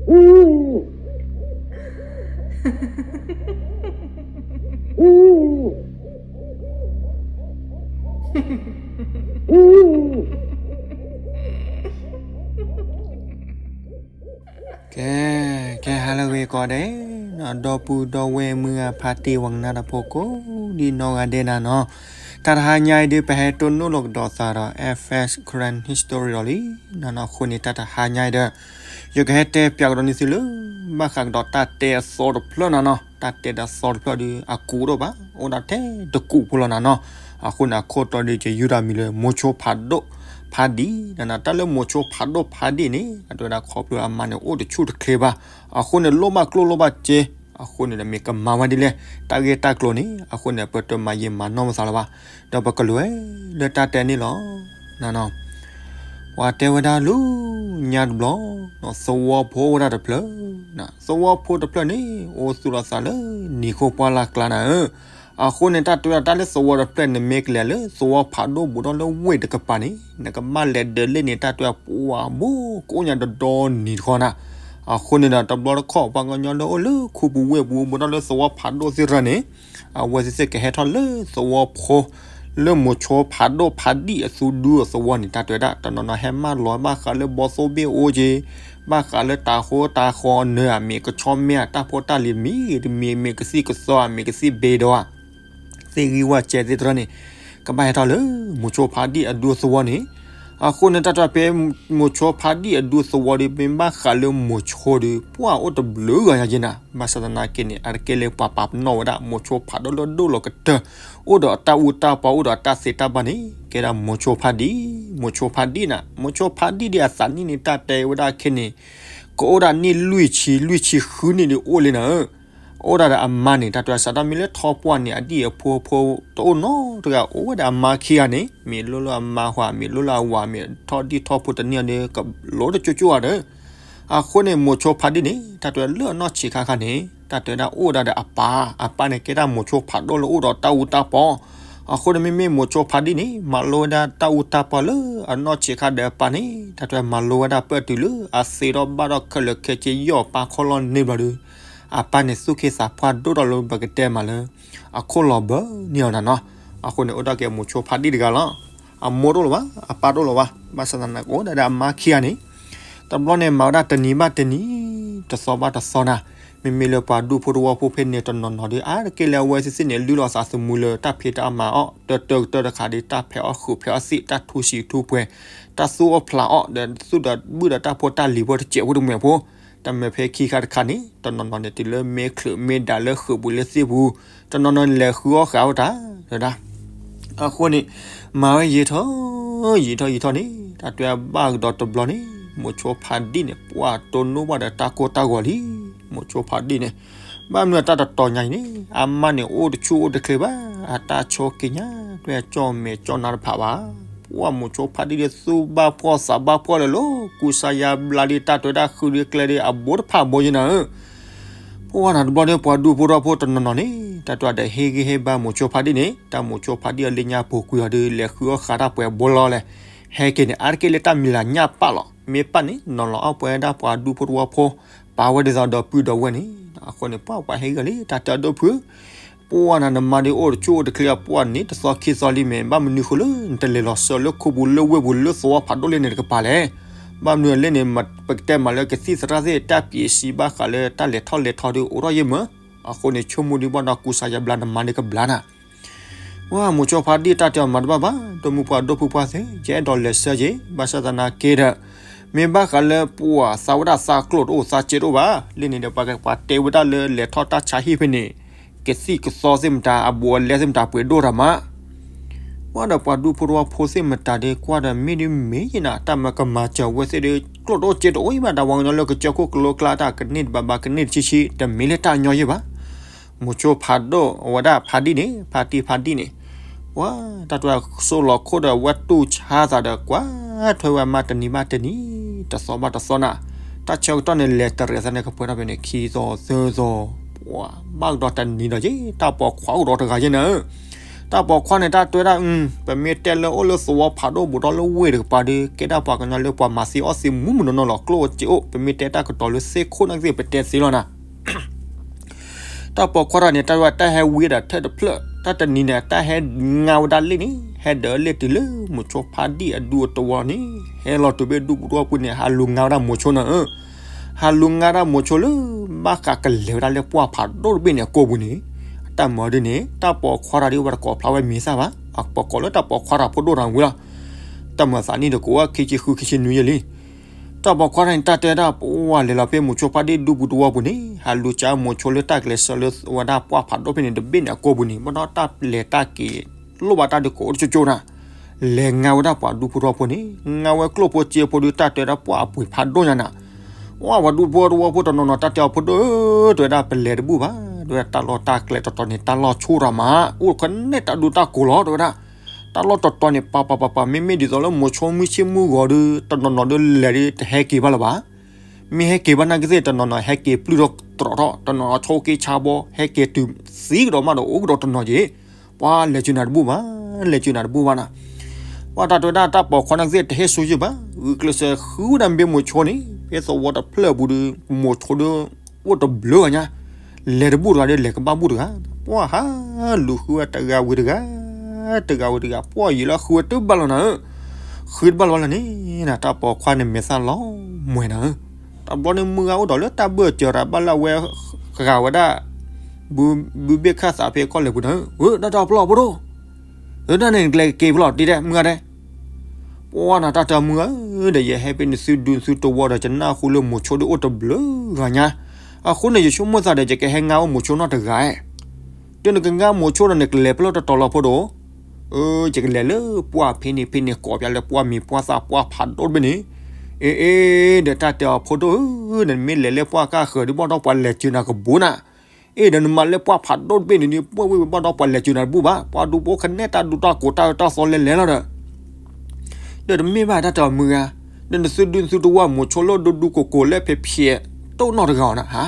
ကဲ, ကဲ ဟါလၢအဂ့ၤကိးဂၤဒဲး, ဒီပုၢ်ဒီဝဲၢ်မုၢ်ဂၤဖါတံၢ်ဝဲကနၣ်တၢ်ဖိကိးဒံနီၢ်ဂၤဒဲးနၤနီၤ, တၢ်တဟါညါအံၤဒုး ပဟဲတိၢ်နီၣ်လိာ်ကဒီးသးဒီး F X Karen History ဒီးလံ, နနီၤအဃိန့ၣ် တၢ်တဟါညါအံၤဒီး ယကဟဲတဲပၠးကဒီးန့ၢ်သုလၢ ဘၣ်ဃးကဒီးတၢ်တဲအသီတဖျၢၣ်နၤနီၤ, တၢ်တဲဒၣ်သီတဖျၢၣ်ဒုး အကူးတအိၣ်ဘၣ်, အိၣ်ဒၣ်ထဲတကူးဖိလီၤနၤနီၤ, အဃိန့ၣ် အခိၣ်တီဒုး ယယုၢ်တၢ်မံၤလၢ မိၤဆိဖးဒိၣ်ဖးဒံၣ်နၤနီၤ, တၢ်လၢမိၤဆိဖးဒိၣ်ဖးဒံၣ်န့ၣ် အတဲဝဲဒၣ်ခီဖျိအမါန့ၣ် အိၣ်တဆူၣ်တချ့ဘၣ်, အဃိန့ၣ် လိၣ်ဘၣ်ကျိၣ်လိၣ်ဘၣ်စ့, အဃိန့ၣ်ဒီး မ့ၢ်ကမၤဝဲဒ်လဲၣ်, တၢ်ဂ့ၢ်တၢ်ကျိၤန့ၣ် အဃိန့ၣ် ပတမၤယံာ်မၤနီၢ်ပသးလၢၤဘၣ်, ဒီးပကလဲၤလၢတၢ်တဲန့ၣ်လီၤ. နနီၤ, ပှၤတဲဝဲဒၣ်လၢညါတဘျီ, သဝီဖိဝဲဒၣ်တဖျၢၣ်, သဝီဖိတဖျၢၣ်န့ၣ် အိၣ်သူၣ်လီၤသးလၢနံၤခိၣ်ပှၢ်လၢ်ကျါနၤဧၢ, အဃိန့ၣ် တၢ်တဲဝဲဒၣ်တၢ်လၢသဝီတဖျၢၣ်န့ၣ် မ့ၢ်ကလဲၤလၢသဝီဖးဒိၣ်ဘူးဒီးလၢဝ့ၢ်တကပၤန့ၣ် နကဘၣ်လဲၤဒၢးလၢန့ၣ် တၢ်တဲဝဲဒၣ်ပှၤဘူးကအိၣ်ညါဒီဒီနံၤတခီနၤ, အဃိန့ၣ်ဒီး တဘျီတခီၣ် ပှၤကညီလၢအိၣ်လၢခူပူၤဝ့ၢ်ပူၤ ဘူးဒီးလၢသဝီဖးဒိၣ်သ့ၣ်တဖၣ်န့ၣ် အဝဲသ့ၣ်သ့ၣ်ကဟဲထီၣ်လၢသဝီဖိ လၢမိၤဆိဖးဒိၣ်ဖးဒံၣ်အသူဒူအသဝီန့ၣ် တၢ်တဲဝဲဒၣ် တနီၤနီၤဟဲမၢလီၤဘၣ်ဃးလၢဘီသိၣ်ဘ့ၣ်အိၣ်က့ၤ, ဘၣ်ဃးလၢတၤဃိတၤဃီနၢၤဧါ မ့ၢ်ကဆီမ့ၢ်ဧါ တၢ်ဖိတၢ်လံၤမံၤတမံၤ မ့ၢ်ကသံၣ်ကသီဧါ မ့ၢ်ကသံၣ်ဘ့ဒီဧါ သ့ၣ်ဂံၢ်ဝၣ်စဲသ့ၣ်တဖၣ်န့ၣ် ကဘၣ်ဟဲထီၣ်လၢမိၤဆိဖးဒံၣ်အဒူသဝီန့ၣ်, အဃိန့ၣ် တၢ်တဲဝဲဖဲမိၤဆိဖးဒံၣ်အဒူသဝီဒီး မ့ၢ်ဘၣ်ဃးလၢမိၤဆိဒီး ပှၤအိၣ်တဘျုးဂၤညါက့ၤနၤ, ဘၣ်ဆၣ်သနာ်က့န့ၣ် အါတက့ၢ်လၢပှၤပာ်ပနီၣ်ဝဲဒၣ် မိၤဆိဖးဒိၣ်လၢဒိၣ်လီၤကတၢၢ်, အိၣ်ဒီးအတၢ်အူတၢ်ပီ အိၣ်ဒီးအတၢ်သ့တၢ်ဘၣ်န့ၣ် ကဲဒၣ်မိၤဆိဖးဒံၣ်, မိၤဆိဖးဒံၣ်နၤ, မိၤဆိဖးဒံၣ်ဒီးအသးနံၣ်န့ၣ် တၢ်တဲဝဲဒၣ်ခဲန့ၣ် ကအိၣ်ဒၣ်နံၣ်လွံၢ်ဆံ လွံၢ်ဆံဃုနံၣ်ဒုးအိၣ်လံနၤဧၢ, အိၣ်ဒၣ်ဒီးအမါန့ၣ် တၢ်တဲစးထီၣ်မ့ၢ်လၢထီပှၢ်န့ၣ် အဒံၣ်အဖိအဖိတအိၣ်နီတဂၤ အိၣ်ဝဲဒၣ်အမါခံဂၤန့ၣ် မ့ၢ်လိၣ်လၢအမါဃီ မ့ၢ်လိၣ်လၢအဝၤ မ့ၢ်ထီၣ်ဒံၣ်ထီၣ်ဖိတန့ၢ်အီၤဒီး ကလိတကၠိကၠိဧါဒီး, အဃိန့ၣ် မိၤဆိဖးဒံၣ်န့ၣ် တၢ်တဲလၢအနီၢ်ဆံးခါခါန့ၣ် တၢ်တဲဝဲဒၣ်အိၣ်ဝဲဒၣ်ဒီးအပၢ်, အပၢ်န့ၣ် ကဲဒၣ်မိၤဆိဖးဒိၣ်လၢအိၣ်ဒီးတၢ်အူတၢ်ပီ, အဃိန့ၣ် မ့မ့ၢ်မိၤဆိဖးဒံၣ်န့ၣ် မၤလိဝဲဒၣ်တၢ်အူတၢ်ပီလၢအနီၢ်ဆံးခါဒီးအပၢ်န့ၣ် တၢ်တဲမၤလိဝဲဒၣ်ပၢၢ်တုၤလၢအသ့ထီၣ်ဘၣ်ထီၣ်ခဲလၢာ်ခဲဆ့ ယီၢ်ပၢ်ခီၣ်လီၢ်န့ၢ်ဘျီဒီး အပၢ်န့ၣ်သူၣ်က့သးပှၢ်ဒိၣ်ထီၣ်လၢပကတဲမးလၢ အခိၣ်လီၤဘၢန့ၢ်အီၤနၤနီၤ, အဃိန့ၣ် အိၣ်ဒၣ်က့ၤမိၤဆိဖးဒံၣ်တဂၤလီၤ. အမိၢ်တအိၣ်လၢၤဘၣ်, အပၢ်တအိၣ်လၢၤဘၣ်, ဘၣ်ဆၣ်သနာ်က့ အိၣ်ဒၣ်ဒီးအမါခံဂၤန့ၣ် တဘျီန့ၣ် မၤဝဲဒၣ်တနံၤဘၣ်တနံၤ, တသီဘၣ်တသီနၤ, မ့မ့ၢ်လၢပှၤဒူဖိသဝီဖိဖဲန့ၣ် တနီၤနီၤဒီး အါတက့ၢ်လၢအဝဲသ့ၣ်သ့ၣ်န့ၣ် လုၢ်လီၤသးသမူလၢတၢ်ဖံးတၢ်မၤအီၣ် တၢတၢကတၢၢ်တခါဒီး တၢ်ဖဲးအီၣ်ဃုာ်ဖဲးအီၣ်သံး တၢ်ထူဆံးထူပှဲၤ, တၢ်သူၣ်အီၣ်ဖျးအီၣ်ဒီး သူၣ်ဒီးဘုၣ်ဒီးတၢ်ဖိတၢ်လံၤဖိတစဲးဖိတမှဲၤဖိ, တၢ်မၢဖဲခံခါတခါန့ၣ် တနီၤနီၤန့ၣ် တုၤလၢမ့ၢ်ချုးမ့ၢ်ဒၣ်လၢဃုာ်ပူၤလၢသ့ၣ်ပူၤ, တနီၤနီၤန့ၣ် လဲၤဃုအီၣ်ဃာ်ဝဲတၢ်, တဲဝဲဒၣ် အဃိန့ၣ် မၤဝဲယံာ်ထီၣ် ယံာ်ထီၣ်ယံာ်ထီၣ်န့ၣ် တၢ်တဲဘၣ်ကဒီးတဘျီန့ၣ် မိၤဆိဖးဒံၣ်န့ၣ် ပှၤတိၢ်နီၣ်ဘၣ်ဒီးတၢ်ကိၢ်တၢ်ဂီၤလံ. မိၤဆိဖးဒံၣ်န့ၣ် ဘၣ်မနုၤအတၢ်တတီၤညါအံၤန့ၣ် အမါန့ၣ် အိၣ်တဆူၣ်အိၣ်တချ့ဘၣ်, အတၢ်ဆိးက့ညါ တဲကၠီၣ်မဲာ်ကၠီၣ်နါတဖးဘၣ်. ပှၤမိၤဆိဖးဒံၣ်ဒီး သူၣ်ဘၣ်ဖှီၣ်သးဘၣ်ဖှီၣ်လၢၤလီၤ, ကူစါယါဘျါဒီး တၢ်တဲဒၣ်ဃုာ်ဒီးကျဲဒီး အဘိတဖၣ်ဘိယဲနၤဧၢ ပှၤနၤတဘျီဒီး ပှၤဒူဖိသဝီဖိတနီၤနီၤန့ၣ် တၢ်တဲဒီးဟ့ၣ်ဂံၢ်ဟ့ၣ်ဘါမိၤဆိဖးဒံၣ်န့ၣ် တၢ်မိၤဆိဖးဒံၣ်အီၤလၢညါပူၤကွံာ်အီၤဒီး လဲၤဃုအီၣ်ဃာ်တၢ်ပှဲၤဘိလီၤလဲၣ်. ဟဲက့ၤန့ၣ် အါတက့ၢ်လၢတၢ်မံၤလၢ်ညၣ်ပၣ်လီၤ. မ့ၢ်ပၣ်န့ၣ် နီၤလီၤအီၣ်ပှဲၤဒၣ်ပှၤဒူဖိသဝီဖိ ပာ်ဝဲဒ်သိးဒီပုၢ်ဒီဝဲၢ်န့ၣ်. အဃိန့ၣ် ပှၤပှၤဟ့ၣ်ဂံၢ်လံ တၢ်တဲအဒိၣ်ဖု ပှၤနၤနမါဒီးအိၣ်တဆူၣ်အိၣ်တချ့အပှၢ်န့ၣ် တသီခံသီလံမ့ၢ် ဘၣ်မနုၤဃိလၢ နတလဲၤလီၤစၢၤလၢခိပူၤလၢဝ့ၢ်ပူၤလၢသဝီဖးဒိၣ်လၢန့ၣ်တကပၤလဲၣ်. ဘၣ်မနုၤလၢန့ၣ် ပကတဲမးလၢကသံၣ်သရၣ်သ့ၣ် တၢ်ပံးစံးဘၣ်ဃးလၢတၢ်လဲၤထီၣ်လဲၤထီဒီးအိၣ်ထီၣ်ယဲၢ်မး. အဃိန့ၣ် ဆိကမိၣ်ဒံးဘၣ်ဒီးကူစါယါဘျါနမါန့ၣ်ကဘျါနၤ ပှၤမိၤဆိဖးဒံၣ်တၢ်တဲအီၤမၤတဘၣ်ဘၣ် ဒီမုၢ်ပှၢ်ဒိၣ်ဖုပှၢ်သ့ၣ် ယအဲၣ်ဒိးလဲၤဆှၢက့ၤ ဘၣ်ဆၣ်သနာ်က့ဒီး မ့ၢ်ဘၣ်ဃးလၢပှၤသးဝဲဒၣ်သးကျိၣ်တအိၣ်သးစဲတအိၣ်ဘၣ် လၢန့ၣ်ဒီး ပှၤတဲဝဲဒၣ်လၢလဲၤထီၣ်တၢ်ဆါဟံၣ်ဖဲန့ၣ် ကသံၣ်ကသီသ့ၣ်မတၤ အဘူးအလဲသ့ၣ်မတၤပှဲၤဒိၣ်တၢ်မး ပှၤဒီးပှၤဒူဖိသဝီဖိသ့ၣ်မတၤဒီး ကွၢ်ဒီးမ့ၢ်ဒ်မ့ၢ်ယဲနၤ တၢ်မၤကမၤစၢၤဝဲသ့ၣ်ဒီး ကျိၣ်တအိၣ်စဲတအိၣ်အံၤဘၣ် တၢ်ဝဲကညီလၢကစၢၢ်ခိၣ်ကလိကျါတၢ်ကန့ၢ်တဘၣ်ဘၣ်ကန့ၢ်တဆံဆံ တမ့ၢ်လၢတၢ်ညီယဲၢ်ဘၣ် မိၤဆိဖးဒိၣ် အဝဲဒၣ်ဖးဒံၣ်န့ၣ် ဖါတံၢ်ဖးဒံၣ်န့ၣ် ပှၤ တၢ်တြၢ်စိလီၤခိၣ်ဒီးဝဲတူၢ်ဆါသးဒီး ကွၢ်ထွဲဝဲအမါတနံၤဘၣ်တနံၤ တသီဘၣ်တသီနၤ တၢ်ဆၢကတီၢ်န့ၣ် လဲၤတရဲၣ်သးန့ၣ် ကပှဲၤထီၣ်ဖဲန့ၣ် ခံသီသၢသီ ပှၤ ဘၣ်ကဒီးတနံၤဒီးက့ၤ တၢ်ပိာ်ခွါအိၣ်ဒီးတဂၤယဲၢ်နၤဧၢ တၢ်ပိာ်ခွါန့ၣ် တၢ်တဲဝဲဒၣ်, ပမ့ၢ်တဲလၢအိၣ်လၢသဝီဖးဒိၣ်ဘူးဒီးလၢဝ့ၢ်တကပၤဒီး ကဲဒၣ်ပှၤကညီလၢပှၤမၤသံအီၣ်သံမူးမုၢ်နီၢ်နီၢ်လီၤ. ကျိၣ်အိၣ်စ့အိၣ်, ပမ့ၢ်တဲတၢ်ကတိၤလၢသ့ၣ်ခိၣ်နာ်က့ ပတဲသ့လီၤနၤ. တၢ်ပိာ်ခွါတဂၤန့ၣ် တၢ်ဝဲတၢ်ဟဲဝံဒီးထၢၣ်တဖျၢၣ်, တၢ်တနံၤန့ၣ် တၢ်ဟဲငါဝဲဒၣ်လ့ၣ်န့ၣ် ဟဲဒၢးလ့ၣ်တုၤလၢမိၤဆိဖါဒံၣ်အဒူအတဝီန့ၣ်, ဟဲလီၤတုၤဘၣ်ဒူပူၤတဝီပူၤန့ၣ် ဟးလူၤငါဝဲဒၣ်မိၤဆိနၤဧၢ. ဟးလူၤငါဒၣ်မိၤဆိလၢ ဘၣ်ဃးကလဲၤဝဲဒၣ်လၢပှၢ်ဖးဒိၣ်တဘ့ၣ်န့ၣ်အကိာ်ပူၤန့ၣ်, တၢ်မၤဒ်န့ၣ် တၢ်ပိာ်ခွါတဂၤဒ်ဝဲတကိးဖျါဝဲမံၤသၣ်ဘၣ်, အပိာ်ကိးလၢတၢ်ပိာ်ခွါတၢ်ဖိဒိၣ်တၢ်ဝံၤလီၤ. တၢ်မၤသးနံၣ်တကိးဝဲခံဆံဃုခံဆံနွံယဲလံ. တၢ်ပိာ်ခွါတဂၤန့ၣ် တၢ်တဲဒၣ် ပဝဲလဲၤလီၤဖဲမိၤဆိဖါဒံၣ်ဒူပူၤတဝီပူၤန့ၣ် ဟးလူၤကါမိၤဆိလၢတၢ်ကလဲၤဆှၢလၢဝဲဒၣ်ပှၢ်ဖးဒိၣ်ဖဲန့ၣ်တဘ့ၣ်န့ၣ်အကိာ်ပူၤန့ၣ် ဘၣ်ဒီးတၢ်လဲၤတၢ်က့ၤ လိၣ်ဘၣ်တၢ်ဒုးကိးအိၣ်တကၠိကၠိနၤ, လဲၤငါဝဲဒၣ်ပှၤဒူဖိထီဖိန့ၣ်, ငါဝဲကျိၣ်ဖိစ့ဖိဒီး တၢ်တဲဒၣ်ပှၢ်အပှ့ၤဖးဒိၣ်ညါနၤ. ဝဲပှၤဒူဖိတဝီဖိတနီၤနီၤ တၢ်တဲအီၤဖိဒိၣ်ဧၢ, တဲဝဲဒၣ် ပလဲၤတဘူၣ်ဘၣ်, တဲဝဲဒၣ် တၢ်လီၢ်တၢ်ကျဲတတီၤန့ၣ် တၢ်လီၢ်ဆိၣ်တၢ်မး, အိၣ်ခနဲတၢ်ဒူတၢ်ကိးလီၤ တဲဝဲဒၣ်. တၢ်လီၢ်တတီၤန့ၣ် ပၤပၤပၤပၤ မ့မ့ၢ်ဒ်သိးလၢမိၤဆိမုၢ်ဆ့ၣ်မုၢ်ဂီၤဒီး တနီၤနီၤဒီးလဲၤဒီးတဟဲက့ၤဘၣ်လၢၤဘၣ်. မ့ၢ်ဟဲက့ၤဘၣ်နာ်က့သ့ၣ် တနီၤနီၤ ဟဲက့ၤပျုၢ်ထီၣ်တြီးထီၣ်, တနီၤနီၤဆိက့ဆါဘီ ဟဲက့ၤတုၤသံကဒီးမးဒီးအိၣ်ကဒီးတနီၤက့ၤ, ပှၤလဲၤစုနၤတဘူၣ်ဘၣ်, လဲၤစုနၤတဘူၣ်ဘၣ်နၤ. ပှၤတၢ်တဲဝဲဒၣ် တၢ်ပိာ်ခွါနာ်က့သ့ၣ် တဟ့ၣ်ဆူယုၢ်ဘၣ်, ဂုာ်ကျဲးစၢးဃုဝဲဒၣ်မ့ၢ်မိၤဆိန့ၣ် ဖဲသဝီတဖျၢၣ်ပူၤဒီး မိၤဆိဒီး အိၣ်တဘျုးဂၤညါ, လဲၤတဘူၣ်တဂၤဒီး လဲၤကဘၣ်ဘူၣ်တဂၤ, ပှၤဟးလူၤဃုဝဲတဂၤဝံၤတဂၤ, တဂၤဝံၤတဂၤ, ပှၤယံာ်လၢဃုဝဲတဘၣ်လီၤနၤဧၢ, ဃုတဘၣ်လီၤဘၣ်လၢန့ၣ်, တၢ်ပိာ်ခွါန့ၣ်မဲာ်သၣ်လီၤမှဲၤနၤဧၢ. တဘျီန့ၣ်မုၢ်ဂၤအိၣ်ဒီးလၢတၢ်ဘၢၣ်စၢၤတၢ် ဘၣ်လၢအဝဲ ဃာ်ဝဲဒၣ် ဘုဘ့ၣ်ခၣ်သးဖဲကီၢ်လဲၤပူၤနၤဧၢ, ဝဲဒၣ်တၢ်ပျီၢ်ဖိဒိၣ်, ဝဲဒၣ်န့ၣ် နကလဲၤက့ၤဖဲလဲၣ် တံၤဒဲး မုၢ်ဂၤဒဲး. ပှၤနၤတၢ်တဲမုၢ်ဧၢ, ဒီးယဟဲဖဲနသုဒူနသုတဝီဒီး ယနၢ်ဟူလၢမိၤဆိဒုးအိၣ်တဘျုးဂၤညါ, အဃိန့ၣ် ယဆိကမိၣ်သးဒီး ယကဟဲငါအိၣ်မိၤဆိနီတဂၤ, ဒီးနကငါမိၤဆိဒီး နကလဲၤဖဲလဲၣ်တတီၤလီၤဖိဒိၣ်, ယကလဲၤလၢပှၢ်ဖဲန့ၣ်ဖဲန့ၣ် ကိးပျးလၢပှၢ်မံၤပှၢ်သၣ်ပှၢ်ဖးဒိၣ်တဘ့ၣ်န့ၣ်, အ့ အ့ ဒီးတၢ်တဲအီၤဖိဒိၣ်ဧၢ, နမ့ၢ်လဲၤလၢပှၢ်ကၢ်ဃၢၤဒီး ဘၣ်ဒီးပှၤလဲၤစၢၤနၤကဘူးနၤ, အ့ ဒီးနမၤလၢပှၢ်ဖးဒိၣ်တဘ့ၣ်န့ၣ်ဒီး ပှၢ်ဝ့ၢ်ဝဲဘၣ်ဒီးပှၤလဲၤစၢၤနၤတဘူၣ်ဘၣ်, ပှၤဒူဖိခနဲတၢ်ဒူတၢ်ကိးတၢ်အၢတၢ်သီလဲၤလဲၤလီၤဒီး ဒီးတမ့ၢ်ဘၣ်တၢ်တဲအီၤမုၢ်ဂၤ, ဒီးနသုဒူနသုတဝီမိၤဆိလၢဒူဒူကိးကိးလၢဖဲဖျဲး တအိၣ်နီတဂၤအီၤနၤဧါ,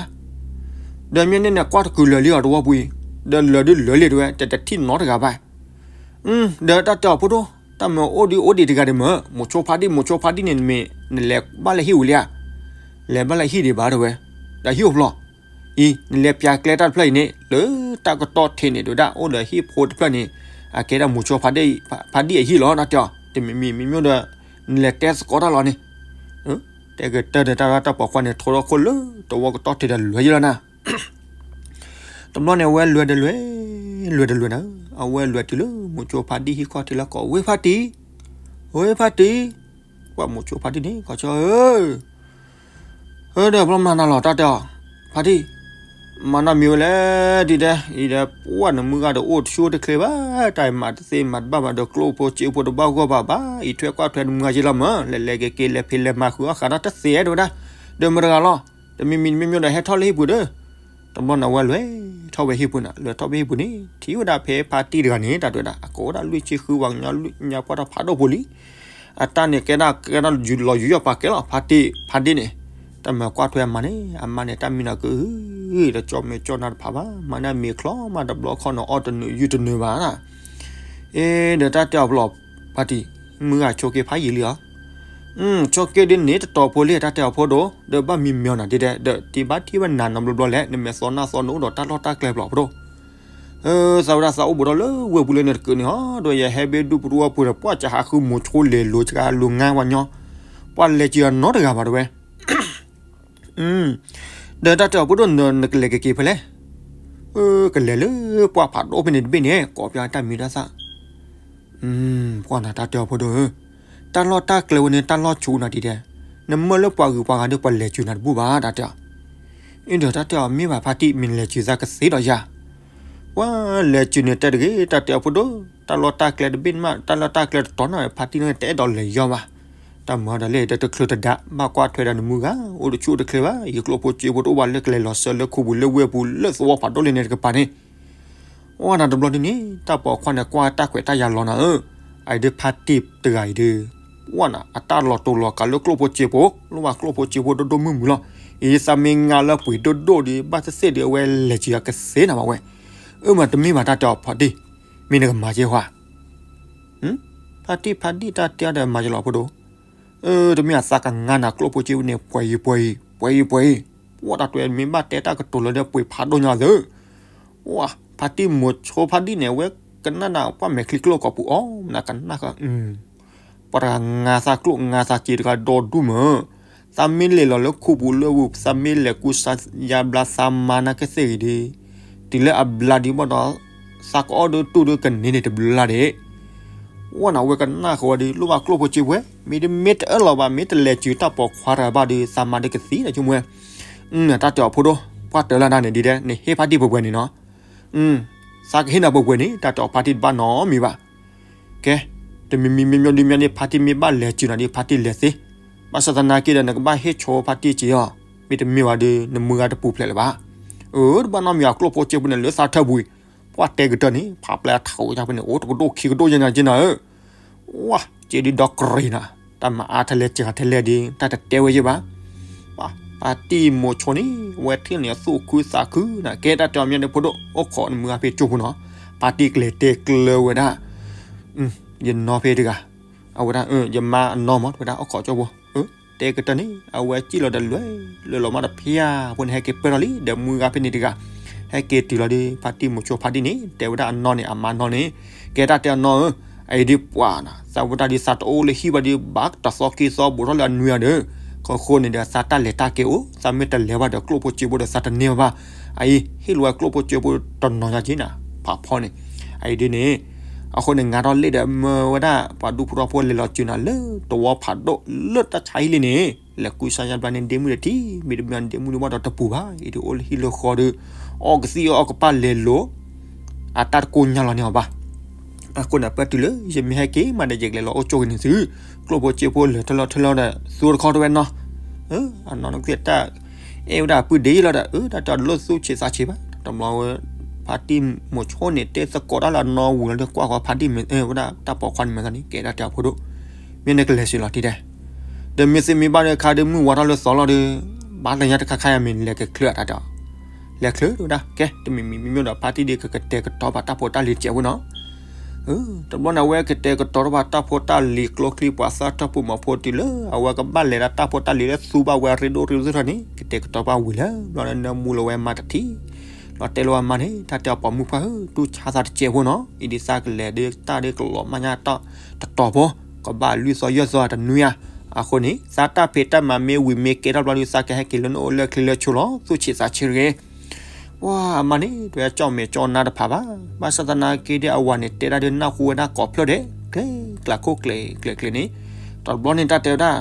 ဒီးမ့ၢ်န့ၣ်န့ၣ် ကွၢ်တကုာ်လၢာ်လံအီၤတဝီပူၤအံၤ, ဒီးလၢာ်ဒုးလၢာ်လံတဲဝဲ တတထံၣ်နီတဂၤဘၣ်. ဒီးတၢ်တဲအီၤဖိဒိၣ်, တၢ်မၤအိၣ်ဒံးအိၣ်ဒံးတဂၤဒံးမ့ၢ် မိၤဆိဖါဒံၣ် မိၤဆိဖါဒံၣ်န့ၣ် နမ့ၢ်နလဲၤဘၣ်လၢဟံၣ်ဝံၤလံဧါ, လဲၤဘၣ်လၢဟံၣ်ဒံးဘၣ်တဲဝဲ, ဒီးဟံၣ်အိၣ်ဖျီ အံၤ နလဲၤပျးကျဲတၢ်တဖျၢၣ်အံၤန့ၣ် လၢတၢ်ကတီၢ်ထံးန့ၣ် တဲဝဲဒၣ် အိၣ်ဒီးဟံၣ်ဖိတဖျၢၣ်န့ၣ် အကဲဒၣ်မိၤဆိဖါဒံၣ်အဟံၣ်လီၤ တၢ်တဲအီၤ, တမံၤမံၤမ့မ့ၢ်ဒီး နလဲၤတဲသကိးတၢ်လီၤန့ၣ်, တဲကတၢၢ်ဒီးတၢ်လၢတၢ်ပိာ်ခွါန့ၣ် ထိဒီးခိၣ်လၢတဝီကတီၢ်ထံးဒီးလဲၤယလီၤနၤ တဘျီန့ၣ် အဝဲလဲၤဒီးလဲၤ, လဲၤဒီးလဲၤနၤ, အဝဲလဲၤတုၤလၢမိၤဆိဖါဒံၣ်ဟံၣ်ခီၣ်ထံးလၢကိး ဝ့ၢ်ဖါတံၢ်, ဝ့ၢ်ဖါတံၢ်, ကွၢ်မိၤဆိဖါဒံၣ်န့ၣ် ခီဆၢဧၢ, ဟၢဒီးဘျီမၤနၤလီၤ တၢ်တဲအီၤ, ဖါတံၢ်, မၤနီတမံၤဝဲလဲၣ် ဒ်တဲ, အံၤဒီးပှၢ်နမုၢ်ဂၤဒီးအိၣ်တဆူၣ်အိၣ်တချ့ဘၣ်, တၢ်အံၤမၤတသ့မၤတဘၣ်ဘၣ်ဒီးကျိၣ်ဖိစ့ဖိတဘၣ်ဂီၢ်ဘၣ်ဘၣ်, အံးထွဲကွၢ်ထွဲနမုၢ်ဂၤယလီၤမး, လဲၤလဲၤက့ၤက့ၤ လဲၤဖံးလဲၤမၤဃုာ်အီၣ်ဃာ်ဒီးတသ့တဲဝဲဒၣ်, ဒီးမတၤတဂၤလီၤ, တမံၤမံၤမ့မ့ၢ်ဒီးဟဲထီၣ်လၢဟံၣ်ပူၤဒီး တဘျီန့ၣ် အဝဲလဲၤထီၣ်ဝဲဟံၣ်ပူၤန့ၣ် လဲၤထီၣ်ဝဲဟံၣ်ပူၤန့ၣ် ထံၣ်ဝဲဒၣ်ဖဲဖါတံၢ်တဂၤန့ၣ် တၢ်တဲဝဲဒၣ် အကိးဝဲဒၣ်လွံၢ်ဆံဃုဝဲ ကညီလၢညါပှၢ်တၢ်ဖးဒိၣ်ဖိလံ, အတၢ်န့ၣ်ကဲဒၣ်ကဲဒၣ်လီၤယူးယီၣ်ပာ်ကဲလီၤ ဖါတံၢ်, ဖါတံၢ်န့ၣ်, တၢ်မၤကွၢ်ထွဲအမါန့ၣ် အမါန့ၣ် တၢ်မံနီၤကဟုၣ် ဒီးကၠီမဲာ်ကၠီနါတဖၣ်ဘၣ်, မၤန့ၢ်မ့ၤချီမးတဘျီခီန့ၣ် အီၣ်တနုာ်ယုၢ်တနုာ်ဘၣ်, အ့ ဒီးတၢ်တဲအီၤပလီၢ် ဖါတံၢ်, မုၢ်ဂၤဆိးက့ၤဖးယံာ်လံဧါ ဆိးက့ဒ်န့ၣ်တတီၤဖိလံ တၢ်တဲအီၤဖိဒိၣ်, ဒီးဘၣ်မံမီၤနၤဒ်တဲ, ဒီးတံၤဘၣ်ထံၣ်ဝဲနၤနီတဘျီဘျီလဲၣ်, နမဲာ်သီနၢ်သီနအိၣ်ဒီးတၢ်လီၢ်တၢ်ကျဲပျီဖိဒိၣ်, သးဝဲဒၣ်သးအိၣ်ဘူးဒီးလၢဝ့ၢ်ပူၤလၢန့ၣ်တကုးန့ၣ်ဟီ, ဒီးယဟဲဘ့ၣ်ဒူပူၤတဝီပူၤဒီး ပှၢ်ကဟးဃုမိၤဆိလဲၤလိၤကလူၤငါပှၤညီ, ပှၢ်လဲၤစၢၤအနီတဂၤဘၣ်တဲဝဲ ဒီးတၢ်တဲအီၤဖိဒိၣ်နကလဲၤကက့ၤဖဲလဲၣ်, ကလဲၤလၢပှၢ်ဖးဒိၣ်ဖဲန့ၣ်တဘ့ၣ်န့ၣ် ကိးပျးတၢ်မံၤတၢ်သၣ် ပှၢ်နၤတၢ်တဲအီၤဖိဒိၣ်ဧၢ, တၢ်လီၢ်တၢ်ကျဲဝဲန့ၣ် တၢ်လီၢ်ဆူးနၤဒ်တဲ, နမၢလၢပှၤဂုၤပှၤဂၤဒီးပှၤလဲၤစၢၤနၤတဘူၣ်ဘၣ် တၢ်တဲအီၤ, အ့ဒီးတၢ်တဲအီၤမ့ၢ်ဘၣ်ဖါတံၢ် မ့ၢ်နလဲၤစၢၤသးကသ့ဒီးယၤ, ပှၤလဲၤစၢၤန့ၣ်တဲတဂ့ၤ တၢ်တဲအီၤဖိဒိၣ်, တၢ်လီၢ်တၢ်ကျဲတဘ့ၣ်မး တၢ်လီၢ်တၢ်ကျဲတတီၤန့ၣ် ဖါတံၢ်န့ၣ်တအဲၣ်ဒိးလဲၤယီၤဘၣ်, တၢ်မၤဒီးလဲၣ်ဒီးတချုးတဒါ ဘၣ်ကွၢ်ထွဲဒီးနမုၢ်ဂၤ အိၣ်တဆူၣ်အိၣ်တချ့ဘၣ်, ယကျိၣ်ဖိစ့ဖိတအိၣ်ဘၣ်လၢကလဲၤလီၤဆှၢလၢခူပူၤလၢဝ့ၢ်ပူၤလၢသဝီဖးဒိၣ်လံန့ၣ်တကပၤန့ၣ် ဝဲနၤတဘျီဒ်န့ၣ် တၢ်ပိာ်ခွါန့ၣ် ကွၢ်တၢ်ခွဲးတၢ်ယာ်လီၤနၤဧၢ, အအံၤဒ်ဖါတံၢ်တဂၤအံၤဒီး, ဝဲနၤ အတၢ်လီၤတူာ်လီၤကာ်လၢကျိၣ်ဖိစ့ဖိ, လိၣ်ဘၣ်ကျိၣ်ဖိစ့ဖိဒိၣ်ဒိၣ်မုၢ်မုၢ်လီၤ, အံၤသးမ့ၢ်ငါလၢပှ့ၤဒိၣ်ဒိၣ်ဒီး ဘၣ်သ့ၣ်သ့ၣ်ဒီးအဝဲလဲၤစၢၤကသ့နၤဘၣ်ဝဲ, အၢမးတမ့ၢ်ဘၣ်တၢ်တဲအီၤဖါတံၢ်, မ့ၢ်နကမၤက့ၤဟါ, ဖါတံၢ်ဖါဒံၣ်တၢ်တဲအီၤဒီးမၤက့ၤလီၤဖိဒိၣ်, အၢ တမ့ၢ်အသးကငါနၤကျိၣ်ဖိစ့ဖိန့ၣ် ပှဲၤအံၤပှဲၤအံၤ ပှဲၤအံၤပှဲၤအံၤ, ပှၤတၢ်တဲမ့ၢ်ဘၣ်တဲတၢ်ကတိၤလၢဒီးပှ့ၤဖးဒိၣ်ညါသၢ ဝဲ ဖါတံၢ်မိၤဆိဖါဒံၣ်န့ၣ် အဝဲကနၣ်နၤပှၢ်မဲာ်ချံကျိၣ်ကိးပူၤအီၤ နကနၣ်ဃီ, ပှၤတဂၤငါသးကျိၣ်ငါသးစ့တဂၤဒီဒူၣ်မၢ်, သးမ့ၢ်လဲၤလီၤလၢခူပူၤလၢဝူၤ သးမ့ၢ်လဲၤကူစါယါဘျါသးမါနာ်ကသ့ၣ်ဂ့ၤဒီး, တုၤလၢအဘျါဒံးဘၣ်ဒီး, သးကအီၣ်ဒၢတူၢ်ဒၢကန့ၢ်န့ၣ်တဘျါဒဲး ဝဲန့ၣ် အဝဲကနၣ်ဃီဝဲဒီး လိၣ်ဘၣ်ကျိၣ်ဖိစ့ဖိဝဲ, မ့တမ့ၢ်တအၢၣ်လီၤဘၣ် မ့ၢ်တလဲၤစုၤတၢ်ပိာ်ခွါတဂၤဘၣ်ဒီး သးမါဒုးကသံဒီးဆိကမိၣ်ဝဲ, တၢ်တဲအီၤဖိဒိၣ်, ပှၢ်တၢၢ်လၢနၤန့ၣ်ဒ်ဒဲး နဟ့ၣ်ဖါတံၢ်ပှဲၤပှဲၤန့ၣ်နီၤ, သးကဟ့ၣ်နၤပှဲၤပှဲၤန့ၣ် တၢ်တဲအီၤဖါတံၢ်တဘၣ်နီတမံၤဘၣ်. ကဲ, တမံၤမံၤမ့ၢ်မ့ၢ်ဒ်မ့ၢ်န့ၣ် ဖါတံၢ်မ့ၢ်ဘၣ်လဲၤစုၤနၤဒီး ဖါတံၢ်လဲၤသ့, ဘၣ်ဆၣ်သနာ်က့ဒီး နကဘၣ်ဟ့ၣ်ဆိဖါတံၢ်စ့အီၤ, မ့တမ့ၢ်ဘၣ်ဒီး နမုၢ်ဂၤတပူၤဖျဲးလၢၤဘၣ်. အၢ တဘၣ်နီတမံၤ အကျိၣ်ဖိစ့ဖိန့ၣ် လၢသးထၢပူၤအံၤ, ပှၢ်တဲကတၢၢ်န့ၣ် ဖးပျဲထးအိၣ်ယါဖဲန့ၣ် အိၣ်တကဒိၣ်ခံကဒိၣ်ယဲၢ်နၤက့နၤဧၢ ဝဲ စ့ဒုးဒီကရံၤနၤ, တၢ်မၤအါထဲလဲၣ်စှၤထဲလဲၣ်ဒီး တၢ်တတဲဝဲယဲၢ်ဘၣ်. ပှၤ ဖါတံၢ်မိၤဆိန့ၣ် ဝဲထံၣ်န့ၣ် သူၣ်ခုသးခုနၤ, ကဲတၢ်တဲအီၤမ့ၢ်န့ၣ်ဖိဒိၣ် အိၣ်ခိးနမုၢ်ဂၤဖဲကၠိဖိနီၤ, ဖါတံၢ်ကလဲၤတဲကျၢၤဝဲဒၣ်, ယနီၢ်ဖဲတဂၤ, အဝဲဒၣ် ယမါအနီၢ်မး တဲဝဲဒၣ် အိၣ်ခိးကၠိဖိ, တဲကတၢၢ်န့ၣ် အဝဲစံၣ်လီၤဒီးလွဲၢ်, လွဲၢ်လီၤမးတဖၠၣ်ဖိန့ၣ် ဟဲက့ၤပၢၢ်ထီၣ်လံ ဒီးမုၢ်ဂၤဖဲန့ၣ်တဂၤ, ဟဲက့ၤတုၤလီၤဒီး ဖါတံၢ်မိၤဆိဖါတံၢ်န့ၣ် တဲဝဲဒၣ်အနီၢ်န့ၣ် အမါနီၢ်န့ၣ်, ကဲတၢ်တဲအနီၢ်ဧၢ, အအံၤဒ်ပှၤနၤ သးဝဲဒၣ်ဒ်သးတအိၣ်လၢဟံၣ်ဘၣ်ဒီး ဘၣ်တသီက့ၤသီဘူးထီၣ်လၢအနွံအီၤဒီး, ခီဃိန့ၣ်ဒီး သးတၢ်လဲၤတၢ်က့ၤအိၣ်, သးမ့ၢ်တလဲၤဘၣ်ဒီး ကျိၣ်ဖိစ့ဖိဒီးသးတန့ၢ်ဘၣ်ဘၣ်, အအံၤ ဟ့ၣ်လီၤဝဲကျိၣ်ဖိစ့ဖိတနီၤညါက့နၤ, ဖးဖီန့ၣ်, အအံၤဒ်န့ၣ် အဃိန့ၣ် ငါထီၣ်လ့ၣ်ဒီးမၢဝဲဒၣ် ပှၤဒူဖိထီဖိလဲၤလီၤစုၤနၤလၢတဝီဖးဒိၣ်လၢတၢ်ဆါဟံၣ်လံန့ၣ်, လဲၤကူစါယါဘျါန့ၢ်ဒ့မုၣ်ဒီးထံ, မ့တမ့ၢ်ဒ့မုၣ်ဒံးဘၣ်ဒီးတပူၤဘၣ်, အံၤဒ်အိၣ်လၢဟံၣ်လၢဃီဒီး, အီၣ်ကသံၣ်အီၣ်ကပၣ်လဲၤလိၤ, အတၢ်တကိညါလီၤန့ၢ်အီၤဘၣ်. အဃိန့ၣ် ပၢၢ်တုၤလၢ ယမ့ၢ်ဟဲက့ၤမးဒီး ယကလဲၤလီၤအိၣ်ကၠိက့ၤန့ၣ်သု, ကျိၣ်ဖိစ့ဖိလၢာ်ထၢၣ်လီၤထၢၣ်လီၤဒီး သူတခီတဝဲနီၤ, အနီၢ်နကသ့ၣ်တၢ် အဲၣ်ဝဲဒၣ်အပုၢ်ဒ့လီၤဒီး အၢ တၢ်တလိၣ်သူၣ်ဆံးသးဆံးဘၣ်, တဘျီဝဲ ဖါတံၢ်မိၤဆိန့ၣ် တဲသကိးတၢ်လၢအနီၢ်ဝံၤလီၤဒီး ကွၢ်ဃီဖါတံၢ်မ့ၢ်ဝဲဒၣ်တၢ်ပိာ်ခွါန့ၣ်မ့ၢ်သးန့ၣ် ကဲဒၣ်တဲအဖိဒိၣ်, မ့ၢ်နကလဲၤစ့ၢ်လီၤတံၢ်တဲ, ဒီးမ့ၢ်သ့မ့ၢ်ဘၣ်ဒီးခါဒီးမုၢ်ဝါထီၣ်လၢသီလီၤဒီး, ဘၣ်လၢညါတခါခါယၤမ့ၢ်လဲၤကချုးအတၢ်ဒီး, လဲၤချုးတဝဲဒၣ် ကဲ တမံၤမံၤမ့ၢ်မ့ၢ်ဒီး ဖါတံၢ်ဒ်ကကတဲာ်ကတီၤဘၣ်တၢ်ဖိတၢ်လံၤတစဲးဖိနီၤ တဘျီန့ၣ် အဝဲကတဲာ်ကတီၤထီၣ်ဘၣ်တၢ်ဖိတၢ်လံၤကျိချံ ပှၤသၣ်ထၢၣ်ပူၤမီၤဖိတုၤလၢ အဝဲကဘၣ်လဲၤဒၣ်တၢ်ဖိတၢ်လံၤလၢသူဘၣ်ဝဲရ့ဒိၣ်ရ့ဒိၣ်ထီၣ်န့ၣ် ကတဲာ်ကတီၤဘၣ်ဝံၤလၢ ဘျီန့ၣ် နၢမူလၢဝဲမါတထံၣ်, လီၤတဲာ်လၢဝဲမါန့ၣ် တၢ်တဲအီၤပိာ်မုၣ်ခွါဧၢ တူၢ်ဆါသးတစဲးဖိနီၤ အံၤဒ်သးကလဲၤဒီးတၢ်ဒ်ကလီၤမၢ်ညါတတီၤဖိ, ကဘၣ်လွံၢ်သီယဲၢ်သီတနွံဧါ, အဃိန့ၣ် သးတၢ်ဖံးတၢ်မၤမ့ၢ်ဝံၤမ့ၢ်ကဲထီၣ်ဘျီဒီး သးကဟဲက့ၤလၢနအိၣ်လၢချ့လၢဆိလီၤ သူၣ်ဆံးသးဆံးတဂ့ၤ ပှၤအမါန့ၣ် တဝဲကၠီၣ်မဲာ်ကၠီၣ်နါတဖၣ်ဘၣ်. ဘၣ်ဆၣ်သနာ်က့ဒီးအဝၤန့ၣ် တဲဒၣ်ဒုးနၢ်ဟူဝဲဒၣ်ကိးဖျၢၣ်ဒဲး ကျဲကျးခိၣ်ကျဲကျဲကျဲန့ၣ်, တဘျီန့ၣ်တၢ်တဲဝဲဒၣ်,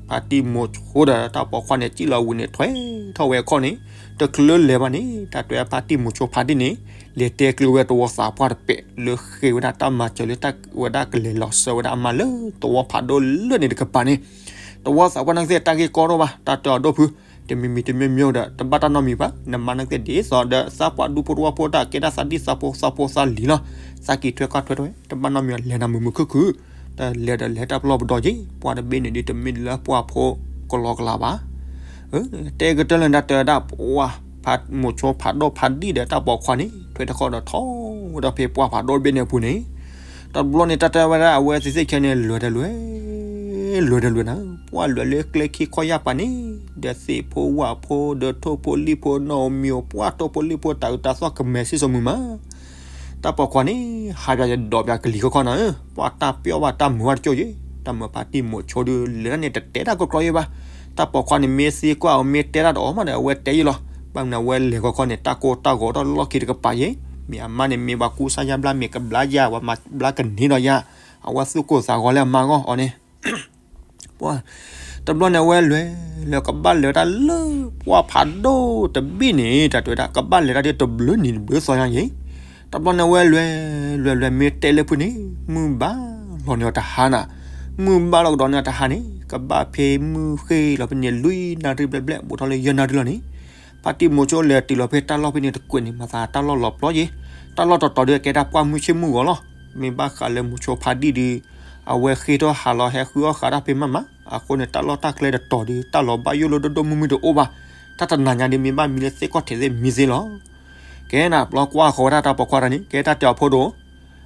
ဖါတံၢ်မိၤဆိဒီးတၢ်ပိာ်ခွါန့ၣ် စံၣ်လီၤဝံၤန့ၣ် ထွဲထီၣ်ဝဲအခီၣ်န့ၣ်, တချုးလဲၤဘၣ်န့ၣ် တၢ်တဲဖါတံၢ်မိၤဆိဖါတံၢ်န့ၣ် လဲၤတဲကျၢၤဝဲတဝီသးပှၢ်တပဲာ် လၢဃ့ဝဲဒၣ်တၢ်မၤစၢၤလၢတၢ်ဝဲဒၣ်ကလဲၤလီၤစၢၤဝဲဒၣ်အမါလၢတဝီဖးဒိၣ်လၢန့ၣ်တကပၤန့ၣ်, တဝီသးပှၢ်န့ၣ်ကသ့ၣ်တၢ်ဂ့ၢ်ကီထီၣ်ဘၣ် တၢ်တဲအီၤဒိၣ်ဖု, တမံၤမံၤတမံၤမံၤဒီး တဘၣ်တၢ်နီတမံၤဘၣ်, နမါန့ၣ်ကသ့ၣ်ဒ်သိးဒီး သးပှၢ်ဒူဖိတဝီဖိတၢ်ကဲဒၣ်သးဒ်သးဖိသးဖိသးလံၤလီၤ, သးကံၢ်ထွဲကွၢ်ထွဲထီၣ်ဝဲ တဘၣ်နီတမံၤလဲၤနၤမုာ်မုာ်ခုၣ်ခုၣ်, တၢ်လဲၤဒီးလဲၤတၢ်ပလီၢ်ပဒီက့ၤ, ပှၤတဘ့ၣ်န့ၣ်ဒ်တမ့ၢ်လၢပှၢ်ဖိကလီကလီဘၣ် တဲကတၢၢ်လၢတၢ်တဲဝဲဒၣ် ပှၤမိၤဆိဖးဒိၣ်ဖးဒံၣ်ဒီးတၢ်ပိာ်ခွါန့ၣ် ထွဲတခီဒီးထီၣ်ဝဲဒၣ်ဖဲပှၢ်ဖးဒိၣ်တဘ့ၣ်န့ၣ်အပူၤန့ၣ်, တဘျီန့ၣ်တၢ်တဲဝဲဒၣ် အဝဲသ့ၣ်သ့ၣ်ခဲန့ၣ် လဲၤဒီးလဲၤ, လဲၤဒီးလဲၤနၤ, ပှၢ်လဲၤလၢကျဲခံခီယၢ်ပၤန့ၣ်, ဒီးသ့ၣ်ဖိဝၣ်ဖိ ဒီးထိၣ်ဖိလံၣ်ဖိ နီၢ်ဧိၤမံၤဧိၤ ပှၢ်ထိၣ်ဖိလံၣ်ဖိ တၢ်အုးတၢ်သီၣ်ကမဲာ်စ့ၢ်စိမုာ်မး တၢ်ပိာ်ခွါန့ၣ် ဟးပၠးယဒီးပၠးကလံၤခီခီနၤဧၢ, ပှၢ်တၢ်ပျီၢ်ဘၣ်တၢ်မုာ်ဘၣ်တကၠိၢ်ယ့ၣ်, တၢ်မုာ်ဖါတံၢ်မိၤဆိဒီး လဲၤဒၣ်န့ၣ်တတဲတၢ်ကီကီယ့ၣ်ဘၣ်, တၢ်ပိာ်ခွါန့ၣ်မ့ၢ်သံကွၢ်အီၤ မ့ၢ်တဲတၢ်တအီၣ်မးဒီး အဝဲတဲယ့ၣ်လီၤ, ဘၣ်မနုၤအဝဲလဲၤခီခီန့ၣ် တၢ်ကိၢ်တၢ်ဂီၤဒီးလီၢ်ခံတကပၤယ့ၣ်, မ့ၢ်အမါန့ၣ်မ့ၢ်ပှၤကူစါယါဘျါ မ့ၢ်ကဘျါယၤ ပှၤမၤဘျါကန့ၢ်ဒီးယၤ, အဝဲသူၣ်ကိၢ်သးဂီၤလၢအမါဂီၢ်အီၤန့ၣ် ပှၢ်, တဘျီန့ၣ်အဝဲလဲၤ, လဲၤကဘၣ်လဲၤတၢ်လၢပှၢ်ဖးဒိၣ်တဘ့ၣ်န့ၣ် တၢ်တဲဝဲဒၣ် ကဘၣ်လဲၤတၢ်ဒ်တဘျုးနံၤတဘျုးသီညါယ့ၣ်, တဘျီန့ၣ်အဝဲလဲၤ, လဲၤလဲၤမ့ၢ်တဲလၢဖုန့ၣ် မုၢ်ဘၣ်လီၤန့ၢ်အီၤတဟါနၤ, မုၢ်ဘၣ်လီၤကဒီးန့ၢ်အီၤတဟါန့ၣ် ကဘၣ်ဖဲမုၢ်ဃ့ၢ်လီၤဖဲန့ၣ် လွံၢ်နၣ်ရံၣ်ဘျဲၣ်ဘျဲၣ် ဘူးထီၣ်လၢယဲၢ်နၣ်ရံၣ်လီၤန့ၣ်, ဖါတံၢ်မိၤဆိလဲၤတုၤလီၤဖဲတၢ်လီၢ်ဖဲန့ၣ်တကွဲးန့ၣ် မၤသးတၢ်လီၢ်လီၤပျီယ့ၣ်, တၢ်လီၢ်တတီၤဒီးကဲဒၣ်ပှၢ်မုၢ်ဆ့ၣ်မုၢ်ဂီၤလီၤ, မ့ၢ်ဘၣ်ဃးလၢမိၤဆိဖါတံၢ်ဒီး အဝဲဃ့ၢ်ထီၣ်ဟးလီၤဟဲဃုအီၣ်ဃာ်တၢ်ဖဲမးမး, အဃိန့ၣ် တၢ်လီၢ်တၢ်ကျဲတတီၤဒီး တၢ်လီၤဘၣ်ယိၣ်လၢဒိၣ်ဒိၣ်မုၢ်မုၢ်တအိၣ်ဘၣ်, တၢ်တနၤညါဒီးမ့ၢ်ဘၣ်မံလၢသ့ၣ်ကီၢ်ထဲးသ့ၣ်မံသ့လီၤ. ကဲနၤ ပျီကွၢ်ဃီဝဲဒၣ်တၢ်ပိာ်ခွါတၢ်န့ၣ် ကဲတၢ်တဲအီၤဖိဒိၣ်,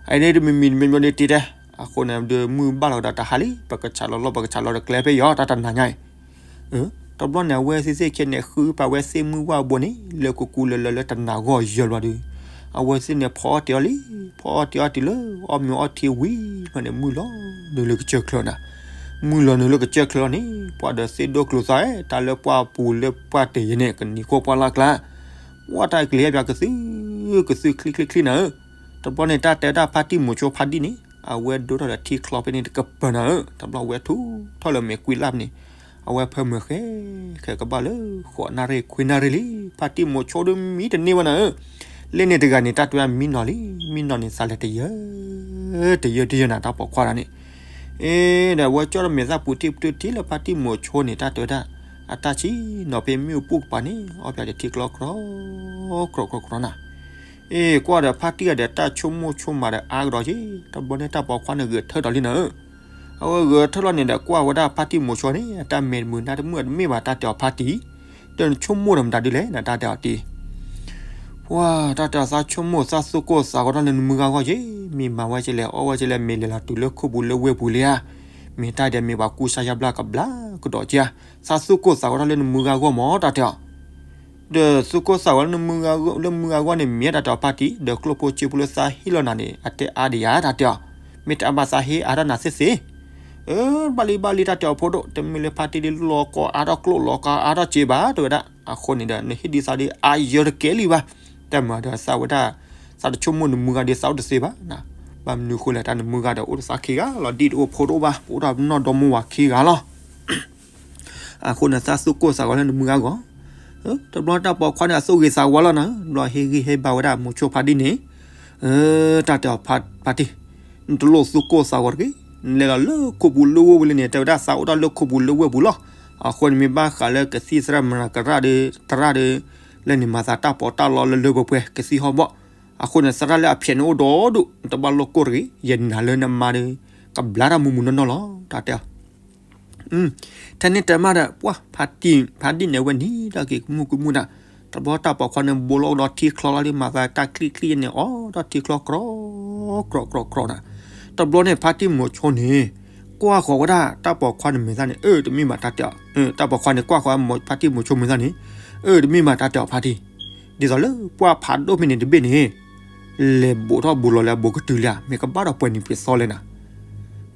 အန့ၣ်တမံၤမံၤတမံၤမံၤဒ်တံၢ်တဲ, အဃိန့ၣ်ဒီးမုၢ်ဘၣ်လီၤကဒီးတဟါလံ, ပကဆးလီၤလီၢ် ပကဆးလီၤတကျဲဖဲယီၤ တၢ်တနၤညါအံၤ. တဘျီန့ၣ် အဝဲသ့ၣ်သ့ၣ်ခဲန့ၣ် ဃုပာ်ဝဲသ့ၣ်မုၢ်ဝၢ်ဘိန့ၣ် လၢကူကူလၢလၢလၢတနၤဂီၢ်ယၢၤဘျီဒီး အဝဲသ့ၣ်န့ၣ်ဖီအီၣ်တ့ၢ်အီၤလံ, ဖီအီၣ်တ့ၢ်အီၤတုၤလၢအီၣ်မ့ၤအီထံဝံၤဘျီန့ၣ် မုၢ်လီၤနုာ်လၢကစၢၢ်ချၢနၤ, မုၢ်လီၤနုာ်လၢကစၢၢ်ချၢလီၤန့ၣ် ပှၤဒီးသ့ၣ်ဒိၣ်ကျိၤသး တၢ်လၢပှၢ်ပူၤလၢပှၢ်တ့ၢ်ယဲန့ၣ် ကနံၤခိၣ်ပှၢ်လၢ်ကျါ ဝဲတၢ်ကလံၤဟဲပၠးကသု ကသုချံချံချံနၤဧၢ. တဘျီန့ၣ် တၢ်တဲဝဲဒၣ်ဖါတံၢ်မိၤဆိဖါဒံၣ်န့ၣ် အဝဲဒိထီၣ်ဒီးထံချီဖဲန့ၣ်တကပၤနၤဧၢ, တဘျီဝဲထူထီၣ်လၢမဲာ်ကွံလၢ်န့ၣ် အဝဲဖၢမုၢ်ဃဲ ဃဲကဘၣ်လၢ ဃိးနၣ်ရံၣ်ခွံနၣ်ရံၣ်လံ, ဖါတံၢ်မိၤဆိဒီးမံတန့ၢ်ဝဲနၤဧၢ. လၢန့ၣ်တဂၤန့ၣ် တၢ်တဲဝဲမံနီၤလံ, မံနီၤန့ၣ် သးလဲၤတယၢ တယၢတယၢနၤ တၢ်ပိာ်ခွါတဂၤန့ၣ် အ့ ဒီးအဝဲကၠီၣ်ဒီးမဲာ်သၣ်ပူၤထံၣ်ပတုာ်ထံၣ်လၢဖါတံၢ်မိၤဆိန့ၣ် တၢ်တဲဝဲဒၣ် အတၢ်ဆံၣ်နီၤဖဲမ့ၣ်အူပူၤကပၤန့ၣ် အီၣ်ပၠးဒီးထံကျီကြီ ကြီကြီကြီနၤ. အ့ ကွၢ်ဒီးဖါတံၢ်ဂၤဒီး တၢ်ဆိကမိၣ်ဆိကမးဒီးအါကဒီးက့ၤ, တဘျီန့ၣ် တၢ်ပိာ်ခွါန့ၣ်ဂဲၤထၢၣ်ဒီးလံနၤဧၢ. အဝဲဂဲၤထၢၣ်လီၤန့ၣ်ဒီး ကွၢ်ဝဲဒၣ်ဖါတံၢ်မိၤဆိန့ၣ် အတၢ်မဲာ်တမုာ်နါတမုာ်တမ့ၢ်ဘၣ် တၢ်တဲအီၤဖါတံၢ်, ဒီးနဆိကမိၣ်ဒီးမတၤဒ်လဲၣ် နတၢ်တဲအီၤတံၢ် ပှၤ တၢ်တဲအီၤသးဆိကမိၣ်သးသူၣ်ကိၢ်သးဂီၤထီၣ်လၢနမုၢ်ဂၤဂီၢ်က့ၤ, မ့ၢ်မၤဝဲက့ၤလဲၣ် အီၣ်ဝဲက့ၤလဲၣ် မ့ၢ်လဲၤလီၤတုၤလၢခိၣ်ပူၤလၢဝဲၢ်ပူၤလံဧါ, မ့ၢ်တၢ်ဒဲးမ့ၢ်ပှၤကူစါယါဘျါကဘျါကဒီးက့ၤဧါ, သးသူၣ်ကိၢ်သးဂီၤထီၣ်လၢနမုၢ်ဂၤဂီၢ်မး တၢ်တဲအီၤ ဒီးသူၣ်ကိၢ်သးဂီၤလၢနမုၢ်ဂၤဂီၢ်န့ၣ် မ့ၢ်တၢ်တဲအီၤဖါတံၢ်, ဒီးကျိၣ်ဖိစ့ဖိလၢသးဟ့ၣ်လီၤနၤန့ၣ် အတၢ်အါဒံးဧါ တၢ်တဲအီၤ, မ့ၢ်တၢ်အါဘၣ်သးဟ့ၣ်အါထီၣ်နၤသ့သ့ အၢ ဘၣ်လံဘၣ်လံ တၢ်တဲအီၤဖိဒိၣ်, တမ့ၢ်လၢဖါတံၢ်ဒ်လီၤကီအါထီၣ်ကျိၣ်လီၤကီအါထီၣ်စ့ဘၣ် တဲဝဲဒၣ်, အဃိန့ၣ်ဒီး နဟ့ၣ်ဒံးသးဒီးအါယၢၤတကဲလံဘၣ်, တၢ်မၤဒီးသးဝဲဒၣ်, သးတဆိကမိၣ်နမုၢ်ဂၤဒီးသးအိၣ်တသ့ဘၣ်နၤ, ဘၣ်မနုၤဃိလဲၣ် တၢ်နမုၢ်ဂၤဒီးအိၣ်ဒီးသးခံဂၤလီၤ ဒ်တအိၣ်ဖိဒိၣ်ဘၣ် ပအိၣ်ဒီးနီၢ်ဒီမါဝၤခံဂၤလီၤ အဃိန့ၣ် သးသူၣ်ကိၢ်သးဂီၤလၢနမုၢ်ဂၤဂီၢ်, တဘျီတၢ်ပိာ်ခွါန့ၣ် အသူၣ်ဂ့ၤသးဝါလီၤနၤ, ဘျီဟ့ၣ်ဂံၢ်ဟ့ၣ်ဘါဝဲဒၣ်မိၤဆိဖါဒံၣ်န့ၣ်, တၢ်တဲအီၤဖါတံၢ်, နတလိၣ်သူၣ်ကိၢ်သးဂီၤတဂ့ၤ, နလဲၤလီၤလၢခိၣ်ပူၤလၢဝဲၢ်ပူၤလံန့ၣ် တဲဝဲဒၣ်သးအိၣ်ဒၣ်လၢခိၣ်ပူၤလၢဝဲၢ်ပူၤလီၤ, အဃိန့ၣ်မ့ၢ်ဘၣ်ဃးလၢကသံၣ်သရၣ်မရၤကရၣ်ဒီး သရၣ်ဒီး, လၢန့ၣ်မၤသးတၢ်ပီးတၢ်လီလၢလၢပှဲၤပှဲၤ ကသံၣ်ဟီၣ်ဘီၣ်, အဃိန့ၣ် သရၣ်လၢအဖျဲးန့ၣ်အိၣ်ဒီဒူၣ် နတဘၣ်လိၣ်ကိၢ်တဂ့ၤ, ယနာ်လၢနမါဒီး, ကဘျါတၢ်မူးမူးနီၢ်နီၢ်လီၤ တၢ်တဲအီၤ ထဲန့ၣ်တဲမးဒီး ပှၤဖါတံၢ် ဖါဒံၣ်န့ၣ်ဝဲနံၤဒီးက့ၤကမူၣ်ကမူၣ်နၤ, တဘျီတၢ်ပိာ်ခွါန့ၣ် ဘိလီၤဒီးထံချီလီၤဒီး မၤသးတၢ်ချံချံန့ၣ် အီၣ်ဒီးထံချီကြီ ကြီကြီကြီနၤ, တဘျီန့ၣ် ဖါတံၢ်မိၤဆိန့ၣ် ကွၢ်ဃီၤဝဲဒၣ်တၢ်ပိာ်ခွါန့ၣ်မဲာ်သၣ်န့ၣ် အၢ တမ့ၢ်ဘၣ်တၢ်တဲအီၤ, တၢ်ပိာ်ခွါန့ၣ် ကွၢ်ဃီၤဖါတံၢ်မိၤဆိမဲာ်သၣ်န့ၣ်, အၢ တမ့ၢ်ဘၣ်တၢ်တဲအီၤဖါတံၢ်, ဒ်သိးလၢပှၢ်ဖးဒိၣ်ဖဲန့ၣ်တဘ့ၣ်န့ၣ် လဲၤဘူးထီၣ်ဘူးလီၤလၢအဘူးကတုၤလံဧါ, မ့ၢ်ကဘၣ်ဒီးပှဲၤနံၤပှဲၤသီလဲၣ်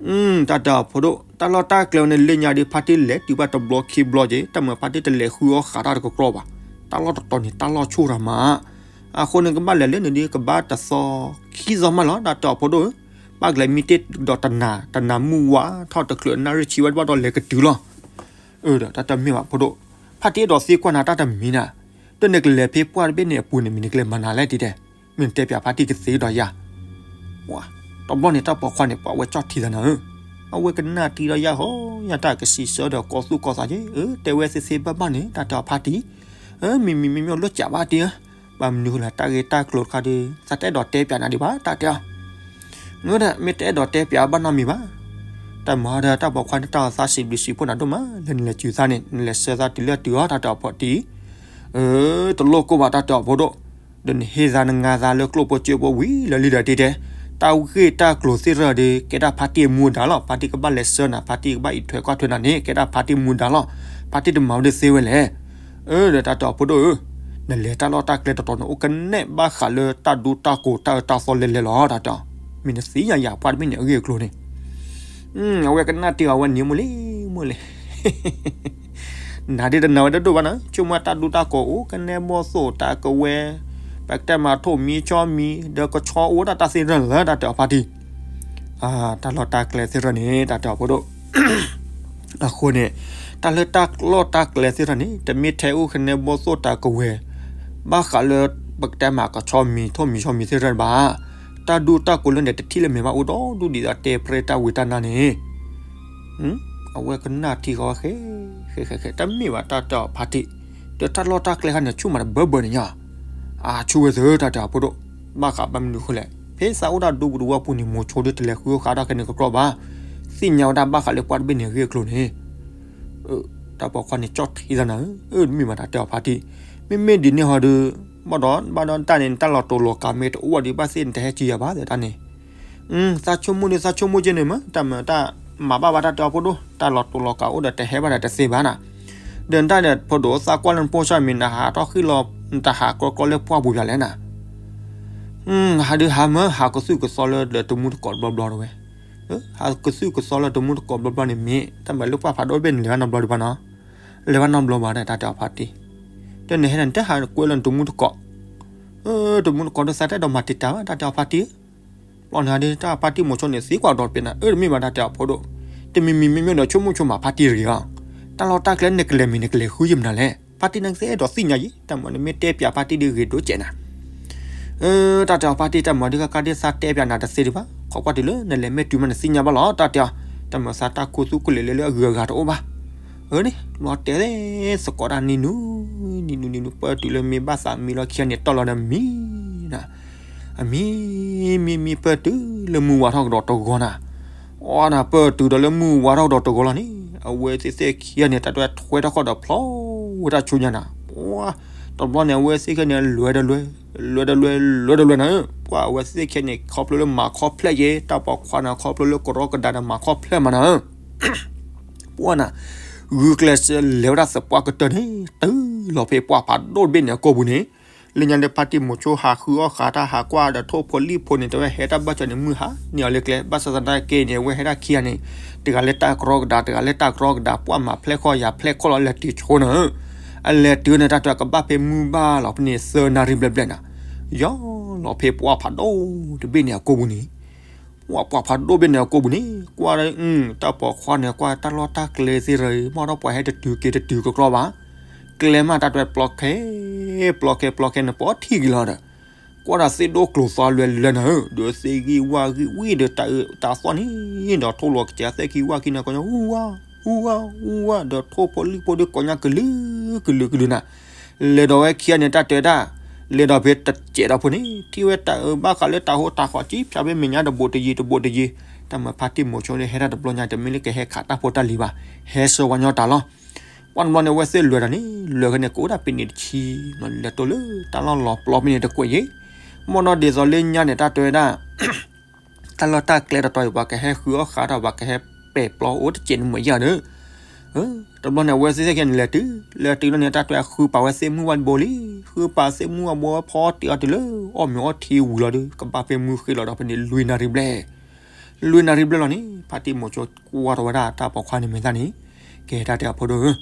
နၤ တၢ်တဲအီၤဖိဒိၣ် တၢ်လီၢ်တၢ်ကျဲန့ၣ် လၢညါဒီး ဖါတံၢ်လဲၤတုၤဘၣ်တဘျီခံဘျီက့ၤ တၢ်မၤဖါတံၢ်တလဲၤဃုအီၣ်ဃးတၢ်တကကျီဘၣ်, တၢ်လီၢ်တတီၤန့ၣ် တၢ်လီၢ်ဆူၣ်တၢ်မး, အဃိန့ၣ် ကဘၣ်လဲၤလၢန့ၣ်ဒီး ကဘၣ်တသီခံသီမးလီၤ တၢ်တဲအီၤဖိဒိၣ်ဧၢ, ဘၣ်ကလဲၤမံတ့ၢ်ဒီးတနၤ တနၤမုၢ်ဝါထီၣ်တချုးနၣ်ရံၣ်ဆံဝဲတဘၣ်ဒီးလဲၤကတုၤလီၤ အၢ ဒီးတၢ်တမ့ၢ်ဘၣ်ဖိဒိၣ်, ဖါတံၢ်အဲၣ်ဒိးသံကွၢ်နၤတၢ်တမံၤနၤ, ဒီးနကလဲၤဖဲပှၢ်တဘ့ၣ်န့ၣ်အပူၤန့ၣ် မ့ၢ်နကလဲၤမၤနၤလဲၣ်တံၢ်တဲ, မ့ၢ်နတဲပၠးဖါတံၢ်ကသ့ဒီးယၤ, တဘျီန့ၣ် တၢ်ပိာ်ခွါန့ၣ် ပှၤဝဲကၠီၣ်ထံသးနၤဧၢ, အဝဲကနၣ်ထံဒီးယၤဟီ, ယၤတၢ်ကစံးဆၢဒီးကီသူၣ်ကီသးက့ၤ, အၢ တဲဝဲသ့သ့ဘၣ်ဘၣ်န့ၣ် တၢ်တဲအီၤဖါတံၢ်, အၢ မံၤမံၤမံၤမံၤလိၣ်ကးဘၣ်တံၢ်ဧၢ, ဘၣ်မနုၤဃိလဲၣ် တၢ်ဂ့ၢ်တၢ်ကျိၤတခါဒီး သးတအဲၣ်ဒိးတဲပၠးနၤဒံးဘၣ် တၢ်တဲအီၤ မ့ၢ်တအဲၣ်ဒိးတဲပၠးဘၣ်နီတမံၤဘၣ်, တၢ်မၤဒီးတၢ်ပိာ်ခွါန့ၣ် တၢ်သးစံးဘျုးစံးဖှိၣ်နၤဒိၣ်မး လၢနလဲၤစုၤသးန့ၣ် နလဲၤဆှၢသးတုၤလၢအတုၤအီၤ တၢ်တဲအီၤဖါတံၢ်, အၢ တလိၣ်ကိၢ်ဘၣ် တၢ်တဲအီၤဖိဒိၣ်, ဒီးနဟ့ၣ်သးနငါသးလၢကျိၣ်ဖိစ့ဖိဝံၤလၢလံဒီးတံၢ်တဲ, တၢ်ဂ့ၢ်တၢ်ကျိၤသ့ၣ်တဖၣ်ဒီး ကဲဒၣ်ဖါတံၢ်အမူအဒါလီၤ, ဖါတံၢ်ကဘၣ်လဲၤဆှၢနၤ ဖါတံၢ်ကဘၣ်အံးထွဲကွၢ်ထွဲနၤန့ၣ် ကဲဒၣ်ဖါတံၢ်အမူအဒါလီၤ, ဖါတံၢ်တမၤဝဲဒၣ်သ့ဝဲလဲၣ် အၢ ဒီးတၢ်တဲအီၤဖိဒိၣ်ဧၢ, နလဲၤတၢ်လီၢ်တၢ်ကျဲတတီၤန့ၣ် အိၣ်ကနဲၣ်ဘၣ်ဃးလၢတၢ်ဒူတၢ်ကိးတၢ်အၢတၢ်သီလဲၤလဲၤလီၤ တၢ်တဲအီၤ, မ့ၢ်နသ့ၣ်ညါယၤပှၢ်တဘ့ၣ်န့ၣ်အဂ့ၢ်အကျိၤန့ၣ်, အဝဲကနၣ်တံၢ်အီၤဝဲန့ၣ် မိၢ်လံ မိၢ်လံ နၤဒ်တနာ်ဝဲတဒိၣ်ဘၣ်နၤ, ဆိကမိၣ်တၢ်ဒူတၢ်ကိးအိၣ် ကနဲဘီၣ်သိၣ်တၢ်ကဝဲၤ, ပကတဲမးထိၣ်မံၤဆီမံၤ ဒီးကဆီအိၣ်ဒၣ်တၢ်သ့ၣ်တဖၣ်လၢ တၢ်တဲအီၤဖါတံၢ်, တၢ်လီၢ်တၢ်ကျဲသ့ၣ်တဖၣ်န့ၣ် တၢ်တဲအီၤဖိဒိၣ် အဃိန့ၣ် တၢ်လၢတၢ်လီၢ်တၢ်ကျဲသ့ၣ်တဖၣ်န့ၣ် တမ့ၢ်ထဲအိၣ်ကနဲဘီၣ်သိၣ်တၢ်ကဝဲၤ ဘၣ်ဃးလၢ ပကတဲမးကဆီမံၤထိၣ်မံၤဆီမံၤသ့ၣ်တဖၣ်ဘၣ်, တၢ်ဒူတၢ်ကိးလၢန့ၣ် တထံၣ်လၢမဲာ်ဘၣ်အိၣ်ဒီဒူၣ်ဒ်သိးတဲပြဲတၢ်ဝံတၢ်နါန့ၣ် အဝဲကနၣ်ထံဃီဝဲဃဲ ဃဲဃဲဃဲ တမ့ၢ်ဘၣ်တၢ်တဲအီၤဖါတံၢ်, ဒီးတၢ်လီၢ်တၢ်ကျဲခါန့ၣ် ဆူၣ်မးတဘၢဘၢန့ၣ်ညါ, အဆူၣ်ဝဲသၢတၢ်တဲအီၤဖိဒိၣ်, ဘၣ်ဃးဘၣ်မနုၤဃိလဲၣ် ဖဲသးအိၣ်ဒၣ်ဒူပူၤတဝၢ်ပူၤန့ၣ် မိၤဆိဒ်တလဲၤဃုဃးတၢ်ခဲန့ၣ်ကကြီဘၣ်, သ့ၣ်ညါဝဲဒၣ်ဘၣ်ဃးလၢပှၢ်တဘ့ၣ်န့ၣ်အဂ့ၢ်အကျိၤန့ၣ် တၢ်ပိာ်ခွါန့ၣ်ကၠီၣ်ထံသးနၤဧၢ, အၢ တမ့ၢ်ဘၣ်တၢ်တဲအီၤဖါတံၢ်, မ့မ့ၢ်ဒ်န့ၣ်ဟီဒီး ဘၣ်ဒီးဘၣ်ဒီးတၢ်န့ၣ် တၢ်လီၤတူာ်လီၤကာ်မ့ၢ်တအိၣ်ဒံးဘၣ်သ့ၣ် နတဟဲကံယၤဘၣ်သ့ၣ်တၢ်န့ၣ်, သးဆိကမိၣ်ဒုး သးဆိကမိၣ်က့န့ၣ်မ့ၢ် တၢ်မၤတၢ်မၤဘၣ်ဘၣ် တၢ်တဲအီၤဖိဒိၣ်, တၢ်လီၤတူာ်လီၤကာ်အိၣ်ဒီးတဟဲဘၣ်ဒီးတသ့ဘၣ်နၤ. ဒီးနတၢ်ဒီးဖိဒိၣ် သးကွၢ်လၢနဖိဆၢမံၤ နဟးထီၣ်ဃံလီၤ နတဟးကျီကျီလၢပှၢ်ပူၤပၠးလဲၣ်နၤ. ဟးဒုးဟးမၢ ဟးကသုၣ်ကသီလၢဒီးတမူတကိးဘျီဘျီတဝဲ, ဟးကသုၣ်ကသီလၢတမူတကိးဘျီဘျီန့ၣ်မ့ၢ် တၢ်မၤလၢပှၢ်ဖးဒိၣ်တဘ့ၣ်န့ၣ် လဲၤဘၣ်နီတဘျီဒံးဘၣ်နီၤ, လဲၤဘၣ်နီတဘျီဘၣ်ဒီး တၢ်တဲအီၤဖါတံၢ်, ဒီးနဟဲဒီးနတဟးကွဲလၢနတမူတကိး, တမူတကိးဒီးသးတအဲၣ်ဒိးမၤတံာ်တာ်ဘၣ် တၢ်တဲအီၤဖါတံၢ်ဧၢ, ဘျီန့ၣ်ဒီး တၢ်ဖါတံၢ်မိၤဆိန့ၣ် သံကွၢ်ဒီးပ့ၤနၤ အၢ တမ့ၢ်ဘၣ် တၢ်တဲအီၤဖိဒိၣ်, တမံၤမံၤမ့မ့ၢ်ဒီးဆိကမိၣ်ဆိကမးဖါတံၢ်တဂ့ၤအီၤ, တၢ်လီၢ်တၢ်ကျဲနကလဲၤမံၤနကလဲၤဃုယမနၤလဲၣ်, ဖါတံၢ်နကသ့အဲၣ်ဒိးသ့ၣ်ညါယံၤ တၢ်မၤနမ့ၢ်တဲပၠးဖါတံၢ်ဒုးဂ့ၤဒိၣ်ကဲးနၤ တၢ်တဲအီၤဖါတံၢ် တၢ်မၤဒုးကကါဒ်သးတဲပၠးနၤတသ့ဒံးဘၣ် ခီကွၢ်တုၤလၢနလဲၤမ့ၢ်တုၤမးနသ့ၣ်ညါဘၣ်လီၤ တၢ်တဲအီၤ, တၢ်မၤသးတၢ်ခူသူၣ်ကလဲၤလၢလၢအဂုၤအဂၤတအိၣ်ဘၣ်, အၢန့ၣ် လီၤတဲာ်သကိးတၢ်နံၤနူၤ, နံၤနူၤနံၤနူၤ ပၢၢ်တုၤလၢမ့ၢ်ဘၣ်သးမံလီၤခံဂၤန့ၣ် တီၢ်လီၤဒီးမံနၤ, အမံ မံမံ ပၢၢ်တုၤလၢမုၢ်ဝါထီၣ်ကဒီးတဂီၤနၤ, အီနၤ ပၢၢ်တုၤဒီးလၢမုၢ်ဝါထီၣ်ကဒီးတဂီၤလီၤန့ၣ် အဝဲသ့ၣ်သ့ၣ်ခံဂၤန့ၣ် တၢ်တဲထွဲထီၣ်ဃီဒီးဖျီဝဲတၢ်ဆူညါနၤ, တဘျီန့ၣ် အဝဲသ့ၣ်ခံဂၤန့ၣ် လဲၤဒီးလဲၤ, လဲၤဒီးလဲၤ, လဲၤဒီးလဲၤနၤ, ပှၤအဝဲသ့ၣ်ခံဂၤန့ၣ် ခီဖျိလၢမၤခီဖျိၣ်က့ၤ တၢ်ပိာ်ခွါန့ၣ် ခီဖျိလၢကရီကဒါဒီးမၤခီဖျိၣ်မးနၤ ပှၤနၤ, ဂုာ်ကျဲးစၢးလဲၤဝဲဒၣ်သပှၢ်ကတၢၢ်န့ၣ် တုၤလီၤဖဲပှၢ်ဖးဒိၣ်တဘ့ၣ်န့ၣ်အကိာ်ပူၤန့ၣ်, လၢညါဒီးဖါတံၢ်မိၤဆိဟးဃုအီၣ်ဃာ်တၢ်ဟးကွၢ်ဒီးထိၣ်ဖိလံၣ်ဖိန့ၣ် တဝဲဟဲတၢ်ဘၣ်ကီန့ၣ် မုၢ်ဟါန့ၢ်အီၤလၢကျဲ ဘၣ်ဆၣ်သနာ်က့န့ၣ် အဝဲဟဲဒၣ်ခံဂၤန့ၣ် တဂၤလၢတၢ်ကရီကဒါ တဂၤလၢတၢ်ကရီကဒါ ပှၤမၤဖျဲၣ်ခီၣ်ယၤဖျဲၣ်ခီၣ်လီၤ လဲၤတုၤဆိနၤ အလဲၤတုၤန့ၣ် တၢ်တဲကဘၣ်ဖဲမုၢ်ဘၣ်လီၤဖဲန့ၣ် သၢနၣ်ရံၣ်ဘျဲၣ်ဘျဲၣ်နၤ, ယီၤလီၤဖဲပှၢ်ဖးဒိၣ်တဘ့ၣ်န့ၣ်အကိာ်ပူၤန့ၣ်, ပှၤပှၢ်ဖးဒိၣ်ဘ့ၣ်န့ၣ်အကိာ်ပူၤန့ၣ် ကွၢ် တၢ်ပိာ်ခွါန့ၣ် ကွၢ်တၢ်လီၢ်တၢ်ကျဲသ့ၣ်ရၢ မ့ၢ်ဒီးပှၤဟဲတတုၤက့ၤတတုၤကကျီဘၣ်, ကျဲမးတၢ်တဲပျီခဲ ပျီခဲပျီခဲန့ၣ် ပှၤထံၣ်က့ၤလီၤဒီး ကွၢ်ဒီးသ့ၣ်ဒိၣ်ကျိၤသီလွဲလွဲနၤဧၢ ဒီးသ့ၣ်ဂံၢ်ဝၣ်ဂံၢ်ဝံၣ်ဒီးတၢ်အၢတၢ်သီန့ၣ် ဒီးထိၣ်လီၤကစဲးသ့ၣ်ခံဝၣ်ခံန့ၣ် ကိးညါ ဟူဝါ ဟူဝါ ဟူဝါ ဒီးထိၣ်ဖိလံၣ်ဖိဒီးကိးညါကလုာ်ကလုာ်ကလုာ်နၤ, လဲၤဒီးဝဲခံဂၤန့ၣ် တၢ်တဲဒၣ် လဲၤဒီးဖဲတစဲးဒီးဖိန့ၣ် ထံၣ်ဝဲတၢ်အၢဘၣ်ဃးလၢတၢ်ဟိတၢ်ဃီၤ ကံဖၠးဖဲမဲာ်ညါတဘိးတယံၤတဘိးတယံၤ, တၢ်မၤဖါတံၢ်မိၤဆိဒီးဟဲဒၣ်တဘျီညါ တမ့ၢ်လၢကဟဲခးတၢ်ဖိတၢ်လံၤဘၣ်, ဟဲဆှၢဝဲညီတၢ်လီၤ. ပှၢ်တဘျီန့ၣ် အဝဲသ့ၣ်လဲၤတၢ်န့ၣ် လဲၤခဲန့ၣ် ကအိၣ်ဒၣ်ဖဲန့ၣ်တဆံ လဲၤတိၢ်လၢတၢ်လီၢ်လီၤပျီဖဲန့ၣ်တကွဲးယဲၢ်, မ့ၢ်ဒီးဒ်သိးလၢညါန့ၣ် တၢ်တဲဝဲဒၣ် တၢ်လီၢ်တၢ်ကျဲတတီၤအံၤ ပှၤကဟဲဃုအီၣ်ဃာ်တၢ် ပှၤကဟဲပဲာ်ပျီအိၣ်တစဲးန့ၣ်မ့ၢ်ယၤဒီး, တဘျီန့ၣ် အဝဲသ့ၣ်ခဲန့ၣ် လဲၤတုၤ လဲၤတုၤလီၤန့ၣ် တၢ်တဲဃုပာ်ဝဲသ့ၣ်မုၢ်ဝါတဘိလံ, ဃုပာ်သ့ၣ်မုၢ်ဝါဘိဖီတ့ၢ်အီၤတုၤလၢ အီၣ်မ့ၤအီထံဝံၤလီၤဒီး ကဘၣ်ဖဲမုၢ်ဃ့လီၤဒီးဖဲန့ၣ် လွံၢ်နၣ်ရံၣ်ဘျဲၣ် လွံၢ်နၣ်ရံၣ်ဘျဲၣ်လီၤန့ၣ် ဖါတံၢ်မိၤဆိကွၢ်ထီၣ်ဝဲဒၣ်တၢ်ပိာ်ခွါန့ၣ်မဲာ်သၣ်န့ၣ်, ကဲတၢ်တဲအီၤဖိဒိၣ်ဧၢ,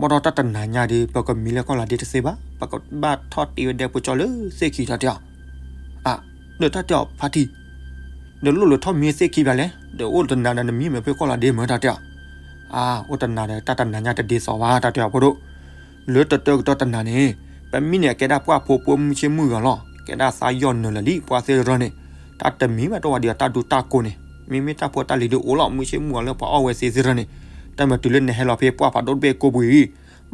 ဘၣ်ဒီးတၢ်တနၤညါဒီး ပကမံလၢကီၢ်လီၤဒ့တသ့ဘၣ်, ပကဘၣ်ထီၣ်တ့ၢ်ဝဲဒဲဖိကၠီလၢသ့ၣ်ခံတၢ်တဲအီၤ, အါ, ဒီးတၢ်တဲအီၤဖါတံၢ်, ဒီးလိၣ်လၢထီၣ်မံသ့ၣ်ခံဘၣ်လဲၣ်, ဒီးအိၣ်တနၤဒီးနမံမ့ၢ်ဖဲကီၢ်လီၤဒ့မ့ၢ်တၢ်တဲအီၤ, အါ, အိၣ်တနၤဒီးတၢ်တနၤညါတဒ်သိးဘၣ် တၢ်တဲအီၤဖိဒိၣ် လၢတတၢကတီၢ်တနၤန့ၣ်, ပမံန့ၣ် ကဲဒၣ်ပှၢ်ဖိပှၢ်မုၢ်ဆ့ၣ်မုၢ်ဂီၤလီၤ, ကဲဒၣ်သးယီၢ်နၢၤလၢာ်လံ ပှၤသ့ၣ်တဖၣ်န့ၣ်, တၢ်တမံၤဘၣ်တအိၣ်ဝဲဒံးအတၢ်ဒူတၢ်ကိးန့ၣ်, မ့မ့ၢ်တၢ်ဖိတၢ်လံၤဒုးအိၣ်လီၤ မုၢ်ဆ့ၣ်မုၢ်ဂီၤလၢပှၤအီၣ်ဝဲသ့ၣ်တဖၣ်န့ၣ်, တၢ်မၤတုၤလၢနဟဲလီၤဖဲပှၢ်ဖးဒိၣ်တဘ့ၣ်ကိးပူၤအံၤ,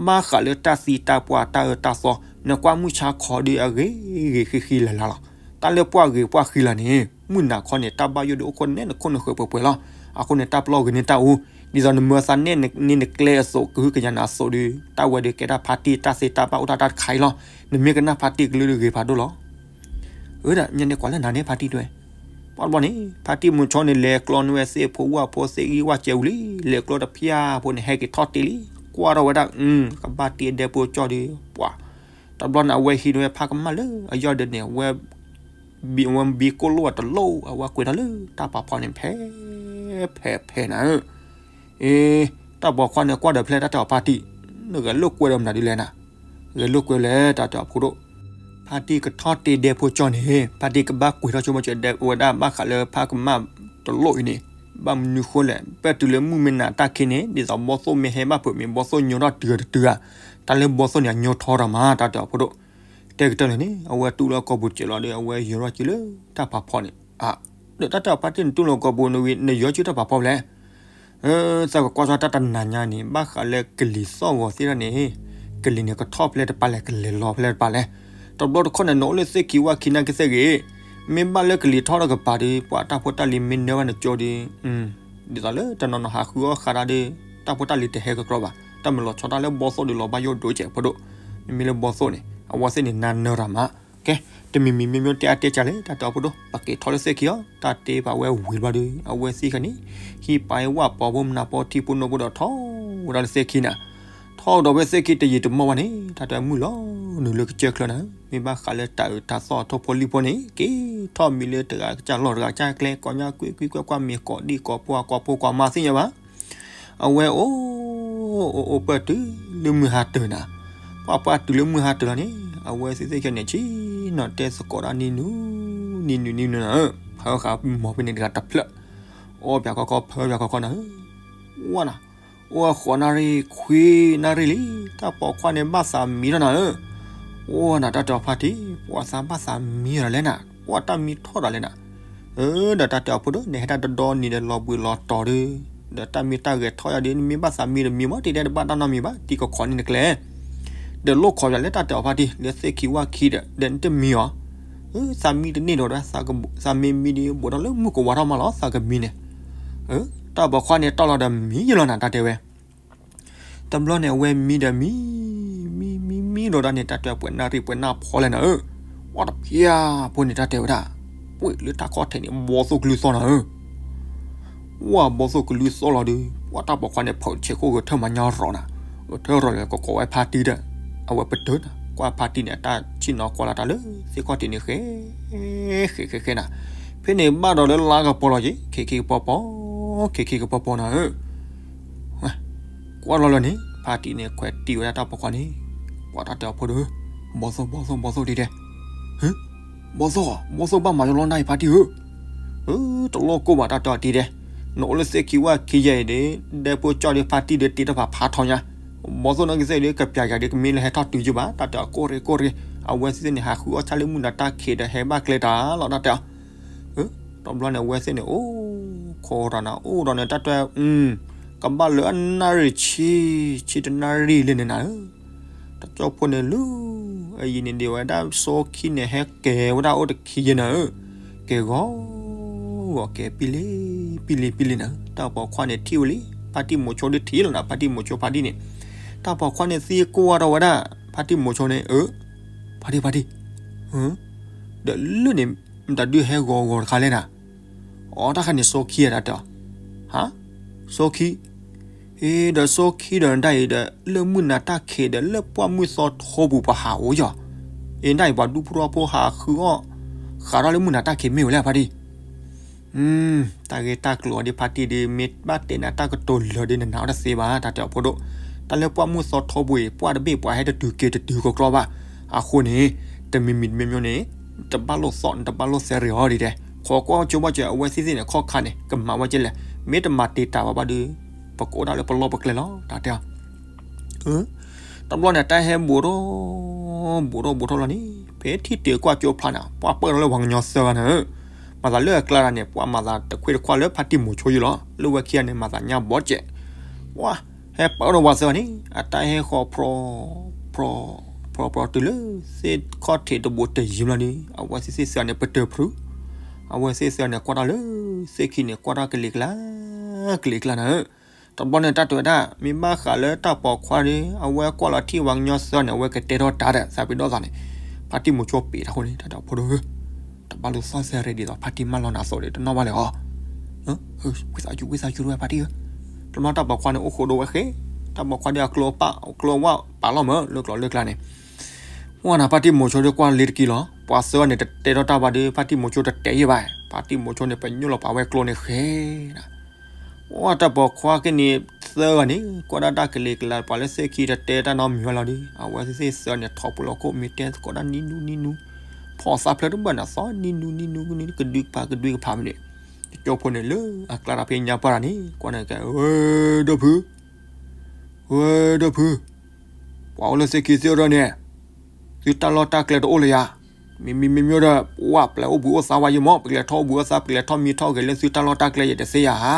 ဘၣ်ဃးလၢတၢ်သံတၢ်ပှၢ်တၢ်အၢတၢ်သီ, နကွၢ်မုၢ်ဆါခီဒုးအဂ့ၤဂ့ၤဃံဃံလၤလၤလီၤ, တၢ်လၢပှၢ်ဂ့ၤပှၢ်ဃံလၤန့ၣ်, မုၢ်နၤခီန့ၣ် တၢ်ဘၣ်ယိၣ်ဒုးအိၣ်ခိၣ်နဲၣ်နခိၣ်နဃၢၤပှဲၤပှဲၤလီၤ, အဃိန့ၣ် တၢ်ပလီၢ်ဂ့ၤန့ၢ်တၢ်အူ ဒ်သိးနမၢသးနဲၣ်န့ၢ်နကျဲအသိး ကဟုကညးနၤအသိးဒီး တၢ်ဝဲဒီးကဲဒၣ်ဖါတံၢ်တၢ်သ့တၢ်ဘၣ်အိၣ်တၢ်တခါအံၤလီၤ. နမ့ၢ်ကနၣ်ဖါတံၢ်ကလုၢ်ဒုးဂ့ၤဖးဒိၣ်လီၤ. အၢဒၣ် ညါန့ၣ်ကွၢ်လၢနၤန့ၣ်ဖါတံၢ်တဲဝဲ, ပှၢ်တဘျီန့ၣ် ဖါတံၢ်မိၤဆိန့ၣ် လဲၤကျီန့ၢ်ဝဲသ့ၣ်ဖိဝၣ်ဖိသ့ၣ်ဂံၢ်ဝၣ်စဲးဝံၤလံ, လဲၤကျီတဖျၢၣ်ဖိန့ၣ် ဟဲက့ၤထီၣ်တ့ၢ်လံ, ကွၢ်ထီၣ်ဝဲဒၣ် ကဘၣ်တ့ၢ်ဒဲဖိကၠီဒီး ပှၢ် တဘျီန့ၣ် အဝဲဟံးန့ၢ်ဝဲဖးကမၣ်လၢအယီၢ်ဒီးန့ၣ် အဝဲ ဘံ အဝဲဘံကိၣ်လိၣ်အတလိၣ် အဝဲကွဲးထီၣ်လၢတၢ်ပာ်ဖီန့ၣ် ဖဲ ဖဲ ဖဲနၤဧၢ, အ့ တၢ်ပိာ်ခွါန့ၣ်ကွၢ်ဒီးဖျဲၣ်တၢ်တဲအီၤဖါတံၢ်, နဂဲၤလိာ်ကွဲဒီးမနုၤဒ်လဲၣ်နၤ, ဂဲၤလိာ်ကွဲလဲၣ်တၢ်တဲအီၤဖိဒိၣ်, ဖါတံၢ်ကထီၣ်တ့ၢ်ဒဲဖိကၠီန့ၣ် ဖါတံၢ်ကဘၣ်ကွဲးထီၣ်ဆိကမိၣ်စၢၤဒဲဝဲဒၣ်ဘၣ်ဃးလၢဖးကမၣ်တလိၣ်အံၤန့ၣ်, ဘၣ်မနုၤဃိလဲၣ် ပၢၢ်တုၤလၢမုၢ်မ့ၢ်နၤတၢ်ခံန့ၣ် ဒ်သိးဘီသိၣ်မ့ၢ်ဟဲဘၣ်ဖုးမ့ၢ်ဘီသိၣ်ညိထီၣ်တုၤတတုၤဧါ, တၢ်လၢဘီသိၣ်န့ၣ် အညိထီထီၣ်မး တၢ်တဲအီၤဖိဒိၣ် တဲကတၢၢ်လၢာ်န့ၣ် အဝဲတူၢ်လၢကိာ်ပူၤစဲးလီၤဒီး အဝဲယၢၤထီၣ်က့ၤလၢတၢ်ပာ်ဖီန့ၣ်, အါ, ဒီးတၢ်တဲအီၤဖါတံၢ်န့ၣ် တူၢ်လၢကိာ်ပူၤနဝံၤ နယၢၤက့ၤတၢ်ပာ်ဖီလဲၣ်, သးကကွၢ်စီတၢ်တနၤညါန့ၣ် ဘၣ်ဃးလၢကလံၤသီၣ်ဂီၤသ့ၣ်တဖၣ်န့ၣ်, ကလံၤန့ၣ် ကထီၣ်ဖဲလဲၣ်တပၤလဲၣ် ကလဲၤလီၤဖဲလဲၣ်တပၤလဲၣ်, တဘျီတခီၣ်န့ၣ် နအိၣ်လၢသ့ၣ်ခံဝၣ်ခံနာ်က့သ့ၣ်ဂ့ၤ, မ့ၢ်ဘၣ်လၢကလံၤထီၣ်တကပၤဒီး ပှၤတၢ်ဖိတၢ်လံၤမ့ၢ်နၢဘၣ်နကၠိဒီး ဒ်သိးလၢတနီၤနီၤဟးဃုအီၣ်ဃာ်တၢ်ဒီး တၢ်ဖိတၢ်လံၤတဟဲကကြီဘၣ်, တၢ်မၤလီၤဆီတၢ်လၢဘီသိၣ်ဒီးလီၤဘၣ်ယိၣ်ဒိၣ်ကဲးဖိဒိၣ်, မ့မ့ၢ်လၢဘီသိၣ်န့ၣ် အဝဲသ့ၣ်န့ၣ် နၢနၢတၢ်မး, ကဲ, တမံၤမံၤမ့မ့ၢ်တဲအါတဲကလဲၣ် တၢ်တဲအီၤဖိဒိၣ် ပက့ၤထီၣ်လၢသ့ၣ်ခံအီၤ တၢ်တဲပာ်ဝဲဝံၤဘျီဒီး အဝဲသ့ၣ်ခံန့ၣ် ဟံးပာ်ဝဲပှၤပိာ်မုၣ်မနၤပိာ်ထံဖိနိဖိဒီးထီၣ် ဝဲဒၣ်လၢသ့ၣ်ခံနၤ, ထီၣ်ဒီးဝဲသ့ၣ်ခံတယံာ်တမီၢ်ဘၣ်န့ၣ် တၢ်တဲမုၢ်လီၤနုာ်လၢကစၢၢ်ချၢနၤ, မ့ၢ်ဘၣ်ဃးလၢတၢ်အုးတၢ်သီၣ်ထိၣ်ဖိလံၣ်ဖိန့ၣ် က့ၤထီၣ်မံၤလၢတဂၤကစၢ်လီၢ်တဂၤကစၢ်ကျဲ ကီညါကွ့ကွ့ကွ့ကွ့မ့ၤကိးဒံၣ်ကိးပှၢ်ကိးဖိကိးမါသ့ၣ်ညါဘၣ် အဝဲအိၣ်, အိၣ်အိၣ်ပၢၢ်တုၤလၢမုၢ်ဟါတၢၢ်နၤ, ပှၢ်ပှၢ်တုၤလၢမုၢ်ဟါတၢၢ်လီၤန့ၣ် အဝဲသ့ၣ်သ့ၣ်ခဲန့ၣ် ဆ့ၣ်နီၤတဲသကိးဒၣ်နံၤနုၤ, နံၤနုၤနံၤနုၤနၤဧၢ, ဖၢဃာ်မီၤဖဲန့ၣ်တဂၤတဖျၢၣ်, အီၣ်ပၠးခီခီဖၢပၠးခီခီနၤဧၢ, ဝါနၤ, အိၣ်ဃိးနၣ်ရံၣ် ခွံနၣ်ရံၣ်လံ, တၢ်ပိာ်ခွါန့ၣ်ဘၣ်သးမံထီၣ်နၤဧၢ, အိၣ်နၤတၢ်တဲအီၤဖါတံၢ် ပှၤသးဘၣ်သးမံထီၣ်လဲၣ်နၤ, ပှၤတၢ်မံထီၣ်တၢ်လဲၣ်နၤ အၢ ဒီးတၢ်တဲအီၤဖိဒိၣ် နဟဲတၢ်တဒီနံၤဒီးလီၤဘှံးလီၤတီၤဒီး, ဒီးတၢ်မံတၢ်ဂဲၤထီၣ်ယၤဒီး နမ့ၢ်ဘၣ်သးမံဒီးမံမး တံၤတဲတဘၣ်တၢ်နီတမံၤဘၣ် တံၤကခီန့ၣ်နကျဲ, ဒီးလိၣ်ခိးယၤလၢတၢ်တဲအီၤဖါတံၢ် လၢသ့ၣ်ခံဝၣ်ခံဒီး ဒီးနတမံအီၤ, သးမံတန့ၢ်ဒီး သးမ့ၢ်မံဒီး ဘူးထီၣ်လၢမုၢ်ကဝါထီၣ်မးလီၤ သးကမံန့ၣ်, တၢ်ပိာ်ခွါန့ၣ်တီၢ်လီၤဒီးမံယလီၤနၤ တၢ်တဲဝဲ တဘျီန့ၣ် အဝဲမံဒီးမံ, မံမံမံဒီးဒၣ်န့ၣ် တၢ်တဲပှဲၤနၣ်ရံၣ်ပှဲၤနၣ်ဖီလဲၣ်နၤဧၢ, ပှၤတဖျၢၣ်ဖိန့ၣ် တၢ်တဲဝဲဒၣ်, ပှ့ၤလၢတၢ်ခီၣ်ထံးန့ၣ် ဘီသိၣ်ကလုၢ်သီၣ်နၤဧၢ, ဝဲဘီသိၣ်ကလုၢ်သီၣ်လီၤဒီး ပှၤတၢ်ပိာ်ခွါန့ၣ် ဖီးဆဲးခိၣ်ဂဲၤထၢၣ်မၤညါရီၤနၤ, ဂဲၤထၢၣ်ရီၤလၢကကိးဝဲဖါတံၢ်ဒီး, အဝဲပတၢၢ်နၤ ကွၢ်ဖါတံၢ်န့ၣ် အတၢ်ဆ့ၣ်နီၤကွၢ်လၢတၢ်လၢသ့ၣ်ခီၣ်ထံးန့ၣ် ဃဲ ဃဲဃဲဃဲနၤ, ဖဲန့ၣ်ဘၣ်ဒီးလၢလါကပီၤလီၤက့ၤ ခ့ခ့ကပီၤပီၤ, ခ့ခ့ကပီၤပီၤနၤဧၢ ကွၢ်လီၤလၢန့ၣ် ဖါတံၢ်န့ၣ် ခွဲးတံၢ်ဝဲဒၣ်တၢ်ပိာ်ခွါန့ၣ်, ပှၤတၢ်တဲအီၤဖိဒီး, ဘီသိၣ် ဘီသိၣ် ဘီသိၣ်ဒ်တဲ, ဟ့, ဘီသိၣ် ဘီသိၣ်ဘၣ်မၤယလီၤနၤအံၤဖါတံၢ်ဧၢ, တလိၣ်ကိၢ်ဘၣ်တၢ်တဲအီၤတံၢ်တဲ, နအိၣ်လၢသ့ၣ်ခံဝၣ်ခံယဲၢ်အံၤဒီး, ဒဲဖိကၠီဒီးဖါတံၢ်ဒီးတ့ထီၣ်ဖးဖးထီညါ, ဘီသိၣ်နီၢ်ကစၢ်ဒီးကပျးယၤဒီးကမ့ၢ်လၢဟဲထီၣ်တုၤယုၢ်ဘၣ် တၢ်တဲအီၤကိၢ်ရ့ၣ်ကိၢ်ရ့ၣ်, အဝဲသ့ၣ်န့ၣ် ဟးဃုအီၣ်ဆၣ်လၢမုၢ်နၤတၢ်ခံးဒီးဟဲဘၣ်ကျဲတၢ်လီၤတၢ်တဲအီၤ တဘျီန့ၣ် အဝဲသ့ၣ်န့ၣ် အိၣ်ခိးတၢ်နၤ အိၣ်ဒီးန့ၣ် တၢ်တဲ, ကဘၣ်လၢအနၣ်ရံၣ်ဆံ, ဆံတနၣ်ရံၣ်လၢန့ၣ်နၤဧၢ, တကၠီဖိန့ၣ်လၢ, အယံၤန့ၣ်ဒ်ဝဲဒၣ်စီခံန့ၣ် ဟဲကဲၤဝဲဒၣ်အိၣ်တခံယဲၢ်နၤဧၢ, ကဲၤဂီၤ, ဂီၤကဲၤပံလ့, ပံလ့ပံလ့နၤဧၢ, တၢ်ပိာ်ခွါန့ၣ်ထံၣ်ဝဲလံ, ဖါတံၢ်မိၤဆိဒုးထံၣ်လီၤနၤ ဖါတံၢ်မိၤဆိဖါတံၢ်န့ၣ်, တၢ်ပိာ်ခွါန့ၣ်သံကွၢ်ဒီးဝဲဒၣ်, ဖါတံၢ်မိၤဆိန့ၣ် အၢ, ဖါတံၢ်ဖါတံၢ် ဒီးလၢန့ၣ်, မတၤဒုးဟဲဂီၤဂီၤတခါလဲၣ်နၤ, အီ တၢ်ခါန့ၣ်စီခံဧါတၢ်တဲအီၤ, ဟါ, စီခံ, အ့ဒီးစီခံဒီးဒၣ်အံၤဒီး လၢမုၢ်နၤတၢ်ခံးဒီးလၢပှၢ်မုၢ်သီထီပူၤပှၤဟးအိၣ်ယီၤ, အ့ဒၣ်အံၤပှၤဒူဖိထီဖိဟးဃုအီၣ်, ဃးထီၣ်လၢမုၢ်နၤတၢ်ခံးမ့ၢ်ဝဲလဲၣ်ဖါတံၢ် တၢ်ဂ့ၢ်တၢ်ကျိၤအီၤဒ်ဖါတံၢ်ဒီး မ့ၢ်ဘၣ်တဲနၤတၢ်ကတိၤလၢာ်ဒီးနနာ်အီၤတသ့ဘၣ် တၢ်တဲအီၤဖိဒိၣ်, တၢ်လၢပှၢ်မုၢ်သီထီပူၤအံၤ ပှၢ်တဘ့ၣ်ပှၤဟဲတတုၤက့ၤတတုၤကကျီဘၣ်, အဃိန့ၣ်, တမံၤမံၤတမံၤမံၤန့ၣ်, တဘၣ်လိာ်သီၣ် နတဘၣ်လိာ်သဲရ့ၤအီၤဒ်တဲ, ခိးကွၢ်ကၠိဘၣ်ကၠိ အဝဲသ့ၣ်သ့ၣ်န့ၣ် ခီၣ်ခါန့ၣ် ကမၤဝဲကလဲၣ်, မ့ၢ်တမၤတ့ၤတၢ်ဘၣ်ဘၣ်ဒီး, ပကအိၣ်ဒၣ်လၢပလီၢ်ပကျဲလီၤ တၢ်တဲအီၤ တဘျီန့ၣ် တၢ်ဟဲဘူးထီၣ်, ဘူးထီၣ်ဘူးထီၣ်လီၤန့ၣ် ဖဲထံၣ်တုၤကွၢ်ကၠိဖျါန့ၣ် ပှၢ်ပၢၢ်ထီၣ်လၢပှၤကညီသၢဂၤန့ၣ်ဧၢ, မၤသးလၢအကျါတၢ်န့ၣ် ပှၤမၤသးတခွ့တခွါလၢဖါတံၢ်မိၤဆိယုၢ်လီၤ, လၢဝဲခံဂၤန့ၣ် မၤသးညါဘီစဲး, ပှၢ်, ဟဲပၢၢ်ထီၣ်ပှၤသၢဂၤန့ၣ် အတၢ်ဟဲဃီၤဖြီ, ဖြီ, ဖြီ, ဖြီတုၤလၢ, သ့ၣ်ခီၣ်ထံးတဘိတယံၤလီၤန့ၣ် အဝဲသ့ၣ်သ့ၣ်သၢဂၤန့ၣ် ပတၢၢ်ဖုး, အဝဲသ့ၣ်သၢဂၤန့ၣ် ကွၢ်တၢ်လၢ, သ့ၣ်ခံန့ၣ် ကွၢ်တၢ်ကလံၤကျါ, ကလံၤကျါနၤဧၢ တဘျီန့ၣ် တၢ်တဲဝဲဒၣ် မ့ၢ်ဘၣ်ဃးလၢတၢ်ပိာ်ခွါဒီး အဝဲကွၢ်လီၤထံၣ်ပှၤကညီသၢဂၤန့ၣ် အဝဲကတဲထီၣ်တၢ်ဒီး သးပ့ၤနီၣ်သးန့ၣ်, ဖါတံၢ်မိၤဆိပ့ၤတၢ်အဃိန့ၣ် တၢ်တဲအီၤဖိဒိၣ်ဧၢ, တဘၣ်လိာ်သီၣ်သဲရ့ၤဒ်သိး ဖါတံၢ်မၢလီၤနၤအသိးဒီး တနီၣ်ဘၣ်လဲၣ်အီၤ, ဝံသးစူၤ ဝံသးစူၤတဝဲဖါတံၢ်ဧၢ, တဘျီတၢ်ပိာ်ခွါန့ၣ် အိၣ်ဃိဒိဝဲဃဲ, တၢ်ပိာ်ခွါဒီးအကျိအပၢ် အကျိအဝၣ်ပာ်လီၤမး လၢကျိၤလၢကျါန့ၣ် ဝဲနၤ ဖါတံၢ်မိၤဆိဒီး ကွၢ်လ့ၤတက့ၢ်လီၤ. ပှၤသၢဂၤန့ၣ် တတဲထီၣ်တၢ်ဘၣ်ဒီး ဖါတံၢ်မိၤဆိတတဲယဲၢ်ဘၣ်. ဖါတံၢ်မိၤဆိန့ၣ် ပညိၣ်လီၤပာ်ဝဲကျိန့ၣ်ဃဲနၤ. ဝဲတၢ်ပိာ်ခွါက့ၤန့ၣ် သၢဂၤန့ၣ် ကွၢ်ဒၣ်တၢ်ကလံၤကျါ ပှၤလၢသ့ၣ်ခံတတဲတၢ်နီတမံၤဘၣ်လီၤဒီး အဝဲသ့ၣ်သၢဂၤန့ၣ် ထီၣ်ပူၤလီၤခိၣ် မ့ၢ်တဲသကိးတၢ်နံၤနူနံၤနူ, ဖီၣ်သးဖျၢၣ်တဘၣ်နၤသီ နံၤနူနံၤနူ ကဒုကဖးကဒုကဖးမ့ၢ်န့ၣ်, တကၠိဖိန့ၣ်လၢအကျါတၢ်ဖဲညါပှၢ်တၢ်န့ၣ် ကွၢ်န့ၣ်ကဲ ဝဲဒီဖု ဝဲဒီဖု ပှၤအိၣ်လၢသ့ၣ်ခံသ့ၣ်ဒီးန့ၣ် သုတၢ်လီၢ်တၢ်ကျဲတအိၣ်လၢၤယၤ, မ့မ့ၢ်မ့မ့ၢ်ဒီး ပဝဲပျဲအိၣ်ဘှံးအိၣ်သါဝဲယဲၢ်မး, ပကလဲၤထီၣ်အိၣ်ဘှံးအိၣ်သါ ပကလဲၤထီၣ်မံထီၣ်ဂဲၤလၢသုတၢ်လီၢ်တၢ်ကျဲယဲၢ်တသ့ယၤဧါ.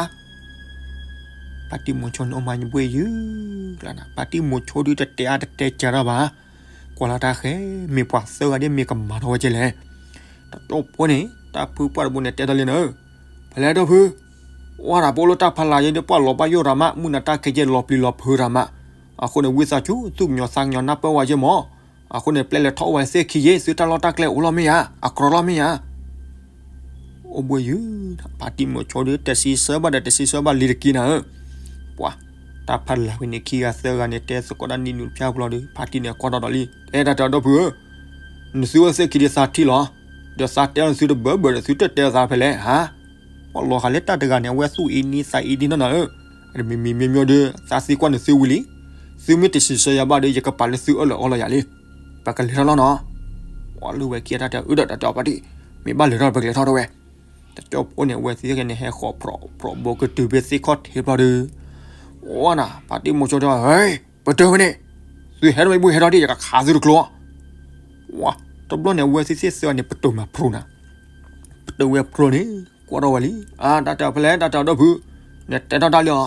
ဖါတံၢ်မိၤဆိန့ၣ် အိၣ်မၤဘှ့ၣ်ယုၢ်ကျါနၤ, ဖါတံၢ်မိၤဆိဒုးတတဲအါတတဲကၢထီၣ်ဘၣ်, ကွၢ်လၢတၢ်ဃဲ မ့ၢ်ပှၤသၢဂၤဒ်မ့ၢ်ကမၤထီၣ်ဝဲကဲလဲၣ်. တကၠိဖိန့ၣ် တၢ်ဖုပှၢ်တဘိန့ၣ် တဲထီၣ်လံနၤဧၢ, ဖဲလဲၣ်ဒီဖု ဝဲဒၣ်ပအိၣ်လၢတၢ်ဖးလၢ်ယဲၢ်ဒီး ပှၤလီၤဘၣ်ယိၣ်ရၤမး, မုၢ်နၤတၢ်ခဲကဲလီၤပျံၤလီၤဖုးရၤမး, အဃိန့ၣ် ဝံသးစူၤ သူၣ်ကညီၤသးကညီၤနၢ်ပၢၢ်ဝဲယဲၢ်မး, အဃိန့ၣ် ပျဲလဲၤထီၣ်အိၣ်ဝဲသ့ၣ်ခံယ့ၣ်, သုတၢ်လီၢ်တၢ်ကျဲအိၣ်လီၤမ့ၢ်ဧါ, အကြီလီၤမ့ၢ်ဧါ. အိၣ်ဘှံးယုၢ်, ဖါတံၢ်မိၤဆိဒီး တဆံဆၢဘၣ်ဒီးတဆံဆၢဘၣ်လံတက့ၢ်နၤဧၢ. ပှၤ တၢ်ဖးလၢ်ဝံၤန့ၣ် ခံဂၤသၢဂၤန့ၣ် တဲသကိးတၢ်နံၣ်နုာ်တဖျၢၣ်ပျီဒီး ဖါတံၢ်န့ၣ်ကွၢ်ထီၣ်ဒီးလံ, အဲ တၢ်တဲအီၤဒီပုၢ်ဧၢ, နသုအိၣ်သ့ၣ်ခံဒ်သးထံၣ်လီၤ, ဒီးသးတဲအီၤနသုတဘၢဘၢဒီး သုတတဲအီၤသးဖဲလဲၣ်ဧါ. ပှၤလီၤဂာ်လၢတၢ်တဂၤန့ၣ် အဝဲသူၣ်အ့န့သးအ့ဒ်နီၢ်နၤဧၢ, အတမံၤမံၤမ့ၢ်မ့ၢ်ဒီး သးသံကွၢ်နသုဝံၤလံ, သုမ့ၢ်တဆံဆၢယၤဘၣ်ဒီး ယကပာ်လၢသုအၢၣ်လီၤအီလီၤယၤလံ, ပကလဲၤထီၣ်လီၤနီၤ. ပှၤလၢဝဲခံတၢ်တဲအုဒီးတၢ်တဲအီၤဖါတံၢ်, မ့ၢ်ဘၣ်လဲၤထီၣ်ပကလဲၤထီၣ်တဝဲ တကၠိဖိန့ၣ် အဝဲသ့ၣ်န့ၣ် ဟဲဃီၤဖျိးဖျိးဘိကတုၤဖဲသ့ၣ်ခီၣ်ထံးဖျီဒီး, ဝါနၤ ဖါတံၢ်မိၤဆိတဲအီၤ, ပတုၤဝဲန့ၣ်, သုဟဲထီၣ်မ့ၢ်ဘူၣ်ဟဲထီၣ်ဒံး ယကခးသုတကျိၤ. ဝါ, တဘျီန့ၣ် အဝဲသ့ၣ်သ့ၣ်သၢန့ၣ် ပတုာ်မၤဖျိနၤ, ပတုာ်ဝဲဖျိန့ၣ် ကွၢ်ထီၣ်ဝဲလံ, အါ တၢ်တဲအီၤဖဲလဲၣ် တၢ်တဲအီၤဒီပုၢ်, နတဲထီၣ်တၢ်လံဧါ,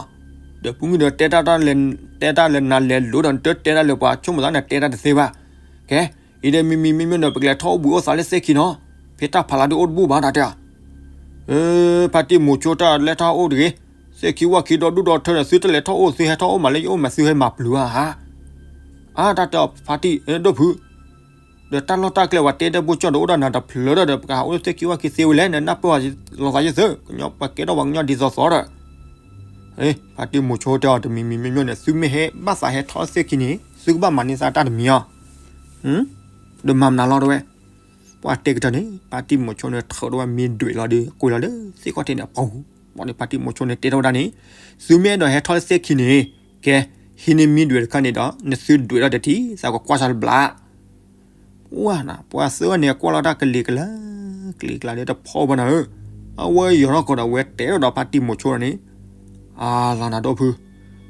ဒီးပူၤကွံာ်ဒီး တဲတၢ်လၢနၤလဲၤလိၤဒီး နတတဲတၢ်လၢပှၤဆိကမိၣ်သး နတဲတၢ်တသ့ဘၣ်. ကဲ, အံၤဒီးမံၤမံၤမ့ၢ်မ့ၢ်ဒီး ပကလဲၤထီၣ်အိၣ်ဘှံးအိၣ်သးလၢသ့ၣ်ခံနီၤ, ဖဲတၢ်ဖးလၢ်ဒုးအိၣ်တဘူၣ်ဘၣ် တၢ်တဲအီၤ. ဖါတံၢ်မိၤဆိတၢ်လဲၤထီၣ်အိၣ်တဂ့ၤ, သ့ၣ်ခံဝၣ်ခံဒီဒူၣ်ဒီထၢဒီး သုတလဲၤထီၣ်အိၣ် သုဟဲထီၣ်အိၣ်မးလၢယအိၣ်မး သုဟဲမၤပျုၤဧါ. အါ တၢ်တဲအီၤဖါတံၢ် ဒီပုၢ်, ဒီးတၢ်လီၢ်တၢ်ကျဲဝဲတဲတၢ်ဘိၣ်ကၠီၣ်ဒီး အိၣ်ဒီးနၤတဖျၢၣ်ဒီး ပကဟးအိၣ်သ့ၣ်ခံဝၣ်ခံသ့ဝဲလဲၣ်, နနၢ်ပၢၢ်ဝဲလီၤသးယသၢ, ပကဲထီၣ်ပှၤကညီဒ်သိးသိးဒီး ဖါတံၢ်မိၤဆိတဲအီၤ တမံၤမံၤမ့ၢ်မ့ၢ်န့ၣ် သုမ့ၢ်ဟဲဘၣ်သးဟဲထီၣ်သ့ၣ်ခံန့ၣ် သုကဘၣ်မၤန့ၢ်သးတၢ်တမံၤအီၤ, ဒီးမၤမနုၤလီၤတဝဲ. ပှၤတဲကတၢၢ်န့ၣ် ဖါတံၢ်မိၤဆိန့ၣ် ထုးထီၣ်ဝဲမ့ၢ်ဒွဲၣ်လီၤဒီး ကွံာ်လီၤလၢသ့ၣ်ခီၣ်ထံးန့ၣ်အပူၤ, ဘၣ်န့ၣ် ဖါတံၢ်မိၤဆိန့ၣ်တဲထီၣ်ဝဲဒၣ်န့ၣ်, သုမ့ၢ်အဲၣ်ဒိးဟဲထီၣ်လၢသ့ၣ်ခံန့ၣ်, ကဲ, ဟံးန့ၢ်မ့ၢ်ဒွဲၣ်တခါန့ၣ်ဒီး နသုဒွဲၣ်ထီၣ်တထံၣ် သးကကွၢ်စၢ်တဘျီ ပှၤနၤ ပှၤသၢဂၤန့ၣ် ကွၢ်လီၤတၢ်ကလံၤကလါ, ကလံၤကလါဒီးတဖီၣ်ဘၣ်နၤဧၢ, အဝဲယီၤထီၣ်ကီးဒီး အဝဲတဲထီၣ်ဒီးဖါတံၢ်မိၤဆိန့ၣ်, အါလီၤနၤဒီပုၢ်,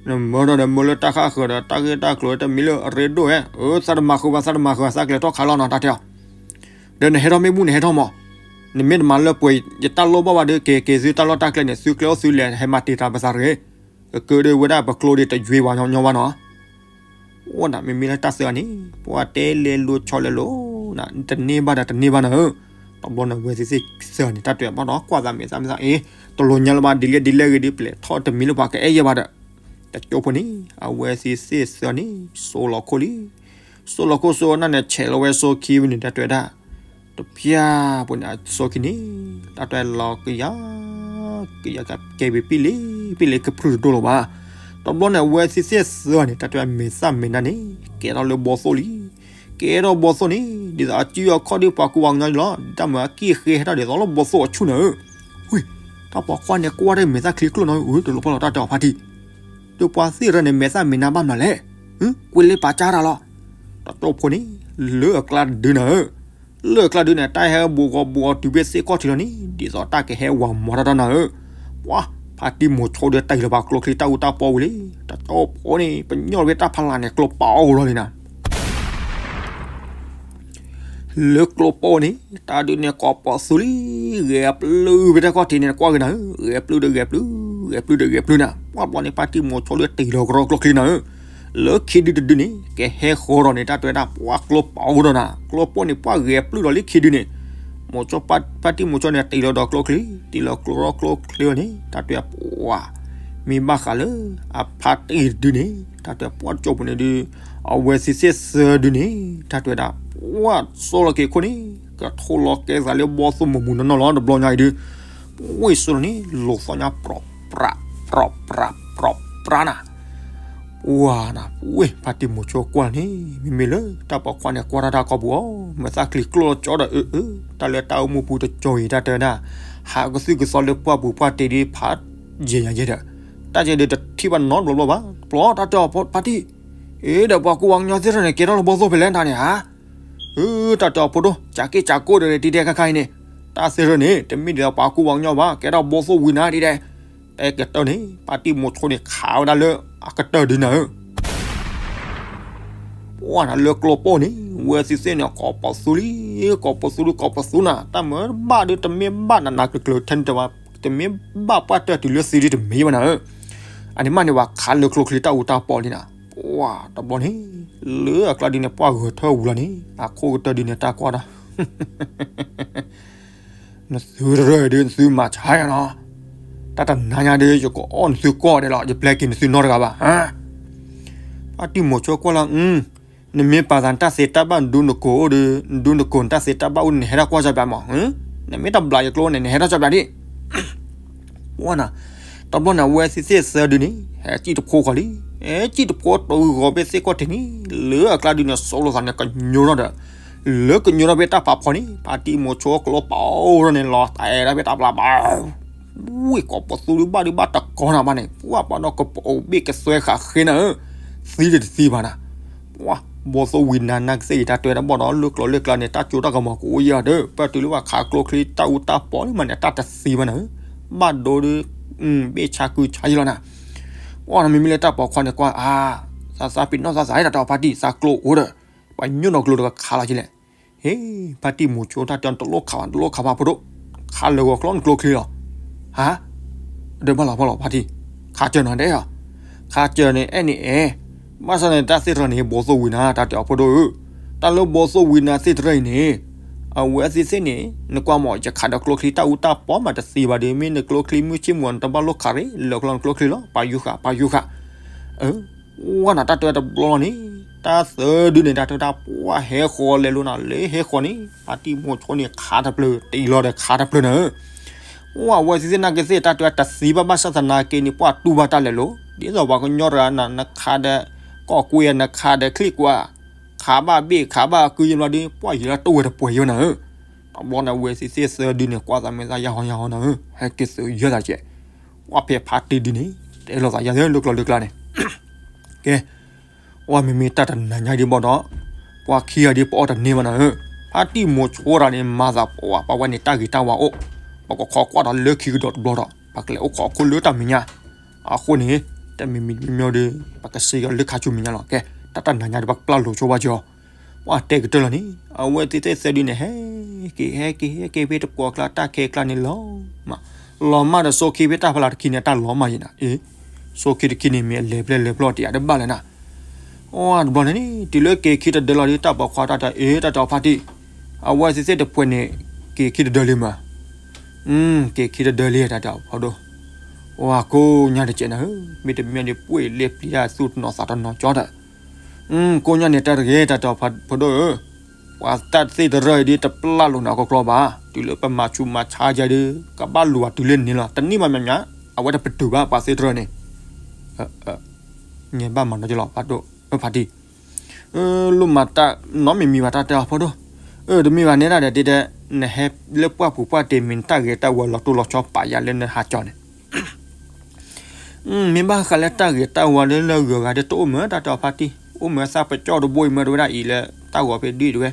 နမၢဒီးနမၢလၢတၢ်ဃၣ်ဃၢၤဒီး တၢ်ဂ့ၢ်တၢ်ကျိၤတမံၤလၢအရ့ဒိၣ်ဧါ, သးတမၤဃုာ်ဘၣ် သးတမၤဃုာ်ဘၣ် သးကလဲၤထီၣ်ခးလီၤနီၤ တၢ်တဲအီၤ, ဒီးနဟဲထီၣ်မ့ၢ်ဘူၣ်နဟဲထီၣ်မး, နမ့ၢ်တမၤလၢပှဲၤယတၢ်လိၣ်ဘၣ်ဘၣ်ဒီး က့ၤက့ၤသုတၢ်လီၢ်တၢ်ကျဲန့ၣ် သုကျဲအိၣ်သုလဲၤဟဲမၤတ့ၢ်တၢ်ပသးတဂ့ၤ, ကကၢဒၣ်ဝဲဒၣ်ပကျိဒ်တယွ့ဝဲညီညီဘၣ်နီၤ အိၣ်နၤ မ့မ့ၢ်လၢတၢ်သၢဂၤန့ၣ် ပှၤတဲလဲၤလိၤဆီလဲၤလိၤနၤ တန့ၢ်ဘၣ်ဒီးတန့ၢ်ဘၣ်နၤဧၢ, တဘျီန့ၣ်အဝဲသ့ၣ်သ့ၣ်သၢဂၤန့ၣ် တၢ်တဲဘၣ်ဒီးကွၢ်သးမဲာ်သၣ်မဲာ်သၣ်အ့, တလိၣ်ညါလၢၤဘၣ် ဒ်လဲၣ်ဒ်လဲၣ်ဂ့ၤဒီး ပလဲၤထီၣ်တမံၤလၢပှၤကအဲၣ်ယဲၢ်ဘၣ်ဒီး, တကၠိဖိန့ၣ် အဝဲသ့ၣ်သ့ၣ်သၢဂၤန့ၣ် စိာ်လီၤခိၣ်လံ စိာ်လီၤခိၣ်စိာ်နၢ်န့ၣ် ဆဲးလီၤဝဲစိခံဝဲန့ၣ် တၢ်တဲဝဲဒၣ်, တဖၠၣ်ပူၤန့ၣ် အစိခံန့ၣ် တၢ်တဲလီၤကယၤ, ကယၤကဲဝံၤပံၣ်လံ, ပံၣ်လံကပြုၢ်တဒိၣ်လီၤဘၣ်. တဘျီန့ၣ် အဝဲသ့ၣ်သ့ၣ်သၢဂၤန့ၣ် တၢ်တဲမဲာ်သၣ်မဲာ်နၢ်န့ၣ် ကဲထီၣ်လၢဘီသိၣ်လံ. ကဲထီၣ်ဘီသိၣ်န့ၣ် ဒ်သိးအစုအခီၣ်ဒ်ပှၤကူပှၤကညီလီၤ. တၢ်မၤက့ၢ်ဃ့ဟဲထီၣ်ဒ်သိးလၢဘီသိၣ်အဆူၣ်နၤဧၢ. ဝ့ၢ်, တၢ်ပိာ်ခွါန့ၣ်ကွၢ်တၢ်မဲာ်သၣ်ချံကျိၣ်နီၤ, အၢ တလိၣ်ဖီၣ်လီၤတၢ်တဲအီၤဖါတံၢ် ဒီးပှၤသ့ၣ်တဖၣ်န့ၣ် မဲာ်သၣ်မဲာ်နၢ်ဘၣ်မနုၤလဲၣ်. ကွ့လ့ပာ်ကၢ်တၢ်လီၤ. တကၠိဖိန့ၣ် လၢအကျါတဒုနၤဧၢ, လၢအကျါတဒုန့ၣ် တၢ်ဟဲဘူးဂီၤဘူးဂီၤတုၤဖဲသ့ၣ်ခီၣ်ထံးလီၤန့ၣ် ဒ်သိးတၢ်ကဟဲဝၤမၤတၢ်တၢ်နၤဧၢ. ပှၤ ဖါတံၢ်မိၤဆိဒီး တၢ်အံၤလၢပှၤကျိချံတၢ်အူတၢ်ပီဝံၤလံ. တကၠိဖိန့ၣ် ပညိၣ်ဖဲတၢ်ဖးလၢ်န့ၣ် ကျိပာ်အီၤလီၤန့ၣ်နၤ လၢကျိပာ်န့ၣ် တၢ်ဒုးန့ၣ်ကိးပသူလံ, ဂဲၤပျုၢ်ဖဲတၢ်ခီၣ်ထံးန့ၣ် နကွၢ်ဂ့ၤနၤဧၢ, ဂဲၤပျုၢ်ဒီးဂဲၤပျုၢ်, ဂဲၤပျုၢ်ဒီးဂဲၤပျုၢ်နၤ. ပှၤဘျီန့ၣ် ဖါတံၢ်မိၤဆိဒီးတ့ၢ်လီၤကရီကျိချံနၤဧၢ, လၢခံဒုတဒုန့ၣ် ကဟဲဃီၤဒီးန့ၣ် တၢ်တဲဝဲဒၣ်ပှၤကျိပာ်အိၣ်ဒီးနၤ, ကျိပာ်န့ၣ် ပှၤဂဲၤပျုၢ်ဒီးလၢခံဒုန့ၣ် မိၤဆိ ဖါတံၢ်မိၤဆိန့ၣ် တ့ၢ်လီၤဒီးကျိချံ, တ့ၢ်လီၤကရီကျိချံန့ၣ် တၢ်တဲပှၤ မ့ၢ်ဘၣ်ဃးလၢ အဖါတံၢ်တဒုန့ၣ် တၢ်တဲပှၤတကၠိဖိန့ၣ်ဒုး အဝဲသ့ၣ်သ့ၣ်သၢဒုန့ၣ် တၢ်တဲဝဲဒၣ် ပှၤစိလီၤက့ၤခိၣ်န့ၣ် ကထိလီၤကဲသးလၢဘီသိၣ်မုၢ်မုၢ်နီၢ်နီၢ်လီၤ တဘျီညါအံၤဒုး ဝ့ၢ်စိလီၤန့ၣ် လိာ်သီညါ ပြီၣ်ပြး ပြီၣ်ပြး ပြီၣ်ပြးနၤ. ပှၤနၤ ဝ့ၢ် ဖါတံၢ်မိၤဆိကွၢ်န့ၣ် မ့မ့ၢ်လၢတၢ်ပိာ်ခွါန့ၣ် ကွၢ်တၢ်တၢ်ခီပူၤအီၤ မဲာ်သၣ်ချံကျိၣ်လီၤကၠီဒီး အၢ အၢ တၢ်လၢတၢ်အိၣ်မူပူၤတကၠိအံၤ တၢ်တဲဝဲဒၣ် ဟးကသုၣ်ကသီလၢပှၢ်ပူၤပှၢ်တ့ၢ်ဒ်ဖးယဲၢ်ညါယဲၢ်ဒီး တၢ်ယဲၢ်ဒီးတထံၣ်ဘၣ်နီတဘျီဘျီဘၣ်. တဘျီတၢ်တဲအီၤဖါတံၢ် အ့ ဒီးပှၤကူပှၤကညီသ့ၣ်တဖၣ်န့ၣ် ကဲထီၣ်လၢဘီသိၣ်ဖဲလဲၣ်နၤန့ၣ်ဧါ. အၢ တၢ်တဲအီၤဖိဒိၣ် ကးက့ၢ်ကးကိၢ်ဒီးတံၤဒဲးခါခါအံၤန့ၣ် တၢ်သ့ၣ်တဖၣ်န့ၣ် တမ့ၢ်ဒ်သိးပှၤကူပှၤကညီဘၣ် ကဲထီၣ်ဘီသိၣ်ဝံၤနၤဒ်ဒဲး. တဲကတၢၢ်န့ၣ် ဖါတံၢ်မိၤဆိန့ၣ် ခးဝဲဒၣ်လၢအကတၢၢ်ဒုန့ၣ်ဧၢ ပှၤနၤလၢကျိပိၢ်န့ၣ် ဝဲသ့ၣ်သ့ၣ်န့ၣ် ကိးပသူလံ ကိးပသူဒုးကိးပသူနၤ တၢ်မၤဘၣ်ဒုးတမ့ၢ်ဘၣ်နးနးကျၢၤကျၢၤထဲန့ၣ်တဝဲ တမ့ၢ်ဘၣ်ပှၢ်တၢၢ်တုၤလၢသံဒုးတမ့ၢ်ဘၣ်နၤဧၢ. အန့ၣ်မးန့ၣ် ပှၤခးလၢကျိချံတၢ်အူတၢ်ပီလံနၤ ပှၤတဘျီန့ၣ် လၢအကျါဒုန့ၣ် ပှၢ်ဂဲၤထၢၣ်ဝံၤလီၤန့ၣ် အခိၣ်ကတၢၢ်ဒုန့ၣ် တၢ်ကွၢ်ဒီး နသုတရၢၢ်ဒုး နသုမၤဆါယၤနီၤ, တၢ်တနၤညါဒုး ယကအီၣ်နသုကိးဒဲးလီၤ ယပျဲက့ၤနသုနီတဂၤဘၣ်ဧါ. ဖါတံၢ်မိၤဆိကွၢ်လီၤ အု နမ့ၢ်ပာ်သးနတၢ်သ့တၢ်ဘၣ်နဒူနကိာ်အိၣ်ဒီး နဒူနကိာ်နတၢ်သ့တၢ်ဘၣ်အိၣ်ဒီး နဟဲထီၣ်ကွၢ်ကၠီပၠးမး, နမ့ၢ်တဘျးယကျိန့ၣ် နဟဲထီၣ်ကၠီပၠးဒံး. ဝဲနၤ, တဘျီန့ၣ် အဝဲသ့ၣ်သ့ၣ်သၢဒုန့ၣ် ဟဲစံၣ်တဖိဃီလံ, ဟဲစံၣ်တဖိတဂီၤဖဲသ့ၣ်ကီၢ်ထံးန့ၣ် လၢအကျါဒုန့ၣ် စိးလိာ်သးန့ၣ်ကညိထီၣ်ဒီး လၢကညိထီၣ်ဖဲတၢ်ဖးဖီန့ၣ် ဖါတံၢ်မိၤဆိအကျိပာ်အိၣ်ထီၣ်န့ၣ် လီၤတဲာ်ဒၣ်ဖဲတၢ်ပျၢ်ဘၣ် ဝ့ၢ်ကိးပသူဒုဘၣ်ဒုဘၣ်တကီနၤဘၣ်န့ၣ် ပှၢ်ပှၢ်ဒီးကပအိၣ်ဘ့ၣ်ကသွဲဃာ်ဃ့နၤဧၢ, သံတသံဘၣ်နၤ, ပှၢ်ဘီသိၣ်ဝံၤနၤနာ်ကသ့ၣ်အံၤ တၢ်တဲတၢ်ဘီၣ်ဒီး လၢကျိၤလၢကျါန့ၣ် တၢ်ကၠိတၢ်ကမီၤကအိၣ်ယဲၢ်ဒီး ပၢၢ်တုၤလၢပှၤခးကျိချံတၢ်အူတၢ်ပီလံမးန့ၣ် တၢ်တသံဘၣ်နၤဧၢ, ဘၣ်ဒိဒု ဘ့ၣ်ဆါကုဆါယံလီၤနၤ, ပှၢ်နမ့မ့ၢ်လၢတၢ်ပိာ်ခွါန့ၣ်ကွၢ်အါ, သးသးပ့ၤနီၣ်သးသးတၢ်တဲအီၤဖါတံၢ် သးကျိအိၣ်ဒီး ပှၤညိၣ်နီၤကျိတကခးလီၤကလဲၣ် ဟ့ၣ် ဖါတံၢ်မိၤဆိတၢ်တဲအီၤ တလိၣ်ခးဘၣ် တလိၣ်ခးဘၣ်ဖိဒိၣ်, ခးလၢာ်ဂီၤကျီနကျိချံလီၤ, ဟါ, ဒီးဘၣ်လီၤဖီလီၤဖါတံၢ်, ခးစၢၤနၤဒဲးဧါ, ခးစၢၤန့ၣ် အဲၣ်န့ၣ်အဲၣ်, ဘၣ်ဆၣ်န့ၣ် တၢ်သ့ၣ်တဖၣ်န့ၣ် ဘီသိၣ်ဝံၤနၤ တၢ်တဲအီၤဖိဒိၣ်ဧၢ, တၢ်လၢဘီသိၣ်ဝံၤနၤသ့ၣ်တဖၣ်အံၤန့ၣ် အဝဲသ့ၣ်သ့ၣ်န့ၣ် နကွၢ်မး ယခးဒီးကျိချံတၢ်အူတၢ်ပီမးတသံဘၣ်ဒီး မ့ၢ်နကျိချံမုၢ်ဆ့ၣ်မူၤ နတဘၣ်လိၣ်ခးရ့ၣ် လၢာ်ကျီနကျိချံလီၤ ပာ်ယူၤဃာ် ပာ်ယူၤဃာ် ဝဲနၤတၢ်တဲတဘျီလီၤန့ၣ်, တၢ်သၢဒုန့ၣ် တၢ်တဲတၢ်ပှၢ်ဟဲဃီၤလဲၤလိာ်နၤ လၢဟဲဃီၤန့ၣ် ဖါတံၢ်မိၤဆိန့ၣ်ခးတဖျၢၣ် တအံၤလီၤဒီးခးတဖျၢၣ်နၤဧၢ, အဝဲသ့ၣ်သ့ၣ်နာ်က့သ့ၣ် တၢ်တဲတၢ်သံဘၣ်ဘၣ်ဆၣ်သနာ်က့န့ၣ် ပှၢ်တူၢ်ဘၣ်တၢ်လဲၤလိာ် ဒ်သိးပှၤကညီတဂၤနၤ နခးဒီး ကီၢ်ကွ့ နခးဒီးချံၣ်ကွး ခးဘၣ်ဘ့ၣ်ခးဘၣ်ကုယံၤဘျီဒု ပှၢ်ယံၤလၢတအိၣ်ဝဲတပှဲၤယိနၤဧၢ, တဘျီန့ၣ် အဝဲသ့ၣ်သ့ၣ်သၢဒုန့ၣ် ကွၢ်သးမဲာ်သၣ်ယါဟီယါဟီနၤဧၢ, ဟဲက့ၤသုးယဲၢ်သးကဲး ပှၢ်ဖဲဖါတံၢ်ဒုန့ၣ် တဲလိာ်သးယါလၢကျိၤလၢကျါန့ၣ်, ကဲ, ပှၢ်မ့မ့ၢ်တၢ်တနၤညါဒံးဘၣ်ဒီး ပှၢ်ခံဂၤဒ်ပအီၣ်တန့ၢ်ဘၣ်နၤဧၢ, ဖါတံၢ်မိၤဆိတဂၤန့ၣ် မၤသးပှၢ်ဝဲန့ၣ် တၢ်ဂ့ၤတၢ်ဝါအိၣ်, ပကခီကွၢ်ဒီးလၢခံကဒီးတဘျီဒီး ပကလဲၤအိၣ်ခိးအခိၣ်လၢတၢ်မဲာ်ညါ, အဃိန့ၣ် တမံၤမံၤမံၤမံၤဒီး ပကစံးကီးလၢခါဆူမဲာ်ညါလီၤ, ကဲ, တၢ်တနၤညါဒံး ပကပျၢ်လိာ်ဆိဝဲကီး ပှၢ်တဲကတၢၢ်လီၤန့ၣ် အဝဲသ့ၣ်သ့ၣ်သၢဒုန့ၣ် ဟဲက့ၤ ဟဲက့ၤ ဟဲက့ၤဖဲတကိးကျါ တၢ်ခဲကျါန့ၣ်လီၤမး, လီၤမၢ်ဒီး စိခံဖဲတၢ်ဖီလာ်တခံန့ၣ် တၢ်လီၤမၢ်ယံၤနၤ, အ့, စိခံတခံန့ၣ် မ့ၢ်အလဲၤဖျဲၣ်လဲၤဖျီၣ်တယၤတဘၣ်လဲၣ်နၤ, အတဘျီန့ၣ် တုၤလၢက့ၤခံတဒၢလီၤဒီး တၢ်ပိာ်ခွါတၢ်တဲ အ့ တၢ်တဲအီၤဖါတံၢ်, အဝဲသ့ၣ်သ့ၣ်တဖုန့ၣ် က့ၤခံတဒၢလံမး, က့ၤခံတဒၢလံ တၢ်တဲအီၤဖိဒိၣ်, ကိးညါတကဲးနၤဧၢ, မ့တမ့ၢ်ဒီး ပှ့ၤလ့ပျံၤတၢ်သူၣ်တနီၤသးတနီၤကၠီဒီး ကိးညါန့ၣ် တၢ်တဂ့ၤ တၢ်တဲအီၤဖိဒိၣ်ဧၢ, ပှၤတၢ်သ့ၣ်တဖၣ်အံၤဒ်တပျၢ်လိာ်နၤကီကီဘၣ်, တုၤလၢပမၤဆူးမၤဆါယၤဒီး ကဘၣ်လူၤဘၣ်တုၤလၢန့ၣ်လီၤ, တနံၣ်မးမးမး အဝဲတပတုာ်ဘၣ်ပှၤသ့ၣ်တဖၣ်န့ၣ်, ညဲဘၣ်မၤနီကလီၤ ဖါတံၢ်, လိၣ်မၤတၢ်နီတမံၤမံၤဘၣ် တၢ်တဲအီၤဖိဒိၣ်, တမ့ၢ်ဘၣ်နဲဒၣ်ဒီး တဲတဲ, နဟဲလၢပှၢ်ပူၤပှၢ်တ့ၢ်မ့ၢ်နတၢ်ဂ့ၤတၢ်ဝါလီၤတိၢ်လီၤဆီပာ်ယၤလၢနဟးကၠီန့ၣ် မ့ၢ်ဘၣ်ဃးလၢတၢ်ဂ့ၤတၢ်ဝါလၢလၢဂုၤဂၤဒီး တအိၣ်မး တၢ်တဲအီၤဖါတံၢ်, အိၣ်မးသးပကၠီၣ်တဘိအံၤမးတဝဲဒၣ်အံၤလၢ တၢ်ဂီၤဖဲဒုအံၤတဝဲ,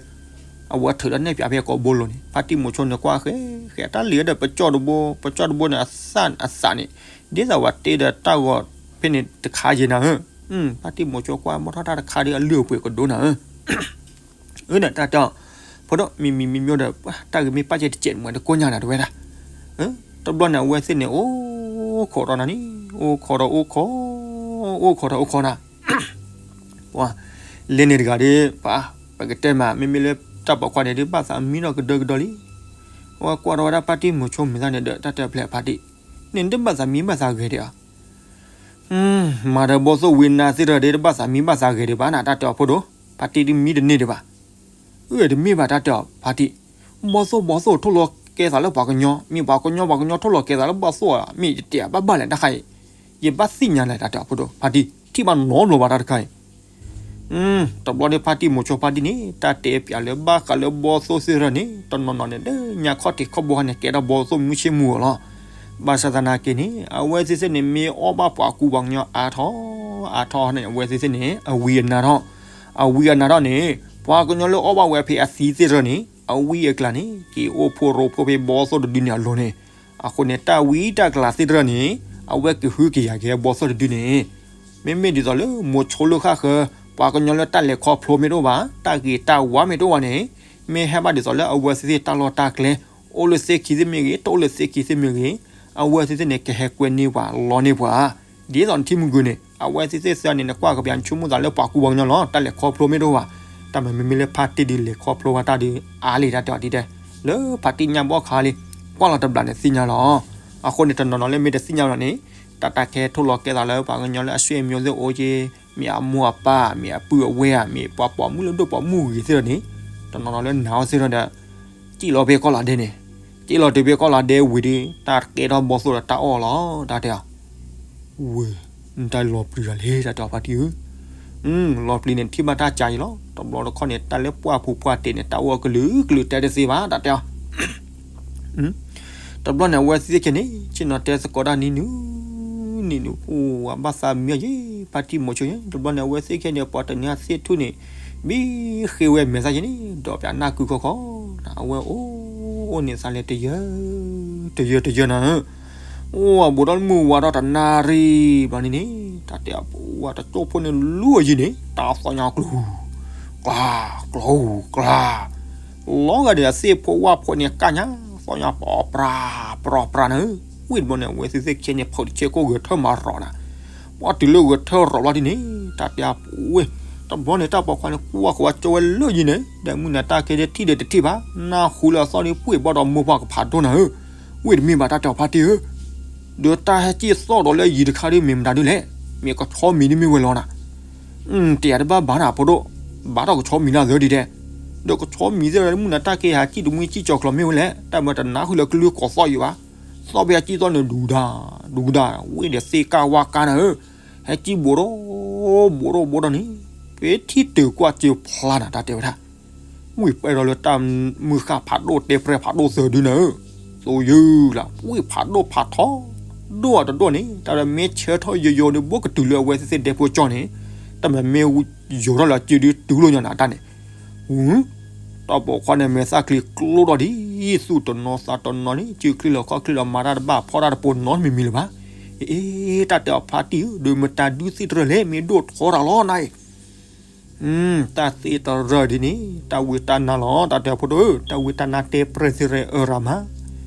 အဝဲထုးဒီးနဲၣ်ဖျါဖဲကိးဘိလိၤန့ၣ် ဖါတံၢ်မိၤဆိန့ၣ်ကွၢ်ဃဲဃဲ တၢ်လံၤဒီးပကၠီၣ်တဘိ ပကၠီၣ်တဘိန့ၣ် အသၣ်အသးန့ၣ်, ဒ်သိးဝဲတ့ဒီးတၢ်ဂီၤဖဲန့ၣ်တခါယဲနၤဧၢ, ဖါတံၢ်မိၤဆိကွၢ်မီၢ်ထီၣ်တၢ်တခါဒီးအလုၢ်အပှ့ၤကဒိနၤဧၢ အၢ ဒီးတၢ်တဲအီၤ, ဖိဒိၣ် မံၤမံၤမံၤမံၤဒီး တၢ်ဂ့ၤမ့ၢ်ပာ်ကဲတကဲးမးတကိးညါနၤတဝဲဒၣ်, တဘျီန့ၣ် အဝဲသ့ၣ်န့ၣ် အိၣ်ခိးဒီးနၤန့ၣ် အိၣ်ခိးဒီးအိၣ်ခိး, အိၣ်ခိးဒီးအိၣ်ခိးနၤ, လဲၤန့ၣ်တဂၤဒီး ပှၤ ပကတဲမး မ့မ့ၢ်လၢတၢ်ပိာ်ခွါန့ၣ်ဒီး ဘၣ်သးမံဒီးကဒၢကဒီလံ, အဝဲကွၢ်ဒီးဝဲဒၣ်ဖါတံၢ်မိၤဆိမံၤသၣ်န့ၣ်ဒီး တၢ်တဲဖျဲးဖါတံၢ်, န့ၣ်နတဘၣ်သးမံဘၣ်သးဂဲၤဒံးဧါ မၤဒီးဘီသိၣ်ဝံၤနၤသ့ၣ်တဖၣ်ဒီး တဘၣ်သးမံဘၣ်သးဂဲၤဒံးဘၣ်နၤ တၢ်တဲအီၤဖိဒိၣ်, ဖါတံၢ်ဒ်မံတန့ၢ်ဒံးဘၣ်, အၢ တမ့ၢ်ဘၣ် တၢ်တဲအီၤဖါတံၢ်, ဘီသိၣ် ဘီသိၣ် ထိၣ်လီၤကဲသးလၢပှၤကညီ, မ့ၢ်ပှၤကညီ ပှၤကညီထိၣ်လီၤကဲသးလၢဘီသိၣ်ဧါ, မ့ၢ်ယတဲဘၣ်ဘၣ်လဲၣ်တခါအံၤ, ယဘၣ်သ့ၣ်ညါလဲၣ် တၢ်တဲအီၤဖိဒိၣ်, ဖါတံၢ် ထံၣ်ဘၣ်နီတဘျီဘၣ်တၢ်တခါအံၤ တဘျီဒီးဖါတံၢ်မိၤဆိဖါတံၢ်န့ၣ် တၢ်တဲပျးလၢဘၣ်ဃးလၢဘီသိၣ်သ့ၣ်တဖၣ်န့ၣ် တနီၤနီၤန့ၣ် လၢညါခီၣ်ထံးခီၣ်ဘိခါန့ၣ် ကဲထီၣ်ဘီသိၣ်မုၢ်ဆ့ၣ်မူၤဧိၤလီၤ. ဘၣ်ဆၣ်သနာ်က့န့ၣ် အဝဲသ့ၣ်သ့ၣ်န့ၣ် မ့ၢ်အီၣ်ဘၣ်ပှၤကူပှၤကညီအါထီၣ် အါထီၣ်န့ၣ် အဝဲသ့ၣ်သ့ၣ်န့ၣ် အဝံအနါထီၣ် အဝံအနါထီၣ်န့ၣ် ပှၤကညီလၢအီၣ်ဘၣ်ဝဲဖဲအသံသ့ၣ်တဖၣ်န့ၣ် အဝံအကျါန့ၣ် က့ၤအိၣ်ဖှိၣ်ရိဖှိၣ်ဖဲဘီသိၣ်တဒုန့ၣ်အလိၤန့ၣ် အဃိန့ၣ် တၢ်ဝံတၢ်ကျါသ့ၣ်တဖၣ်န့ၣ် အဝဲကဟုကယာ်က့ၤဘီသိၣ်တဒုန့ၣ် မ့မ့ၢ်ဒ်သိးလၢမိၤဆိလၢဃၣ်ဃၢၤ ပှၤကညီလၢတၢ်လဲၤခီဖျိမ့ၢ်တအိၣ်ဘၣ် တၢ်ဂ့ၤတၢ်ဝါမ့ၢ်တအိၣ်ဘၣ်န့ၣ် မ့ၢ်ဟဲဘၣ်ဒ်သိးလၢအဝဲသ့ၣ်သ့ၣ်တၢ်လီၢ်တၢ်ကျဲ အိၣ်လၢသ့ၣ်ခံသ့ၣ်မ့ၢ်ဂ့ၤ တအိၣ်လၢသ့ၣ်ခံသ့ၣ်မ့ၢ်ဂ့ၤ အဝဲသ့ၣ်သ့ၣ်န့ၣ် ကဟဲကွဲန့ၢ်ပှၤလီန့ၢ်ပှၤ ဒ်သိးနထံၣ်မုၢ်ကွံာ်န့ၣ် အဝဲသ့ၣ်သ့ၣ်သၢန့ၣ် နကွၢ်ကပျးနဆိကမိၣ်သးလၢပှၤကူပှၤကညီလီၤ တၢ်လဲၤခီဖျိမ့ၢ်တအိၣ်ဘၣ် တၢ်မၤမ့မ့ၢ်လၢဖါတံၢ်ဒုးလဲၤခီဖျိဝဲတၢ်ဒုး အါလံတၢ်တဲအီၤဒ်တဲ လၢဖါတံၢ်ညၣ်ဘီၣ်ခါလံ ကွၢ်လီၤတဘျီန့ၣ်သ့ၣ်ညါလီၤ. အဃိန့ၣ် တနီၤနီၤလၢမ့ၢ်တသ့ၣ်ညါဘၣ်န့ၣ် တၢ်တၢ်ခဲထိၣ်လီၤကဲသးလၢပှၤကညီလၢအဆွေမျိုးသ့ၣ်အိၣ်က့ၤ မ့ၢ်အမိၢ်အပၢ် မ့ၢ်အပုၢ်အဝဲၢ်ဧါ မ့ၢ်ပှၤပိာ်မုၣ်လၢဒိၣ်ပိာ်မုၣ်ဂ့ၤသ့ၣ်ဒီးန့ၣ်, တနီၤနီၤလၢနာ်အီၤသ့ၣ်ဒီး စံၣ်လီၤဖဲကီၢ်လၤဒဲန့ၣ်, စံၣ်လီၤတုၤဖဲကီၢ်လၤဒဲဝံၤဒီး တၢ်ကဲထီၣ်ဘီၣ်သိၣ်ဒီးတၢ်အီၣ်လီၤ တၢ်တဲအီၤ, ဝဲ, နတၢ်လီၤပျံၤတၢ်လဲၣ် တၢ်တဲအီၤဖါတံၢ်ဧၢ, လီၤပျံၤန့ၣ် ထံၣ်ဘၣ်တၢ်ကါအံၤလီၤ. တဘျီတခီၣ်န့ၣ် တၢ်လၢပှၢ်ဖိပှၢ်တ့ၢ်န့ၣ် တၢ်အိၣ်အကလုာ်ကလုာ်တဲတသ့ဘၣ် တၢ်တဲအီၤ တဘျီန့ၣ် အဝဲသ့ၣ်ခဲန့ၣ် ဆ့ၣ်နီၤတဲသကိးတၢ်နံၤနုၤနံၤနုၤ အိၣ်ဝဲဘၣ်သးမံအီၤယဲ, ဖါတံၢ်မိၤဆိယဲ. တဘျီန့ၣ် အဝဲသ့ၣ်ခဲန့ၣ် ပှၤတနံၤသ့ၣ်ထူၣ်န့ၣ် ဘံဃ့ဝဲမဲာ်သၣ်ယဲန့ၣ် ဒီးပျးနၢ်ကုခီခီ, အဝဲအိၣ်အိၣ်န့ၣ်သးလဲၤတယၢ တယၢတယၢနၤဧၢ, အိၣ်အဘူးဒီးမုၢ်ဝါဒီးတနၣ်ရံၣ်ဘျီန့ၣ်န့ၣ် တၢ်တဲအပူၤဝဲတကၠိဖိန့ၣ်လူၤအယံၤန့ၣ် တၢ်သီၣ်ညါကျူၤ ကျါ ကျီ ကျါ လီၤဂာ်ဒီးအသ့ၣ်ဖိဝၣ်ဖိန့ၣ် ကၢ်ညါ သီၣ်ညါပျီပြါ ပျီပြါနၤဧၢ. ဝံၣ်တဘျီန့ၣ် အဝဲသ့ၣ်သ့ၣ်ခဲန့ၣ် ဖီၣ်တဆဲးကိၣ်ဂဲၤထၢၣ်မၤရီၤနၤ, ပှၤတုၤလၢဂဲၤထၢၣ်ရီၤဘျီဒ်န့ၣ် တၢ်တဲအပူၤဝဲ, တဘျီန့ၣ် တၢ်ပိာ်ခွါန့ၣ် ကွၢ်ဃီၤဝဲကၠိဝဲလၢယံၤန့ၣ် ဒီးမုၢ်နၤတၢ်ခဲဒဲးထံၣ်ဒီးတထံၣ်ဘၣ်, နၢ်ဟူလၢအသီၣ်ဒ်ပှ့ၤဘီၣ်ဒီးမိၢ်ပှၢ်ကဖးဒိၣ်နၤဧၢ. ဝံၣ်တမ့ၢ်ဘၣ်တၢ်တဲအီၤဖါတံၢ်ဧၢ, ဒီးတၢ်ဟဲက့ၢ်သီၣ်ဒီးလၢယံၤတခါဒ်မ့ၢ်မတၤဒ်လဲၣ်, မ့ၢ်ကဆီမံၤဒ်မ့ၢ်ဝဲလီၤနၤ တယၤတဘၣ်ဘၣ်နၤဖိဒိၣ်, ဘၣ်ထီၣ်ကဆီမံၤနၤသၢဒ်ဒဲး, ဒီးကဆီမံၤသ့ၣ်ဒီးမုၢ်နၤတၢ်က့ၢ်ဟးကံၣ်တမှံကံၣ်ကၠီၤကျီၤမ့ၢ်ဝဲလဲၣ်, တၢ်မၤတနၢ်ဟူလၢကလုၢ်ကီၤသီၣ်ယံၤဘၣ်, သီၣ်ဖဲဟဲကံၣ်သီၣ်န့ၣ် ဒူကဒါ ဒူကဒါ, ဝံၣ်ဒီးသ့ၣ်ကၢ်ဝါကါနၤဧၢ, ဟဲကံၣ်ဘူးဒီး ဘူးဒီးဘူးဒီးန့ၣ်, ဖဲထံၣ်တုၤကွၢ်စၢၤဖျါနၤ တၢ်တဲဝဲဒၣ် ဝံၣ်ပဲၢ်ဒီးလၢတၢ်မုၢ်ဃၣ်ဖးဒိၣ်တဲပြဲၢ်ဖးဒိၣ်သၢဒုနၤဧၢ, သိယုၢ်လၢ ဝံၣ်ဖးဒိၣ်ဖးထီ, ဒိၣ်အတဒိၣ်န့ၣ် တၢ်ဒီးမ့ၢ်ဆၢထီၣ်ယိယိဒုး ဘိၣ်ကတုၤလၢအဝဲသ့ၣ်သ့ၣ်ဒဲဖိကၠီန့ၣ်, တၢ်မၤမ့ၢ်ယိၤထီၣ်လၢအစုဒုးတုၤလိာ်ညါနၤတၢ်န့ၣ်, ဝူ, တၢ်ပိာ်ခွါန့ၣ်မဲာ်သၣ်ချံကျိဒီးဒ် သူၣ်တနီၤသးတနီၤန့ၣ် စုချံလီၤခီၣ်ချံလီၤမၤတၢ်တဘၣ်ဖီၣ်တၢ်တပိၤနီတမံၤမံၤလၢၤဘၣ်, အ့ တၢ်တဲအီၤဖါတံၢ်ဧၢ, ဒီးမတၤဒုးသ့ၣ်တရၢၣ်လဲၣ် မ့ၢ်ဒိၣ်ထီတၢ်လီၤနၤအံၤ တၢ်သ့ၣ်တရၢၣ်ဒ်န့ၣ် တၢ်ဝံတၢ်နါလီၤ တၢ်တဲအီၤဖိဒိၣ်ဧၢ, တၢ်ဝံတၢ်နါတဲပြဲၢ်သ့ၣ်ရဲၣ်အၢရၤမး,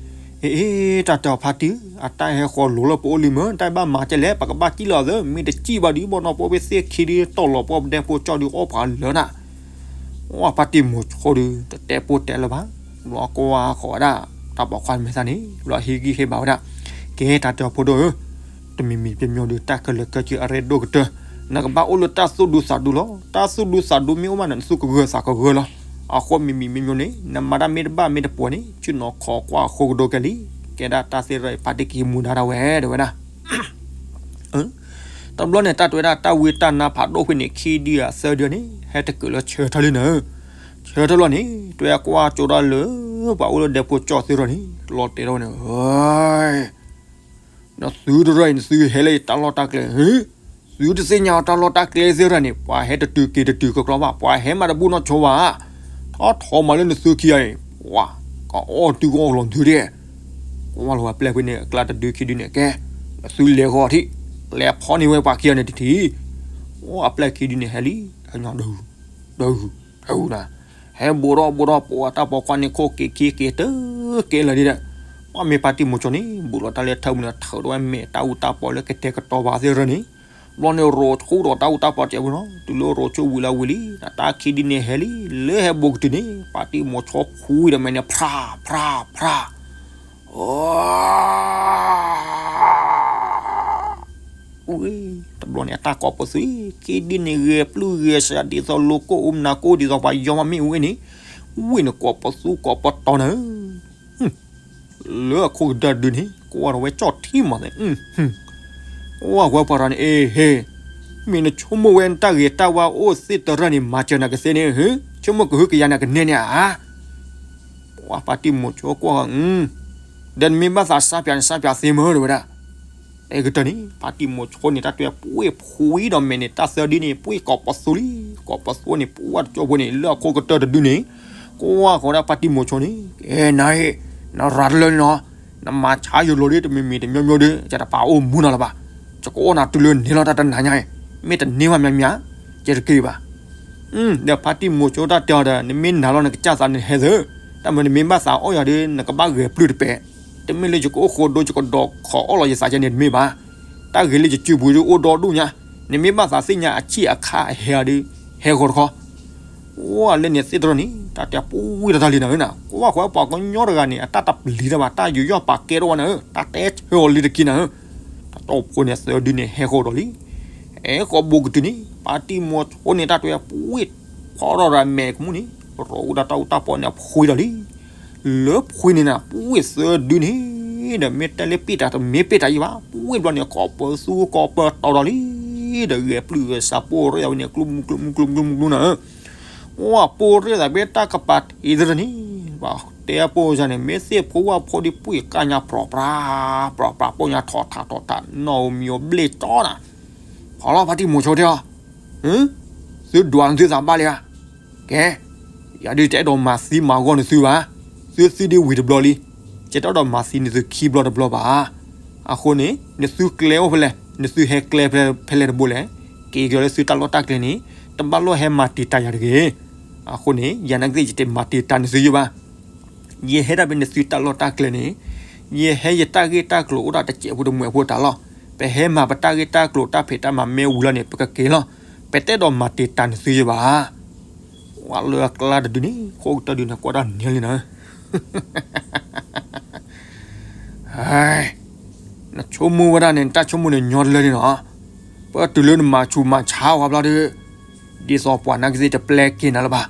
အ့ တၢ်တဲအီၤဖါတံၢ်ဧၢ, အတၢ်ဟဲဃီၤလိၤလၢပအိၣ်လံမ့ၢ် တၢ်ဘၣ်မၤကဲလဲၣ် ပကဘၣ်ကံၣ်လီၤသၢ မ့ၢ်တကံၣ်ဘၣ်ဒီး ဘီၣ်နီၢ်ပိၢ်ဖဲသ့ၣ်ခံဒုးတီၢ်လီၤပှီၢ်ပဒဲဖိကၠီဒုးအီၣ်ပှၤလၢနၤ, ဝဲဖါတံၢ်မိၤဆိဒုး တတဲပိၢ်တဲလၢၤဘၣ်, ဘျီကွၢ်ဃီၤဝဲဒၣ် တၢ်ပိာ်ခွါမဲာ်သၣ်န့ၣ် ဘျီဟ့ၣ်ဂံၢ်ဟ့ၣ်ဘါဝဲဒၣ်, ကဲတၢ်တဲအီၤဖိဒိၣ်ဧၢ တမံၤမံၤပျီပျီဒုး တၢ်ခဲလၢာ်ခဲဆ့အရ့ဒိၣ်ကတၢၢ်, နကဘၣ်အိၣ်လၢတၢ်သူၣ်ဒူသးဒူလီၤ, တၢ်သူၣ်ဒူသးဒူမ့ၢ်အိၣ်မးန့ၣ် နသူၣ်ကဂၢၢ်သးကဂၢၢ်လီၤ, အဃိမံၤမံၤမ့ၢ်မ့ၢ်န့ၣ် နမၤတၢ်မ့ၢ်တဘၣ်မ့ၢ်တပှဲၤန့ၣ် ဆ့ၣ်နီၤခိးကွၢ်အဃိကဒီးကဲလံ, ကဲဒၣ်တၢ်သ့ၣ်ရဲၣ်အံၤဖါတံၢ်ကဟံးမူဒါဒၣ်ဝဲ တဲဝဲဒၣ် တဘျီန့ၣ် တၢ်တဲဝဲဒၣ် တၢ်ဝံတၢ်နါဖးဒိၣ်ဖဲန့ၣ် ခံဒုအသၢဒုန့ၣ် ဟဲတကၢးလၢဆၢထၢၣ်လံနၤဧၢ, ဆၢထၢၣ်လီၤန့ၣ် တဲကွၢ်ကၠိဒၣ်လၢ ပှၤအိၣ်လၢဒဲဖိကၠီသ့ၣ်တဖၣ်န့ၣ် လီၤတဲာ်ထီၣ်ဝဲန့ၣ်, နသုတရၢၢ်အံၤ နသုဟဲလၢယတၢ်လီၢ်တၢ်ကျဲ, သုတသ့ၣ်ညါအီၤတၢ်လီၢ်တၢ်ကျဲသ့ၣ်တဖၣ်န့ၣ် ပှၤဟဲတတုၤက့ၤတတုၤကကျီဘၣ်, ပှၤဟဲမးတဘူၣ်နီၢ်ဆိဘၣ်, ထီၣ်ထီမးလၢနသုခံဂၤအံၤ, ပှၤ ကအီၣ်တုၤကအီၣ်လီၤနသုဒဲး, ကွၢ်လီၤဝဲပျဲၢ်ဖဲန့ၣ် အကျါတဒုခံဒုန့ၣ်ကဲ, နသုလဲၤဃီၤထံၣ်, လဲၤဖီၣ်န့ၢ်ဝဲပှၤခံဂၤန့ၣ်တထံၣ်, အပျဲၢ်ခံဒုန့ၣ်ဟဲလံ, တၢ်ညီဒု ဒု ဒုနၤ, ဟဲဘူးထီၣ်ဘူးထီၣ် ပှၤတၢ်ပိာ်ခွါန့ၣ် ခိၣ်က့ၤခံက့ၤတကဲလၢာ်ဒ်ဒီး, ပှၤမ့ၢ်ဖါတံၢ်မိၤဆိန့ၣ် ဘူးလီၤတၢ်လၢထၢမုၢ်န့ၣ် ထုးထီၣ်ဝဲမဲာ်တၢ်အူတၢ်ပီလၢကတဲာ်ကတီၤပှၤသ့ၣ်တဖၣ်န့ၣ်, ဘျီန့ၣ် ရိၤဆူၣ်ဒီးတၢ်အူတၢ်ပီစဲးဖိနီၤ တုၤလၢရိၤဆူၣ်ဝံၤလၢဝံၤလံ, တၢ်ခံဒုန့ၣ်ဟဲလံ, လၢဟဲဘူးကတုၤန့ၣ် ဖါတံၢ်မိၤဆိခွံဒီးမဲာ်န့ၣ် ဖြး ဖြး ဖြး တဘျီန့ၣ် အတၢ်ကိးပသူ, ခံဒုန့ၣ် ဂဲၤပျုၢ်ဂဲၤစှၤဒ်သိးလိၤကိၣ်အိၣ်မနၤကိၣ်ဒ်သိးပှၤယီမးမ့ၣ်အူဝဲန့ၣ်, ဝ့ၢ်န့ၣ်ကိးပသူကိးပတီၤနၤဧၢ, လၢအခိၣ်ကတၢၢ်ဒုန့ၣ် ကွၢ်ထီၣ်ဝဲကၠီၣ်ထံမးသ့, ကွၢ်ဝဲပှၤတဂၤန့ၣ် အ့ဟ့, မ့ၢ်နဆိကမိၣ်ဝဲနတၢ်ဂ့ၤတၢ်ဝါအိၣ်သ့ၣ်တဖၣ်န့ၣ် မၤစၢၤနၤကသ့န့ၣ်, ဆိကမိၣ်ကဟုကယာ်နၤကနဲန့ၣ်ဧါ ပှၤဖါတံၢ်မိၤဆိကွၢ်, ဒီးနမ့ၢ်ဘၣ်သးစၢ်ပၠးန့ၣ် စၢ်ပၠးသ့မ့ၢ်တဲဝဲဒၣ်, တကတၢၢ်န့ၣ် ဖါတံၢ်မိၤဆိန့ၣ် တၢ်တဲပှ့ၤဖှံဒီးမဲာ်န့ၣ် တၢ်သၢဒုန့ၣ် ပှ့ၤကိးပသူလံ, ကိးပသူန့ၣ် ပှၤတကၠိဖိန့ၣ် လၢအခိၣ်ကတၢၢ်တဒုန့ၣ်, ကွၢ်ဃီဒၣ်ဖါတံၢ်မိၤဆိန့ၣ်, ကဲနၤအံၤ, နရၤတလၢန့ၣ်နီၤ, နမၤဆါယိၤလိၤဒ်တမံၤမံၤတမံၤမံၤဒ် ယတပာ်အိၣ်မူနၤလၢၤဘၣ်, ယကအိၣ်နၤတုၤလၢန့ၣ်လီၤတၢ်တနၤညါအံၤ, မ့ၢ်တန့ၢ်ဘၣ်မးမး, ယတက့ၤဘၣ် ဒီးဖါတံၢ်မိၤဆိတၢ်တဲအီၤဒီး နမ့ၢ်နာ်လီၤနကစၢ်သးနဟဲသၢ, တၢ်မၤနမ့ၢ်ဘၣ်သးအီၣ်ယၤဒီး နကဘၣ်ဂဲၤပျုၢ်တပဲာ်, တမ့ၢ်လၢယကအိၣ်ဃိဒိ ယကဒိးခိးအီၣ်လီၤယသးကဲန့ၣ်တမ့ၢ်ဘၣ်, တၢ်ဂ့ၤလၢယစုပူၤဒ်အိၣ်ဒီဒူၣ်ညါ, နမ့ၢ်ဘၣ်သးသ့ၣ်ညါအဆံၣ်အခါအဟဲအီၤဒီး, ဟဲဂီၤတခီ အိၣ်လၢန့ၣ်သ့ၣ်တဖၣ်န့ၣ် တၢ်တဲပူဝံတၢ်လံနၤဧၢနၤ, ကွၢ်ဃီပှၤကညီတဂၤန့ၣ် အတၢ်တပျံၤတၢ်ဘၣ် တၢ်ယူးယီၣ်ပာ်ကဲထီၣ်ဝဲနၤဧၢ, တၢ်တဲဆၢအီၤလံတက့ၢ်နၤဧၢ, တၢ်တီၢ်ဖိန့ၣ်သၢဒုန့ၣ်ဟဲဃီၤဒီးလံ, ဟဲဃီၤဘူးကတုၤန့ၣ် ဖါတံၢ်မိၤဆိန့ၣ် တၢ်တဲဝဲ ပှ့ၢ်ဖီထီၣ်ဒီးမဲာ်ကမူၣ်န့ၣ် ရိးဒီးတၢ်အူတၢ်ပီန့ၣ် အဖှံဒီးလံ. လၢဖှံန့ၣ်နၤ ပှ့ၢ်သၢဒုန့ၣ် ဒီးမ့ၢ်တဲလၢပ့ၢ်တၢ်တမ့ၢ်ပ့ၢ်တၢ်ယံၤဘၣ်, ပှ့ၢ်ဘျီန့ၣ် ကိးပသူကိးပတီၤဒီးလံ. ဒီးဂဲၤပျုၢ်ဂဲၤဆါ ပိၢ်ရ့ၣ်သးဝဲန့ၣ် ကျူမူကျူမူကျူမူကျူမူကျူနၤ ပှ့ၢ်ရ့ၣ်သးဖဲတၢ်ကပၤတ့သရၣ်န့ၣ် ပှၤတဲပိၢ်စၢ်န့ၣ် မ့ၢ်သ့ၣ်ဖိဝၣ်ဖိဒံး ပှ့ၢ်ကါညါပြီၤပြး ပြီၤပြး ပိၢ်ညါထီၣ်ထးထီၣ်ထး နီၢ်ဧိၤမံၤဧိၤဘျ့ၣ်တီနၤ. ဖီလီၤ ဖါတံၢ်မိၤဆိတဲအီၤ, သုဒွးနသုသးဘၣ်လံဧါ. ကဲ, ယၤဒုးတအဲၣ်ဒိးမၤသံမၤဂီၢ်နသုဘၣ်. သုသံဒ်ဝံၤတဘျီလံ, ယတအဲၣ်ဒိးမၤသံနသုခံဘျီတဘျီဘၣ်. အဃိန့ၣ် နသုကျဲအိၣ်ဖဲလဲၣ်, နသုဟဲကျဲဖဲလဲၣ်တဘိလဲၣ်, က့ၤကီၤလၢသုတၢ်လီၢ်တၢ်ကျဲန့ၣ် တဘၣ်လိၣ်ဟဲမၤတံာ်တာ်ယၤတဂ့ၤ. အဃိန့ၣ် ယၤနာ်က့ ယတမၤတံာ်တာ်နသုယဘၣ်. ယဟဲဒၣ်ဖဲနသုတၢ်လီၢ်တၢ်ကျဲန့ၣ် ယဟဲယတၢ်ဂ့ၢ်တၢ်ကျိၤအိၣ်ဒၣ်တစဲးဖိတမှဲးဖိတၢ်လီၤ. ပဟဲမၤပတၢ်ဂ့ၢ်တၢ်ကျိၤတၢ်ဖံးတၢ်မၤမ့ၢ်ဝံၤလီၤန့ၣ် ပကက့ၤလီၤ. ပတအဲၣ်ဒိးမၤတံာ်တာ်နသုယဘၣ်. ဝဲလၢအကျါတဒုန့ၣ် ခိၣ်ကတၢၢ်ဒုန့ၣ် ကွၢ်တၢ်နဲလံနၤ နဆိကမိၣ်ဝဲဒၣ်န့ၣ် နတၢ်ဆိကမိၣ်န့ၣ်ညီတလၢန့ၣ်လီၤ. ပတုၤလၢနမၤဆူးမၤဆါဝဲဘျီဒီး ဒ်သိးပှၤနာ်က့သ့ၣ်တပျဲက့ၤနၤလၢၤဘၣ်.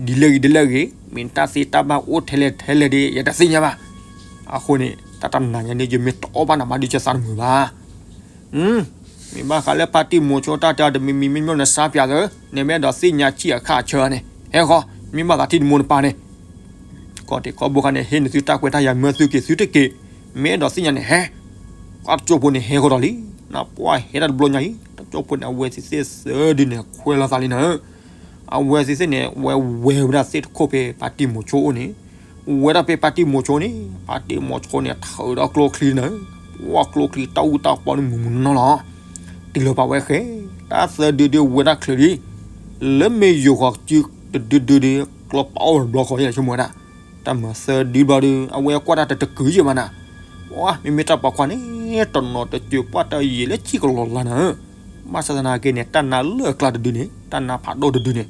ဒ်လဲၣ်ဂ့ၤဒ်လဲၣ်ဂ့ၤ မ့ၢ်တၢ်သ့တၢ်ဘၣ်အိၣ်ထဲလဲၣ်ထဲလဲၣ်ဒီး ယတသ့ၣ်ညါဘၣ်. အဃိန့ၣ် တၢ်တနၤညါန့ၣ် ယမ့ၢ်တအီၣ်ဘၣ်နၤမးဒုးကသးတမုာ်ဘၣ်. မ့ၢ်ဘၣ်ဃးလၢဖါတံၢ်မိၤဆိတၢ်တဲအီၤတမံၤမံၤမ့ၢ်မ့ၢ်နစါပၠးသၢ နမ့ၢ်အဲၣ်ဒိးသ့ၣ်ညါဆံးအခါအဆၢန့ၣ် ဟဲဃီ မ့ၢ်ဘၣ်သးထံၣ်တမိၢ်နပၢ်န့ၣ် ကီၢ်တံးခီဘိခါန့ၣ် ဟ့ၣ်နသုတၢ်ခွဲးတၢ်ယာ်မၢသုက့ၤသုတက့ၤ, မ့ၢ်အဲၣ်ဒိးသ့ၣ်ညါန့ၣ် ဟဲ, ကွၢ်တကၠိဖိန့ၣ်ဟဲဃီဒီးလံ, နပှၢ်ဟဲဒၣ်တဘျီညါအံၤ တကၠိဖိန့ၣ် အဝဲသ့ၣ်သ့ၣ်သၢဒုန့ၣ် ခွဲးလီၤသးလံနၤဧၢ. အဝဲသ့ၣ်သ့ၣ်န့ၣ် ဝဲဝဲဝဲဒၣ်သ့ၣ်တခိၣ်ဖဲဖါတံၢ်မိၤဆိအိၣ်န့ၣ်, ဝဲဒၣ်ဖဲဖါတံၢ်မိၤဆိန့ၣ် ဖါတံၢ်မိၤဆိန့ၣ် ထုးဒီးကျိချံနၤဧၢ, ပှၢ်ကျိချံတၢ်အူတၢ်ပီန့ၣ်မုၢ်မုၢ်နီၢ်နီၢ်လီၤ. တုၤလီၤပာ်ဝဲဃဲ, တၢ်သၢဒုဒုဝဲဒၣ်ချုးလံ, လၢမ့ၢ်ယိၤဃီၤစုတဒုဒုဒီး ကျီပာ်အီၣ်ဝဲတဘျီဃီ ယဆိကမိၣ်ဝဲဒၣ်, တၢ်မၤသၢဒုဘျီဒီး အဝဲကွၢ်တၢ်တတကုာ်ယဲၢ်မးနၤ, မ့မ့ၢ်တၢ်ပိာ်ခွါန့ၣ် တနီၤတစၢၤပှၢ်တၢ်ယံာ်လၢဆံကလီၤလါနၤဧၢ. ဘၣ်ဆၣ်သနာ်က့န့ၣ် တၢ်နါလၢအကျါတဒုန့ၣ် တၢ်နါဖးဒိၣ်တဒုန့ၣ်,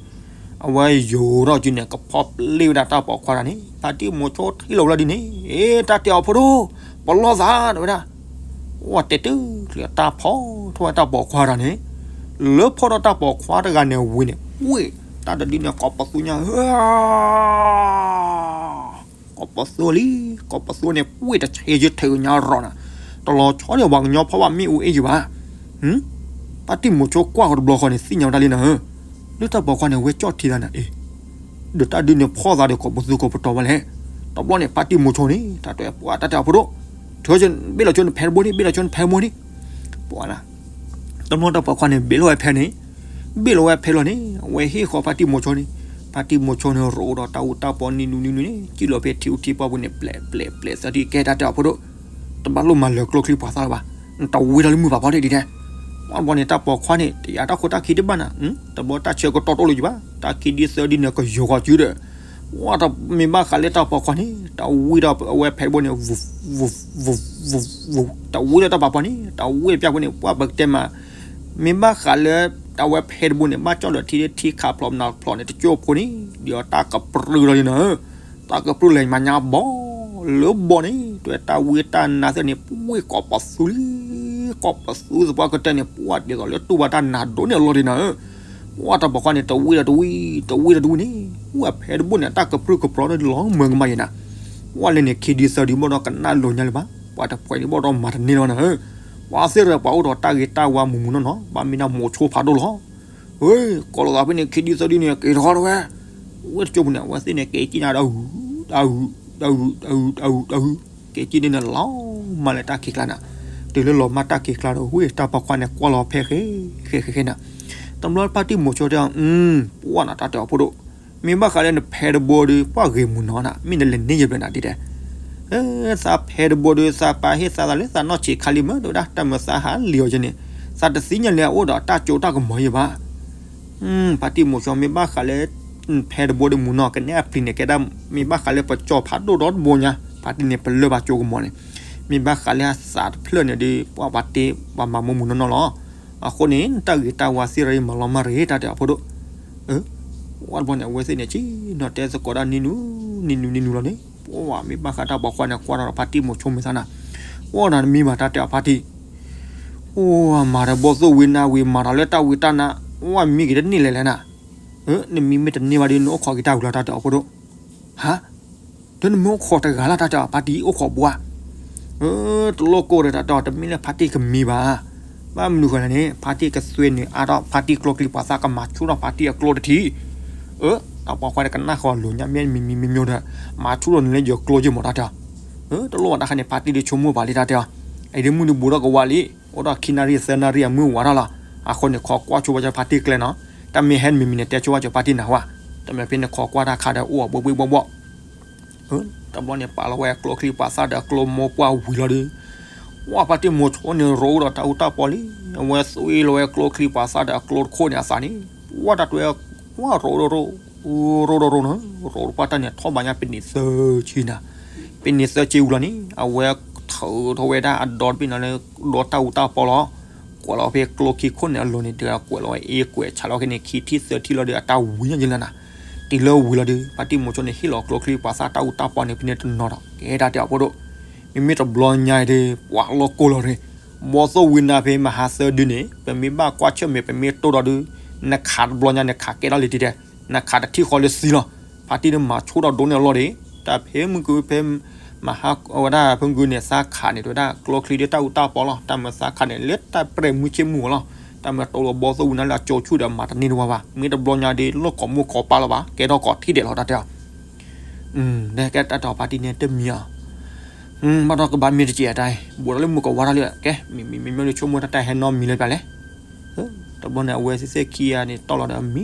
အဝဲယိၤထီၣ်စုန့ၣ် ကဖီၣ်ပျ့ၢ်ဝဲဒၣ်တၢ်ပိာ်ခွါတၢ်န့ၣ် ဖါတံၢ်မိၤဆိထံၣ်လီၤဝဲဒၣ်ဒ်န့ၣ်, အ့ တၢ်တဲအီၤဖိဒိၣ်, ပလီၢ်သး တဲဝဲဒၣ်, အိၣ်တဲတုၤချ့တၢ်ဖီၣ်ထီၣ်ဝဲတၢ်ပိာ်ခွါတၢ်န့ၣ်, လၢဖီၣ်ထီၣ်တၢ်ပိာ်ခွါတဂၤန့ၣ်ဝံၤန့ၣ် ပှ့ၢ်တၢ်တဒုန့ၣ် ကိးပသူညါဧၢ ကိးပသူလံ, ကိးပသူန့ၣ် ပှ့ၢ်တဆံးယုၢ်ထုးညါရီၤနၤ, တလီၤဆီန့ၣ် ပှၤကညီဖီၣ်ဘၣ်မ့ၣ်အူအ့ၣ်ယုၢ်ဘၣ်. ဖါတံၢ်မိၤဆိကွၢ်ဃီတဘျီဃီန့ၣ် သ့ၣ်ညါဝဲဒၣ်လံနၤဧၢ, လၢတၢ်ပိာ်ခွါန့ၣ် ဝဲကၠီၣ်ထံသးန့ၣ် အ့ ဒီးတၢ်ဒုန့ၣ်ဖီၣ်သးဒီး ကိးပသူကိးပတီၤဝဲလဲၣ်. တဘျီန့ၣ် ဖါတံၢ်မိၤဆိန့ၣ် တၢ်တဲပှၤတၢ်တဲအီၤဖိဒိၣ်, ထၢ ဘ့ၣ်လီၤဆိနဖဲတဘိန့ၣ် ဘ့ၣ်လီၤဆိနဖဲတဘိန့ၣ်, ပှၤနၤ တဘျီတၢ်ပိာ်ခွါန့ၣ် ဘ့ၣ်လီၤဝဲဖဲန့ၣ်, ဘ့ၣ်လီၤဝဲဖဲလီၤန့ၣ် အဝဲဟ့ၣ်ဃီဖါတံၢ်မိၤဆိန့ၣ်, ဖါတံၢ်မိၤဆိန့ၣ် ရိးဒီးတၢ်အူတၢ်ပီနံၤနူနံၤနူၤန့ၣ် စံၣ်လီၤဖဲထံအူထံပှၢ်ပူၤန့ၣ် ပျဲးပျဲးပျဲးသၢထံၣ်ကဲတၢ်တဲအီၤဖိဒိၣ်, တဘၣ်လိၣ်မၤလၢာ်ကျိချံပှၤသၣ်လၢၤဘၣ်, နတဝံတၢ်လၢမုၢ်ပာ်ဖီတ့ၢ်ဒ်န့ၣ်. ဝံၤတဘျီန့ၣ် တၢ်ပိာ်ခွါန့ၣ် တယာ်တၢ်ခိတၢ်ခံတဘၣ်နၤ, တဘျီတၢ်ဆၢကတီၢ်တအိၣ်လၢၤယံၤဘၣ်, တၢ်ခံဒုသၢဒုန့ၣ် ကယီၤဃီၤစုဒီး ဝံၤတဘျီမ့ၢ်ဘၣ်ဃးလၢတၢ်ပိာ်ခွါန့ၣ် တဝံဒီးအဝဲဖဲတဘိန့ၣ် ဝူး ဝူး ဝူး တဝံဒီးတၢ်ပိာ်ခွါန့ၣ် တဝံတပျၢ်ဖိန့ၣ် ပှၢ်ပကတဲမး, မ့ၢ်ဘၣ်ဃးလၢ အဝဲဖဲတဘိန့ၣ် ဘၣ်ကၠီၣ်လၢထံထံခးဖျိးနးဖျိးန့ၣ် တကၠိဖိန့ၣ် ဒ်အီၤတၢ်ကပြုၢ်လီၤန့ၣ်နၤ, တၢ်ကပြုၢ်လဲၤမၤညါဘီ လၢဘီန့ၣ် တဲတၢ်ဝံတၢ်နါသ့ၣ်န့ၣ် ပှ့ၢ်ကိးပသူလံ, ကိးပသူသပှၢ်ကတၢၢ်န့ၣ် ပှၢ်ဒ်သိးလၢတူၢ်ဘၣ်တၢ်နါဒိၣ်န့ၣ်အလီၢ်ဒ်နၤဧၢ. ဝံၤတၢ်ပိာ်ခွါန့ၣ် တဝံဒီးတဝံ, တဝံဒီးတဝံန့ၣ် ဝံၤဖဲတဘိန့ၣ် တၢ်ကပြုၢ်ကပြီၤဒီးလီၤမၢ်ကမၣ်ယဲနၤ, ဝံၤလၢန့ၣ် ခံဒုသၢဒုဘၣ်ဒီးကနၣ်လိာ်ညါလၢၤဘၣ်, ပှၤတဖှဲးန့ၣ်ဘၣ်ဒီးမၤတန့ၢ်လီၤနၤဧၢ. ပှၤသ့ၣ်ရၢပှၤအိၣ်ဒီးတၢ်ဂ့ၤတၢ်ဝါမုၢ်မုၢ်နီၢ်နီၢ် ဘၣ်မ့ၢ်ဒၣ်မိၤဆိဖးဒိၣ်လီၤ. ကိးလိာ်သးဖဲန့ၣ် ခံဒုသၢဒုန့ၣ် က့ၤထီၣ်တဝဲ, ဝဲတကၠိဖိန့ၣ် အဝဲသ့ၣ်န့ၣ် က့ၤကံၣ်နၤဒီး တၢ်ဂုာ် တၢ်ဂုာ် တၢ်ဂုာ် တၢ်ဂုာ် တၢ်ဂုာ် က့ၤကံၣ်န့ၣ်န့ၣ် လီၤမၢ်လၢတၢ်ခံးကျါနၤ, တုၤလၢလီၤမၢ်တၢ်ခံးကျါဒီး ဝံၤတၢ်ပိာ်ခွါန့ၣ် ကွၢ်လီၤဖဲဃဲ ဃဲ ဃဲ ဃဲနၤ, တဘျီဖါတံၢ်မိၤဆိတဲအီၤ ပှၢ်နၤတၢ်တဲအီၤဖိဒိၣ်, မ့ၢ်ဘၣ်ဃးလၢနဖဲတဘိဒီး ပှၢ်ဂ့ၤမုၢ်နီၢ်နၤ မ့ၢ်နလဲၤန့ၢ်ယဘျဲၣ်နၤဒ်တဲ သးဖဲတဘိဒီး သးပာ်ဟ့ၣ်သးသးလၢသးနီၢ်ဆံးခါလံမ့ၢ် တဲဝဲဒၣ် တၢ်မၤသးဟးလံအီၤကဲန့ၣ်, သးတသ့ၣ်ညါလၢအအိၣ်ဒီးတၢ်ကၠိတၢ်ကမီၤယဲဘၣ်. ဖါတံၢ်မိၤဆိ မ့ၢ်ဘၣ်ဃးလၢ ဖဲတဘိဒီးမုၢ်နီၢ်ကနဲအပျံၤန့ၣ် ကဲဒၣ် မ့ၢ်ဘၣ်ဃးလၢပကၠီၣ်ဖးဒိၣ်ဒီတဘိညါ ဖါတံၢ်န့ၣ် ပလၢၢ်ဘၣ်ကၠိကမီၤန့ၣ်, မ့ၢ်ဘၣ်ဃးလၢအသးတဖျၢၣ်န့ၣ်ဒီး ပှၢ်ပှၤတ့ပှၤမၤမိၢ်မုၢ်နီၢ်နီၢ်လီၤ. အဃိန့ၣ် တၢ်ဂ့ၤတၢ်ဝါသ့ၣ်ရၢအံၤမၤလီၤမၢ်ရ့ၣ် တၢ်တဲအီၤဖိဒိၣ် ဝံၤတဘျီန့ၣ် အဝဲသ့ၣ်န့ၣ် ဆ့ၣ်နီၤတဲသကိးဒၣ်နံၤနူၤ နံၤနူၤ နံၤနူၤလီၤန့ၣ်, ပှၢ်မ့ၢ်ဘၣ်ဃးတၢ်ပိာ်ခွါန့ၣ် ကွၢ်ဒီးဖါတံၢ်မိၤဆိမဲာ်သၣ်နၤ, ပှၢ်နၤတမံၤဘၣ် တၢ်တဲအီၤဖါတံၢ်, အိၣ်မၤတဘီၣ်သိၣ်ဝံၤနၤဝံၤ မၤဒီးလၢတၢ်ဝံတၢ်နါ ဝဲမံက့ၤတန့ၢ်လဲၣ်လဲၣ်နၤ, နမံမ့ၢ်တန့ၢ်ဘၣ်ဒီး နအိၣ်ခိးက့ၤတၢ်ဝံၤလီၤ တၢ်တဲအီၤဖိဒိၣ်, ဟါ, ဒီးနမ့ၢ်အိၣ်ခိးတဂၤလၢ် တၢ်တဲအီၤ ဖါတံၢ်အိၣ်ခိးဘှါ, တလိၣ်ကိၢ်ဒီး တၢ်တဲအီၤ တမ့ၢ်လၢဖါတံၢ်ကမံဘၣ်, ဘၣ်မနုၤဃိလဲၣ်န့ၣ် ဖါတံၢ်ကသွဲန့ၣ်အါထီၣ် ဖါတံၢ်ကျိချံပှၤသၣ် ကမၤဆူၣ်ထီၣ်ဖါတံၢ်အကျိတထံး, တၢ်ပိာ်ခွါန့ၣ် ကနၣ်ဃီလိာ်ညါမ့ၢ်မံမံမံမံဒီး မၤဆူၣ်ထီၣ်န့ၣ်လၢယကျိယမီၤ တၢ်တဲအီၤ, တလိၣ်ဘၣ်တၢ်ခါန့ၣ် ဖါတံၢ်ဒုးဆိကမိၣ်ဘၣ်လံ တၢ်တဲအီၤ, အံၤဒုးမုၢ်ဒုးဘူးထီၣ်ကဝါလံ, အိၣ်ဒီးခံနၣ်ရံၣ်သၢနၣ်ရံၣ်အမုၢ်ဝါထီၣ်လီၤ, အဃိန့ၣ် ခိးကွၢ်ဆိဝဲကၢဖါတံၢ်ကျဲနီၤ, တၢ်မ့ၢ်ဟဲမံမံန့ၣ် တဲဆိဝဲကၢဖါတံၢ်နၤဝဲ, တမ့ၢ်ဖဲန့ၣ် ခိးကွၢ်တၢ်ခါဒီး အိၣ်အဘှ့ဘှ့ဘှီၣ်ဘှီၣ် တဘျီန့ၣ် ပာ်လီၤဝဲကျိချံပှၤသၣ်ဒီးကျိမိၢ်ပှၢ်ဝံၤလီၤဒီး, ဝဲဖါတံၢ်မိၤဆိန့ၣ် ရိဒီးတၢ်အူတၢ်ပီလံ, အဝဲသွဲလီၤဝဲကျိချံပှၤသၣ်ဒီးအကျိတခိၣ်န့ၣ်အသးန့ၣ်, ဝဲတၢ်တွဲ, ဝဲရိဒီးရိ, ရိဒီးရိနီၤ, ရိတပှၢ်တၢ်န့ၣ် ထီၣ်ဘၣ်ညါပနံးသၢဆံနၤ, ပနံးသၢဆံဝံၤလီၤန့ၣ် အဝဲထုးထီၣ်ဝဲဒၣ်အဒီတဘ့ၣ်နီၤလၢ ဒီတၢ်အူတၢ်ပီလီၤ, ကွဲးလီၤဖဲကျိခံခိၣ်န့ၣ်အလိၤန့ၣ် တကွဲးလီၤဝဲအ့ကွဲးဆးလီၤခဲန့ၣ် ခံထံၣ်သၢထံၣ်လီၤဒီး အတၢ်ဝံၤညါယလၢနၤ, တုၤလၢဝံၤလီၤဒီး ဖါတံၢ်မိၤဆိန့ၣ် ဟ့ၣ်လီၤကျိချံပှၤသၣ်တၢ်အူတၢ်ပီန့ၣ် ဖဲန့ၣ်တနီၤဒီး ကဲတၢ်တဲအီၤဖိဒိၣ်, မ့မ့ၢ်တဘျီညါအံၤဒီး ပှၤလီၢ်ကိၢ်လီၤရ့, ဘီသိၣ်ဝံနါဖဲမဟါသၢဒုန့ၣ် ပမ့ၢ်ဘၣ်ကွၢ်ဆၢၣ်မဲာ် ပမ့ၢ်တိၢ်ဒီးဒုး, နခးတဘျီညါ နခးကဲထီၣ်လံတံတဲ, နခးတထံၣ်ဃီလၢသံလီၤ, ဖါတံၢ်န့ၣ်မၤဆိၣ်ထီၣ်ဒိၣ်န့ၢ်အလီၢ်ဒီး, တၢ်ဖဲမုၢ်ကုၢ်ဖဲ မဟါဝဲဒၣ်ဖဲမုၢ်ကုၢ်န့ၣ် သးခးန့ၣ် တဝဲဒၣ်ကျိချံဒီးတၢ်အူတၢ်ပီလီၤ, တၢ်မၤသးခးန့ၣ် လၢတၢ်ပြဲၢ်မုၢ်ဆ့ၣ်မုၢ်ဂီၤလီၤ, တၢ်မၤတိၢ်လီၤဘီသိၣ်ဝံနါလၢအကၠိဆူၣ်ဒီးမၤတန့ၢ်တဝါဘၣ်, မ့ၢ်တဘျီညါဒီး လီၢ်ကိးမိၢ်ကိးပၢ်လီၤဘၣ်, ကဲထီၣ်ကိးထံၣ်ဒဲးလီၤ တၢ်တဲအီၤ ကဲတၢ်တဲအီၤဖါတံၢ်န့ၣ်တမံၤအီၤ, ဘၣ်ဒီးကဘၣ်မ့ၢ်တကဲးအတၢ်, ဘူးဒီးလၢမုၢ်ကဝါထီၣ်လံ, ကဲ မံၤမံၤမံၤမံၤဒီးဆိကမိၣ်တၢ်တၢ်ဟဲနီတမံၤလၢပျၢၤလဲၣ်, တဘျီန့ၣ် အဝဲသ့ၣ်သ့ၣ်ခံဂၤန့ၣ် တီၢ်လီၤဒီး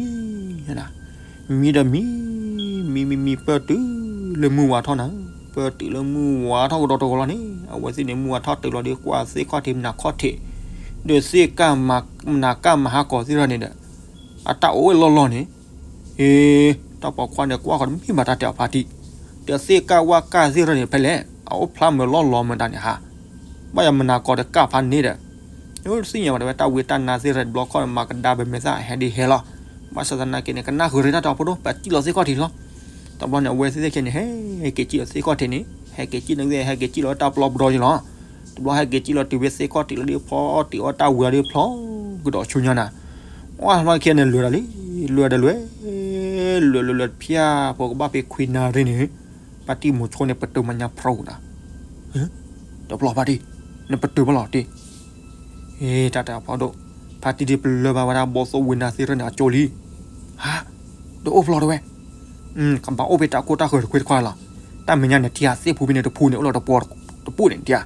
မံ, မံဒီးမံ, မံမံမံပၢၢ်တုၤလၢမုၢ်ဝါထီၣ်နၤ, ပၢၢ်တုၤလၢမုၢ်ဝါထီၣ်ကဒီးတဂီၤလီၤန့ၣ် အဝဲသ့ၣ်န့ၣ် မုၢ်ဝါထီၣ်တုၤလီၤဒီး ကွၢ်သ့ၣ်ခီၣ်ထံးမနၤခီၣ်ထံး, ဒီးသ့ၣ်ကၢ်မၤ မနၤကၢ်မၤဟးကီၤသ့ၣ်ထီၣ်န့ၣ်ဒီး အတၢ်အိၣ်ဝဲလီၢ်လီၢ်န့ၣ်, အ့, တၢ်ပိာ်ခွါန့ၣ် ကွၢ်ဃီတမ့ၢ်ဘၣ် တၢ်တဲအီၤဖါတံၢ်, ဒီးသ့ၣ်ကၢ်ဝၣ်ကၢ်သ့ၣ်ထီၣ်န့ၣ် ဖဲလဲၣ် အအိၣ်ဖျါမုာ်လီၢ်လီၢ်မုာ်တၢ်န့ၣ်ဟါ, ဘၣ်ယၤမနၤကီၤဒီးကၢ်ဖးန့ၣ်ဒီး, သ့ၣ်ညါဘၣ်တဝဲတၢ်ဝံတၢ်နါသ့ၣ်ထီၣ်တဘျီခီၣ်န့ၣ် မၤကဒါပမဲာ်သၣ်ဟဲဒ်ဟဲလီၤ, ဘၣ်ဆၣ်သနာ်က့န့ၣ် ကနၣ်ဃုာ်ရ့ၣ်တၢ်တဲအီၤဖိဒိၣ် ပစံၣ်လီၤသ့ၣ်ခီၣ်ထံးလီၤ, တဘျီန့ၣ် အဝဲသ့ၣ်သ့ၣ်ခဲန့ၣ် ဟဲက့ၤစံၣ်လီၤသ့ၣ်ခီၣ်ထံးန့ၣ် ဟဲက့ၤစံၣ်လီၤ ဟဲက့ၤစံၣ်လီၤတၢ်ပျီပဒီယလီၤ, တဘျီဟဲက့ၤစံၣ်လီၤတုၤဖဲသ့ၣ်ခီၣ်ထံးလီၤဒီးဖျီ တ့ၢ်အီၣ်တၢ်ဝံၤလီၤဒီးဖျီ, ကဒီးဆူညါနၤ, ဝဲတဘျီခဲန့ၣ် လွဲၢ်ဒီးလံ, လွဲၢ်ဒီးလွဲၢ်, လွဲၢ်လွဲၢ်လွဲၢ်တဖျၢၣ်ဖိကဘၣ်ဖဲခွံနၣ်ရံၣ်န့ၣ်, ဖါတံၢ်မိၤဆိန့ၣ် ပတုာ်မၤညါဖျီဧိၤနၤ, တဘျီဖါတံၢ်, နပတုာ်ဘၣ်လီၤတံၢ် တၢ်တဲအီၤဖီဒိၣ်, ဖါတံၢ်ဒ်ပလၢၢ်ဘၣ်ဝဲဒၣ်ဘီသိၣ်ဝံနါသ့ၣ်ထီၣ်န့ၣ် အကၠိလံ, ဟါ, ဒီးအိၣ်ဖျီတဝဲ, ကဘၣ်အိၣ်ဖဲတၢ်ကိၢ်တၢ်ဃၢၤတခွ့တခွါလီၤ, တၢ်မဲာ်ညါန့ၣ် ထံၣ်သ့ၣ်ဖူဖဲန့ၣ်တဖူန့ၣ် အိၣ်လီၤတပူၤတပူန့ၣ် ထံၣ်,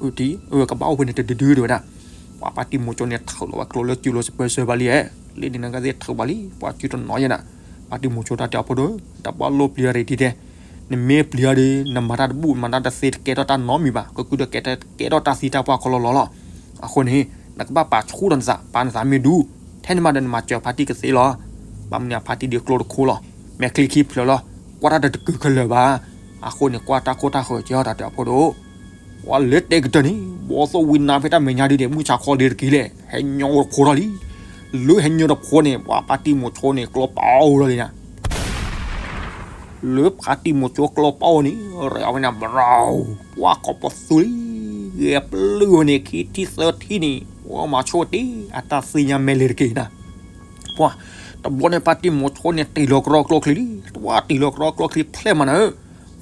အၢတံၢ်, အၢ ကဘၣ်အိၣ်ဖဲန့ၣ်တဒုဒုတဝဲဒၣ်, ပှၤဖါတံၢ်မိၤဆိန့ၣ် ထုးလီၤဝဲကျိလၢစုလိၤစပၢၤစၢၤဘၣ်လံ, လၢန့ၣ်နကသ့ၣ်ထုးဘၣ်လံ ပှၤစုတနီၤယဲနၤ, ဖါတံၢ်မိၤဆိတၢ်တဲအီၤဖီဒိၣ်, တၢ်ပှၤလိၣ်ပျံၤရ့ၣ်တံၢ်တဲ နမ့ၢ်ပျံၤအီၤဒီး နမၤတၢ်တဘူၣ် မၤတၢ်တသ့ တကဲထီၣ်တၢ်နီတမံၤဘၣ်, ကကုၢ်ဒီးကဲထီၣ်တၢ်သံတၢ်ပှၢ်ခီလီၤလီၤလီၤ, အဃိန့ၣ် နကဘၣ်ပာ်ဆူၣ်ဒီးနသး ပာ်နသးမ့ၢ်ဒူ ထဲန့ၣ်မးဒီးနမၤစၢၤဖါတံၢ်ကသ့လီၤ, ဘၣ်မနုၤဖါတံၢ်ဒုးကျိတခိၣ်လီၤ, မဲာ်ချံခံဖျၢၣ်လီၤ, ကွၢ်တၢ်တတကုာ်ခဲလၢာ်ဘၣ်, အဃိန့ၣ် ကွၢ်တၢ်ခိၣ်တၢ်ဃၢၤကဲထီၣ်တၢ်တဲအီၤဖီဒိၣ် ပှၤလၢတဲကတၢၢ်န့ၣ် ဘီသိၣ်ဝံနါဖဲတၢ်မဲာ်ညါဒ်န့ၣ် မုၢ်ဆါခီဒ့တက့ၢ်လဲၣ် ဟဲညီတဖိထီၣ်လံ, လၢဟဲညီတဖိန့ၣ် ပှၤဖါတံၢ်မိၤဆိန့ၣ် ကျိပာ်အိၣ်ထီၣ်လံနၤ, လၢဖါတံၢ်မိၤဆိကျိပာ်အိၣ်န့ၣ် ရဲၣ်အဝဲန့ၣ် ဘြီၤ, ပှၤကိးပသူလံ, ဂဲၤပျုၢ်ဝဲန့ၣ် ခံထံၣ်သၢထံၣ်န့ၣ် ပှၤမၤဆိၣ်တ့ၢ် အတၢ်သ့ၣ်ညါမဲာ်လဲၤတက့ၢ်နၤ ပှၤ, တဘျီန့ၣ်ဖါတံၢ်မိၤဆိန့ၣ် တ့ၢ်လီၤကရီကျိချံလံ, တဝါတ့ၢ်လီၤကရီကျိချံဖျဲၣ်မးနၤဧၢ,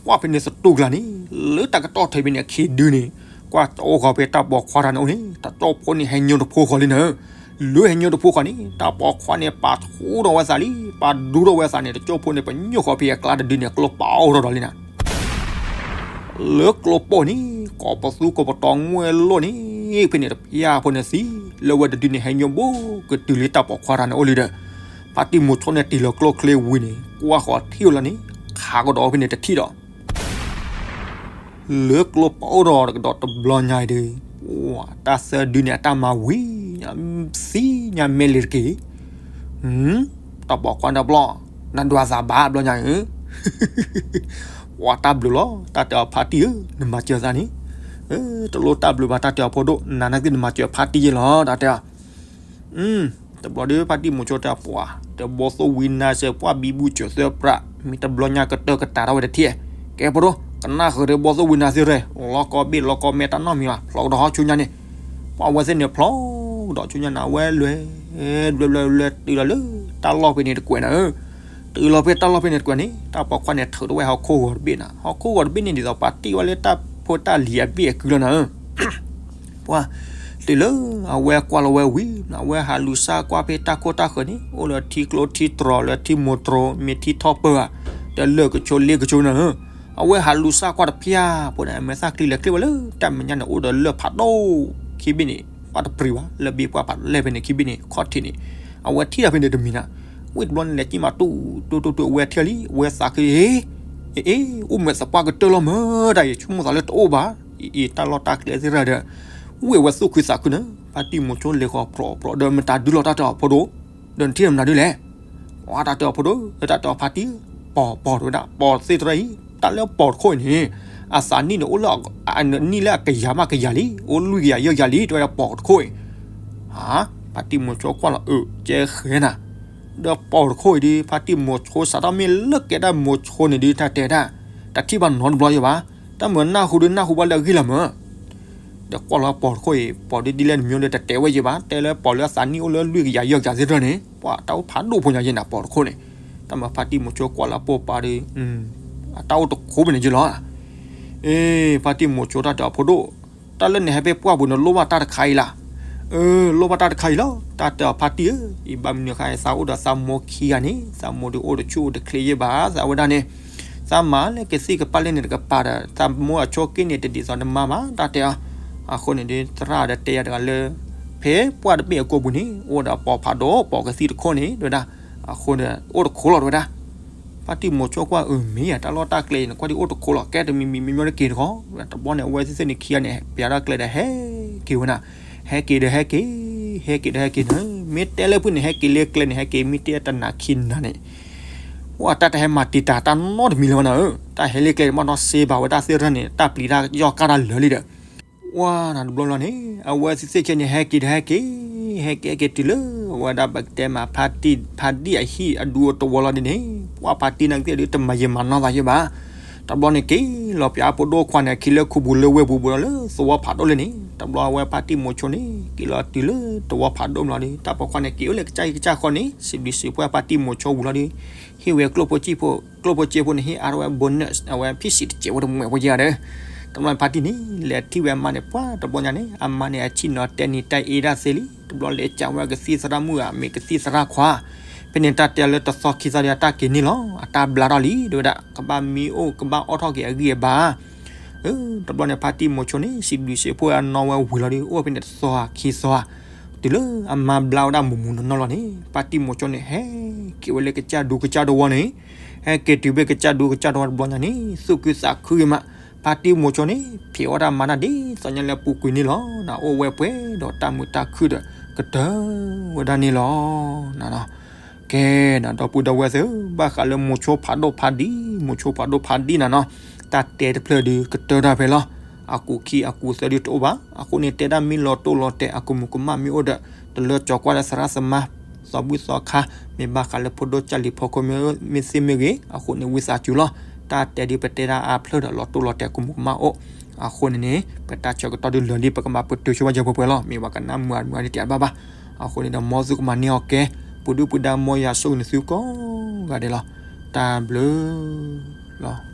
ကွၢ်ဖဲန့ၣ်သတူၢ်ကျါန့ၣ် လၢတၢ်ကတီၢ်ထဲဖဲန့ၣ် အခ့ဒုန့ၣ်, ကွၢ်ကၠိအိၣ်ဃီဖဲတၢ်ပိာ်ခွါတၢ်န့ၣ်အိၣ်န့ၣ် တၢ်ကၠိဖိန့ၣ် ဟဲညိတဖိဃီလံနၤဧၢ, လၢဟဲညိတဖိဃီန့ၣ် တၢ်ပိာ်ခွါန့ၣ် ပာ်ဆူၣ်ထီၣ်ဝဲသးလံ, ပာ်ဒူထီၣ်ဝဲသးန့ၣ် တၢ်ကၠိဖိန့ၣ် ပညိၣ်ဃီဖဲအကျါတဒုန့ၣ် ကျိပာ်အိၣ်ထီၣ်ဒီးလံနၤ လၢကျိပာ်န့ၣ် ကိးပသူကိးပတီၤငွဲၣ်လိၣ်န့ၣ် ဖဲန့ၣ်တဖၣ်ဖိန့ၣ်သံ, လၢဝဲတဒုန့ၣ် ဟဲညိဘိကတုၤလံတၢ်ပိာ်ခွါတၢ်န့ၣ်အိၣ်လံဒီး, ဖါတံၢ်မိၤဆိန့ၣ် တ့ၢ်လီၤကျိချံဝံၤန့ၣ် ကွၢ်ဃီထံၣ်ဝဲလီၤန့ၣ် ခးကဒီးဖဲန့ၣ်တထံၣ်ဒီး လၢကျိပာ်အိၣ်ဒီးကဒီးတဘျီညါအံၤဒီး, တၢ်သၢဒုန့ၣ် အတၢ်မၤဝံၤ, သ့ၣ်ညါမဲာ်လဲၤတက့ၢ်, တၢ်ပိာ်ခွါတဘျီ, နဒွးသးဘၣ်ဘျီညါဧၢ, ပှၤတၢ်ဘျုးလီၤ တၢ်တဲအီၤဖါတံၢ်ဧၢ, နမၤစၢၤသးန့ၣ်, တလိၣ်တၢ်ဘျုးဘၣ် တၢ်တဲအီၤဖိဒိၣ် နၤနာ်က့နမၤစၢၤဖါတံၢ်ယဲလီၤ တၢ်တဲအီၤ တဘျီဒီးဖါတံၢ်မိၤဆိတဲပှၤ, ဒီးဘီသိၣ်ဝံနါစဲးပှၢ်ဘံဘူစၢၤသၢပြး, မ့ၢ်တဘျီညါကတၢၢ်ကတၢၢ်ထီၣ်ဝဲတထံၣ်, ကဲဖိဒိၣ် ကနၣ်ဃုာ်ဒီးဘီသိၣ်ဝံနါသ့ၣ်ရဲၣ်, လီၤကီဘ့ၣ်လီၤကီမဲတၢ်နီတမံၤဘၣ်, ဖျီကဒီးဟီဆူညါန့ၣ်, ပှၤဝဲသ့ၣ်န့ၣ်ဖျီ ဒီးဆိညါန့ၣ် အဝဲလဲၤ လဲၤလဲၤလဲၤတုၤလီၤလၢတၢ်လီၢ်ဖဲန့ၣ်တကွဲးနၤဧၢ, တုၤလီၤဖဲတၢ်လီၢ်ဖဲန့ၣ်တကွဲးန့ၣ် တၢ်ပိာ်ခွါန့ၣ်ထုးထီၣ်ဝဲဟီၣ်ခိၣ်ဂီၤတဘ့ၣ်နၤ, ဟီၣ်ခိၣ်ဂီၤတဘ့ၣ်န့ၣ် ဒ်သိးပာ်တ့ၢ်ဝဲလၢတၢ်ဖိတၢ်လံၤအဘ့ၣ်အကုလီၤနၤဧၢ ပှၤ တုၤလၢအဝဲကွၢ်လီၤဝဲဝံၤ အဝဲဟးလူၤစၢ်ကွၢ်ဖဲတၢ်ခိၣ်တၢ်ဃၢၤန့ၣ် အိၣ်လၢထံကျိထံတြီၤလၢထံမိၢ်တြီၤ မ့ၢ်ထံထီၣ်ပၢၢ်ဧါ, ဒီးလၢၢ်ကဆိလ့ကဆိနၤဧၢ, အဝဲဟးလူၤစၢ်ကွၢ်တဖျၢၣ်ဖိန့ၣ် အမဲာ်သၣ်ချံလဲၤချ့ဝဲလၢတၢ်မဲာ်ညါန့ၣ် အိၣ်ဒီးလၢၢ်ဖးဒိၣ်ခံဘ့ၣ်န့ၣ် ပှၢ်တပျံၤဘၣ် လၢၢ်ဘ့ပှၢ်ဖးလဲၢ်ဖဲန့ၣ်ခံဘ့ၣ်န့ၣ် ခီၣ်ထံးန့ၣ် အဝဲထံၣ်တၢ်ဖဲန့ၣ်တမံၤနၤ, ဝံၣ်တဘျီန့ၣ်လဲၤကံၣ်မးတူၢ်တူၢ်တူၢ်တူၢ် အဝဲထံၣ်လံ အဝဲသးခု အ့ အ့ အိၣ်မ့ၢ်သပှၢ်ကတၢၢ်လီၤမၢ်ဒၣ်အံၤ ဆိကမိၣ်သးလၢတအိၣ်ဘၣ်, အံၤတၢ်လီၢ်တၢ်ကျဲသ့ၣ်တဖၣ်ဒီး ဝံၣ်အဝဲသူၣ်ခုသးခုန့ၣ် ဖါတံၢ်မိၤဆိလဲၤဃီၤပြီၤပြီၤဒီး မတၤဒုလီၤတၢ်တဲအီၤဖိဒိၣ်, ဒီးနထံၣ်မနုၤဒုလဲၣ်, ဝဲတၢ်တဲအီၤဖိဒိၣ် တၢ်တဲအီၤဖါတံၢ်, ပိာ်ပိာ်တဲဝဲဒၣ် ပိာ်သ့ၣ်တဖၣ်အံၤ တၢ်လၢပိာ်တခိၣ်အံၤန့ၣ် အသးနံၣ်န့ၣ်အိၣ်လၢ နံၣ်လၢအကယၤမးကယၤလံ အိၣ်လွံၢ်ကယၤယဲၢ်ကယၤလံ တဲဝဲဒၣ်ပိာ်တခိၣ်အံၤ, ဖါတံၢ်မိၤဆိကွၢ်လီၤအၢ ကဲဃဲနၤ, ဒီးပိာ်တခိၣ်အံၤဒု ဖါတံၢ်မိၤဆိစးထီၣ်မ့ၢ်လၢကဲဒၣ်မိၤဆိန့ၣ်ဒု တၢ်တဲဒၣ် တထံၣ်ဘၣ်နီတဘျီယဲဘၣ်, တၢ်မုာ်နၢ်ဟူဒုနၢ်ဟူဘၣ်လၢအဂ့ၢ်လီၤမၢ် ဒီးကွၢ်လီၤပိာ်တခိၣ်အံၤ ပိာ်ဒုဒ်လဲၣ်တမံၤဒီးတတဲဝဲယဲဘၣ် တဲလၢပိာ်လၢအသးနံၣ်အိၣ်လၢလွံၢ်ကယၤယဲၢ်ကယၤသ့ၣ်တဖၣ်န့ၣ် ပှၤတၢ်အိၣ်ဖးဒိၣ်ဖိညါယဲနၤပိာ်တခိၣ်န့ၣ်, တၢ်မၤဖါတံၢ်မိၤဆိကွၢ်လၢပိာ်ပၤဒီး အတၢ်အိၣ်တခိၣ်ဖဲန့ၣ်ယဲလီၤ, အ့ ဖါတံၢ်မိၤဆိတၢ်တဲအီၤဖိဒိၣ်, တၢ်လၢနဟဲဖဲပှၢ်ပူၤန့ၣ်လိၣ်ဘၣ်တၢ်တခါအံၤလၢ်, အၢ လိၣ်ဘၣ်တၢ်တခါအံၤလီၤ တၢ်တဲအီၤဖါတံၢ်ဧၢ, ယဘၣ်မနုၤဃါ သးအိၣ်ဒီးသးမိၢ်ခံဂၤန့ၣ် သးမိၢ်ဒုးအိၣ်တဆူၣ်အိၣ်တချ့ယဲဘၣ် သးဝဲဒၣ်န့ၣ် သးမၤလၢကသံၣ်ကပၤလၢန့ၣ်တကပၤဒီး သးမိၢ်အဆိက့န့ၣ်တဒ်သိးနမါဘၣ် တၢ်တဲအီၤ, အဃိန့ၣ်ဒုး သရၣ်ဒီးတဲယၤတဂၤလၢ ဖဲပှၢ်တဘ့ၣ်အကိာ်ပူၤန့ၣ် အိၣ်ဒီးပိာ်ဖးဒိၣ်ပိာ်ကသံၣ်တခိၣ်န့ၣ် တဲဝဲဒၣ်, အဃိန့ၣ် အိၣ်တခိၣ်လီၤတဲဝဲဒၣ် ဖါတံၢ်မိၤဆိကွၢ်အၢ မ့ၢ်ယၤတၢ်လီၢ်တၢ်ကျဲအံၤန့ၣ် ကွၢ်ဒ်အိၣ်တခိၣ်လီၤ ကဲတမံၤမံၤမ့ၢ်ညီတက့ၤတခီ, တဘျီန့ၣ် အဝဲသ့ၣ်သ့ၣ်န့ၣ်ခံဂၤန့ၣ် ပျးထီၣ်ကျဲဒီးဟဲက့ၤဝဲနၤ, ဟဲက့ၤဒီးဟဲက့ၤ, ဟဲက့ၤဒီးဟဲက့ၤန့ၣ် မ့ၢ်တဲလၢဖုၣ်န့ၣ် ဟဲက့ၤလၢကျဲန့ၣ် ဟဲက့ၤမ့ၢ်တဲတနၤခံနၤန့ၣ် ဝဲတၢ်တဟဲမၤတံာ်တာ်တၢ်နီတမံၤလၢၤဘၣ်နၤဧၢ, တၢ်ဟဲလၢကျဲန့ၣ် ဘၣ်နီၢ်စ့ဘၣ်ဝဲတၢ်သ့ၣ်တဖၣ်န့ၣ် တၢ်ပျံၤတၢ်ယီၢ်ကၢ်တၢ်လၢာ်လံဒီး ဝဲနၤတဘျီလီၤန့ၣ် အဝဲသ့ၣ်သ့ၣ်ခဲန့ၣ် ဟဲက့ၤဒီးဟဲက့ၤ, ဟဲက့ၤဟဲက့ၤတုၤလၢ အဝဲဒၣ်ပကတဲမးဖါဒံၣ်အဟံၣ်အဒူအတဝီလီၤဒ်န့ၣ် ပှၢ်ဖါတံၢ်နာ်က့ဒုးတမၤယံာ်မၤနီၢ်သးယဲဘၣ်, တဘျီန့ၣ်က့ၤလီၤပျးဖိဒိၣ်ခွါန့ၣ် ခံလၢခူပူၤလၢဝဲၢ်ပူၤဘၣ်ဒီးလၢသဝီဖးဒိၣ်လၢန့ၣ် တဘျီအဝဲဖါတံၢ်မိၤဆိန့ၣ် က့ၤလီၤတုၤလၢသဝီဖးဒိၣ်မးလီၤဒီး တၢ်ပိာ်ခွါန့ၣ် က့ၤအိၣ်လၢကစၢ်ဟံၣ်ကစၢ်ဃီန့ၣ် စံးဘျုးစံးဖှိၣ်ဖါတံၢ်မိၤဆိဝံၤလီၤဒီး ဟ့ၣ်ဝဲကျိၣ်ဖိစ့ဖိ, ကျိၣ်ဖိစ့ဖိန့ၣ် ဟ့ၣ်အါထီၣ်ဝဲ bonus အဝဲဖံးစံးတစဲးဖိတမှဲးဖိယဲဒီး တဘျီန့ၣ်ဖါတံၢ်န့ၣ် လဲၤထံၣ်ဝဲအမါန့ၣ် ပှၢ်တဘျီညါန့ၣ် အမါန့ၣ် အဆ့ၣ်နီၤတဲနံၤတဲအ့ဒၣ်သ့လံ, တဘျီလဲၤကးဝဲကသံၣ်သရၣ်မုၣ်ဧါ မ့ၢ်ကသံၣ်သရၣ်ခွါ, ဖဲန့ၣ်တၢ်တဲလၢတသီခံသီဒီး အတၢ်က့ၤန့ၢ်လီၤ, အတၢ်ဘျါထီၣ်လံ တဲဝဲဒၣ် ကဘၣ်မံအိၣ် ကဘၣ်အီၣ်ထီၣ်က့ၤအဂံၢ်အဘါ တဘျီန့ၣ် ဖါတံၢ်မိၤဆိန့ၣ် စံးဘျုးစံးဖှိၣ်အနီၢ်ဝဲဝံၤလီၤဒီး အိၣ်ဖဲန့ၣ်တသီဧါခံသီဧါ, တုၤလၢအမါဘျါဝဲဒၣ်မုၢ်မုၢ်နီၢ်နီၢ်လီၤန့ၣ် ဖါတံၢ်မိၤဆိန့ၣ် ဟဲက့ၤဝဲလၢကစၢ်ဒူကစၢ်တဝီန့ၣ်, ဟဲက့ၤတုၤဖဲကစၢ်ဒူကစၢ်တဝီတဘျီညါန့ၣ် သူၣ်ခုသးခုဂ့ၤမး, ဖါတံၢ်မိၤဆိန့ၣ် ဖံးဝဲဒၣ်မါတၢ်ဒ်သိးညါလၢပူၤကွံာ်န့ၣ်လီၤ, နအိၣ်ဝဲပှဲၤဒီးတၢ်မုာ်တၢ်ခုၣ်ဒီး ကတၢၢ်ဝဲဒၣ်န့ၣ်လီၤ. ကဲ နဒီပုၢ်ဒီဝဲၢ်သ့ၣ်ဧၢ, ဘၣ်ဃးလၢမိၤဆိဖးဒိၣ်ဖးဒံၣ်, မိၤဆိဖးဒိၣ်ဖးဒံၣ်နၤနီၤ, တၢ်တဲတဖျၢၣ်ဒုးကတၢၢ်တၢ်ဖဲလီၤ. အကူာ်ခံအကူာ်သၢဒုးတအိၣ်ဘၣ်. အဃိန့ၣ် တဲဒၣ်မ့ၢ်လီၤတိၢ်လီၤတဲာ်အကမူးကမၣ်မ့ၢ်အိၣ်ဒီး တလၢကၠီၤကွၢ်လၢသရၣ်သမါ သီဘူၣ်သီခါ, မ့ၢ်ဘၣ်ဃးလၢဖိဒိၣ်ကၢ်လံၤဖီခိၣ်မ့ၢ်သ့မ့ၢ်ဂ့ၤ, အဃိန့ၣ်ဝံသးစူၤလီၤ. တၢ်တဲဒုးပတဲဒၣ်အါဖျၢၣ်ဒီး လီၤတိၢ်လီၤတဲာ်ကမူးကမၣ်အိၣ်. အဃိန့ၣ်န့ၣ် ပတၢ်ဆၢကတီၢ်ဒုးလၢာ်လံ ပကဘၣ်ပတုာ်ဆိဝဲယဲၢ်ပှဲၤပှဲၤလီၤ. မ့ၢ်ပှၤကနၣ်မုာ်အမုာ်ဒုးတဘၣ်ဘၣ်. အဃိန့ၣ်ဒီး မ်သုကမၤန့ၢ်အီၤကဲ, ပူၤဒုၣ်ပူၤဒါမ်ယွၤဆိၣ်ဂ့ၤနသုကိးဂၤဒဲးလီၤ. တၢ်ဘျုးလီၤ.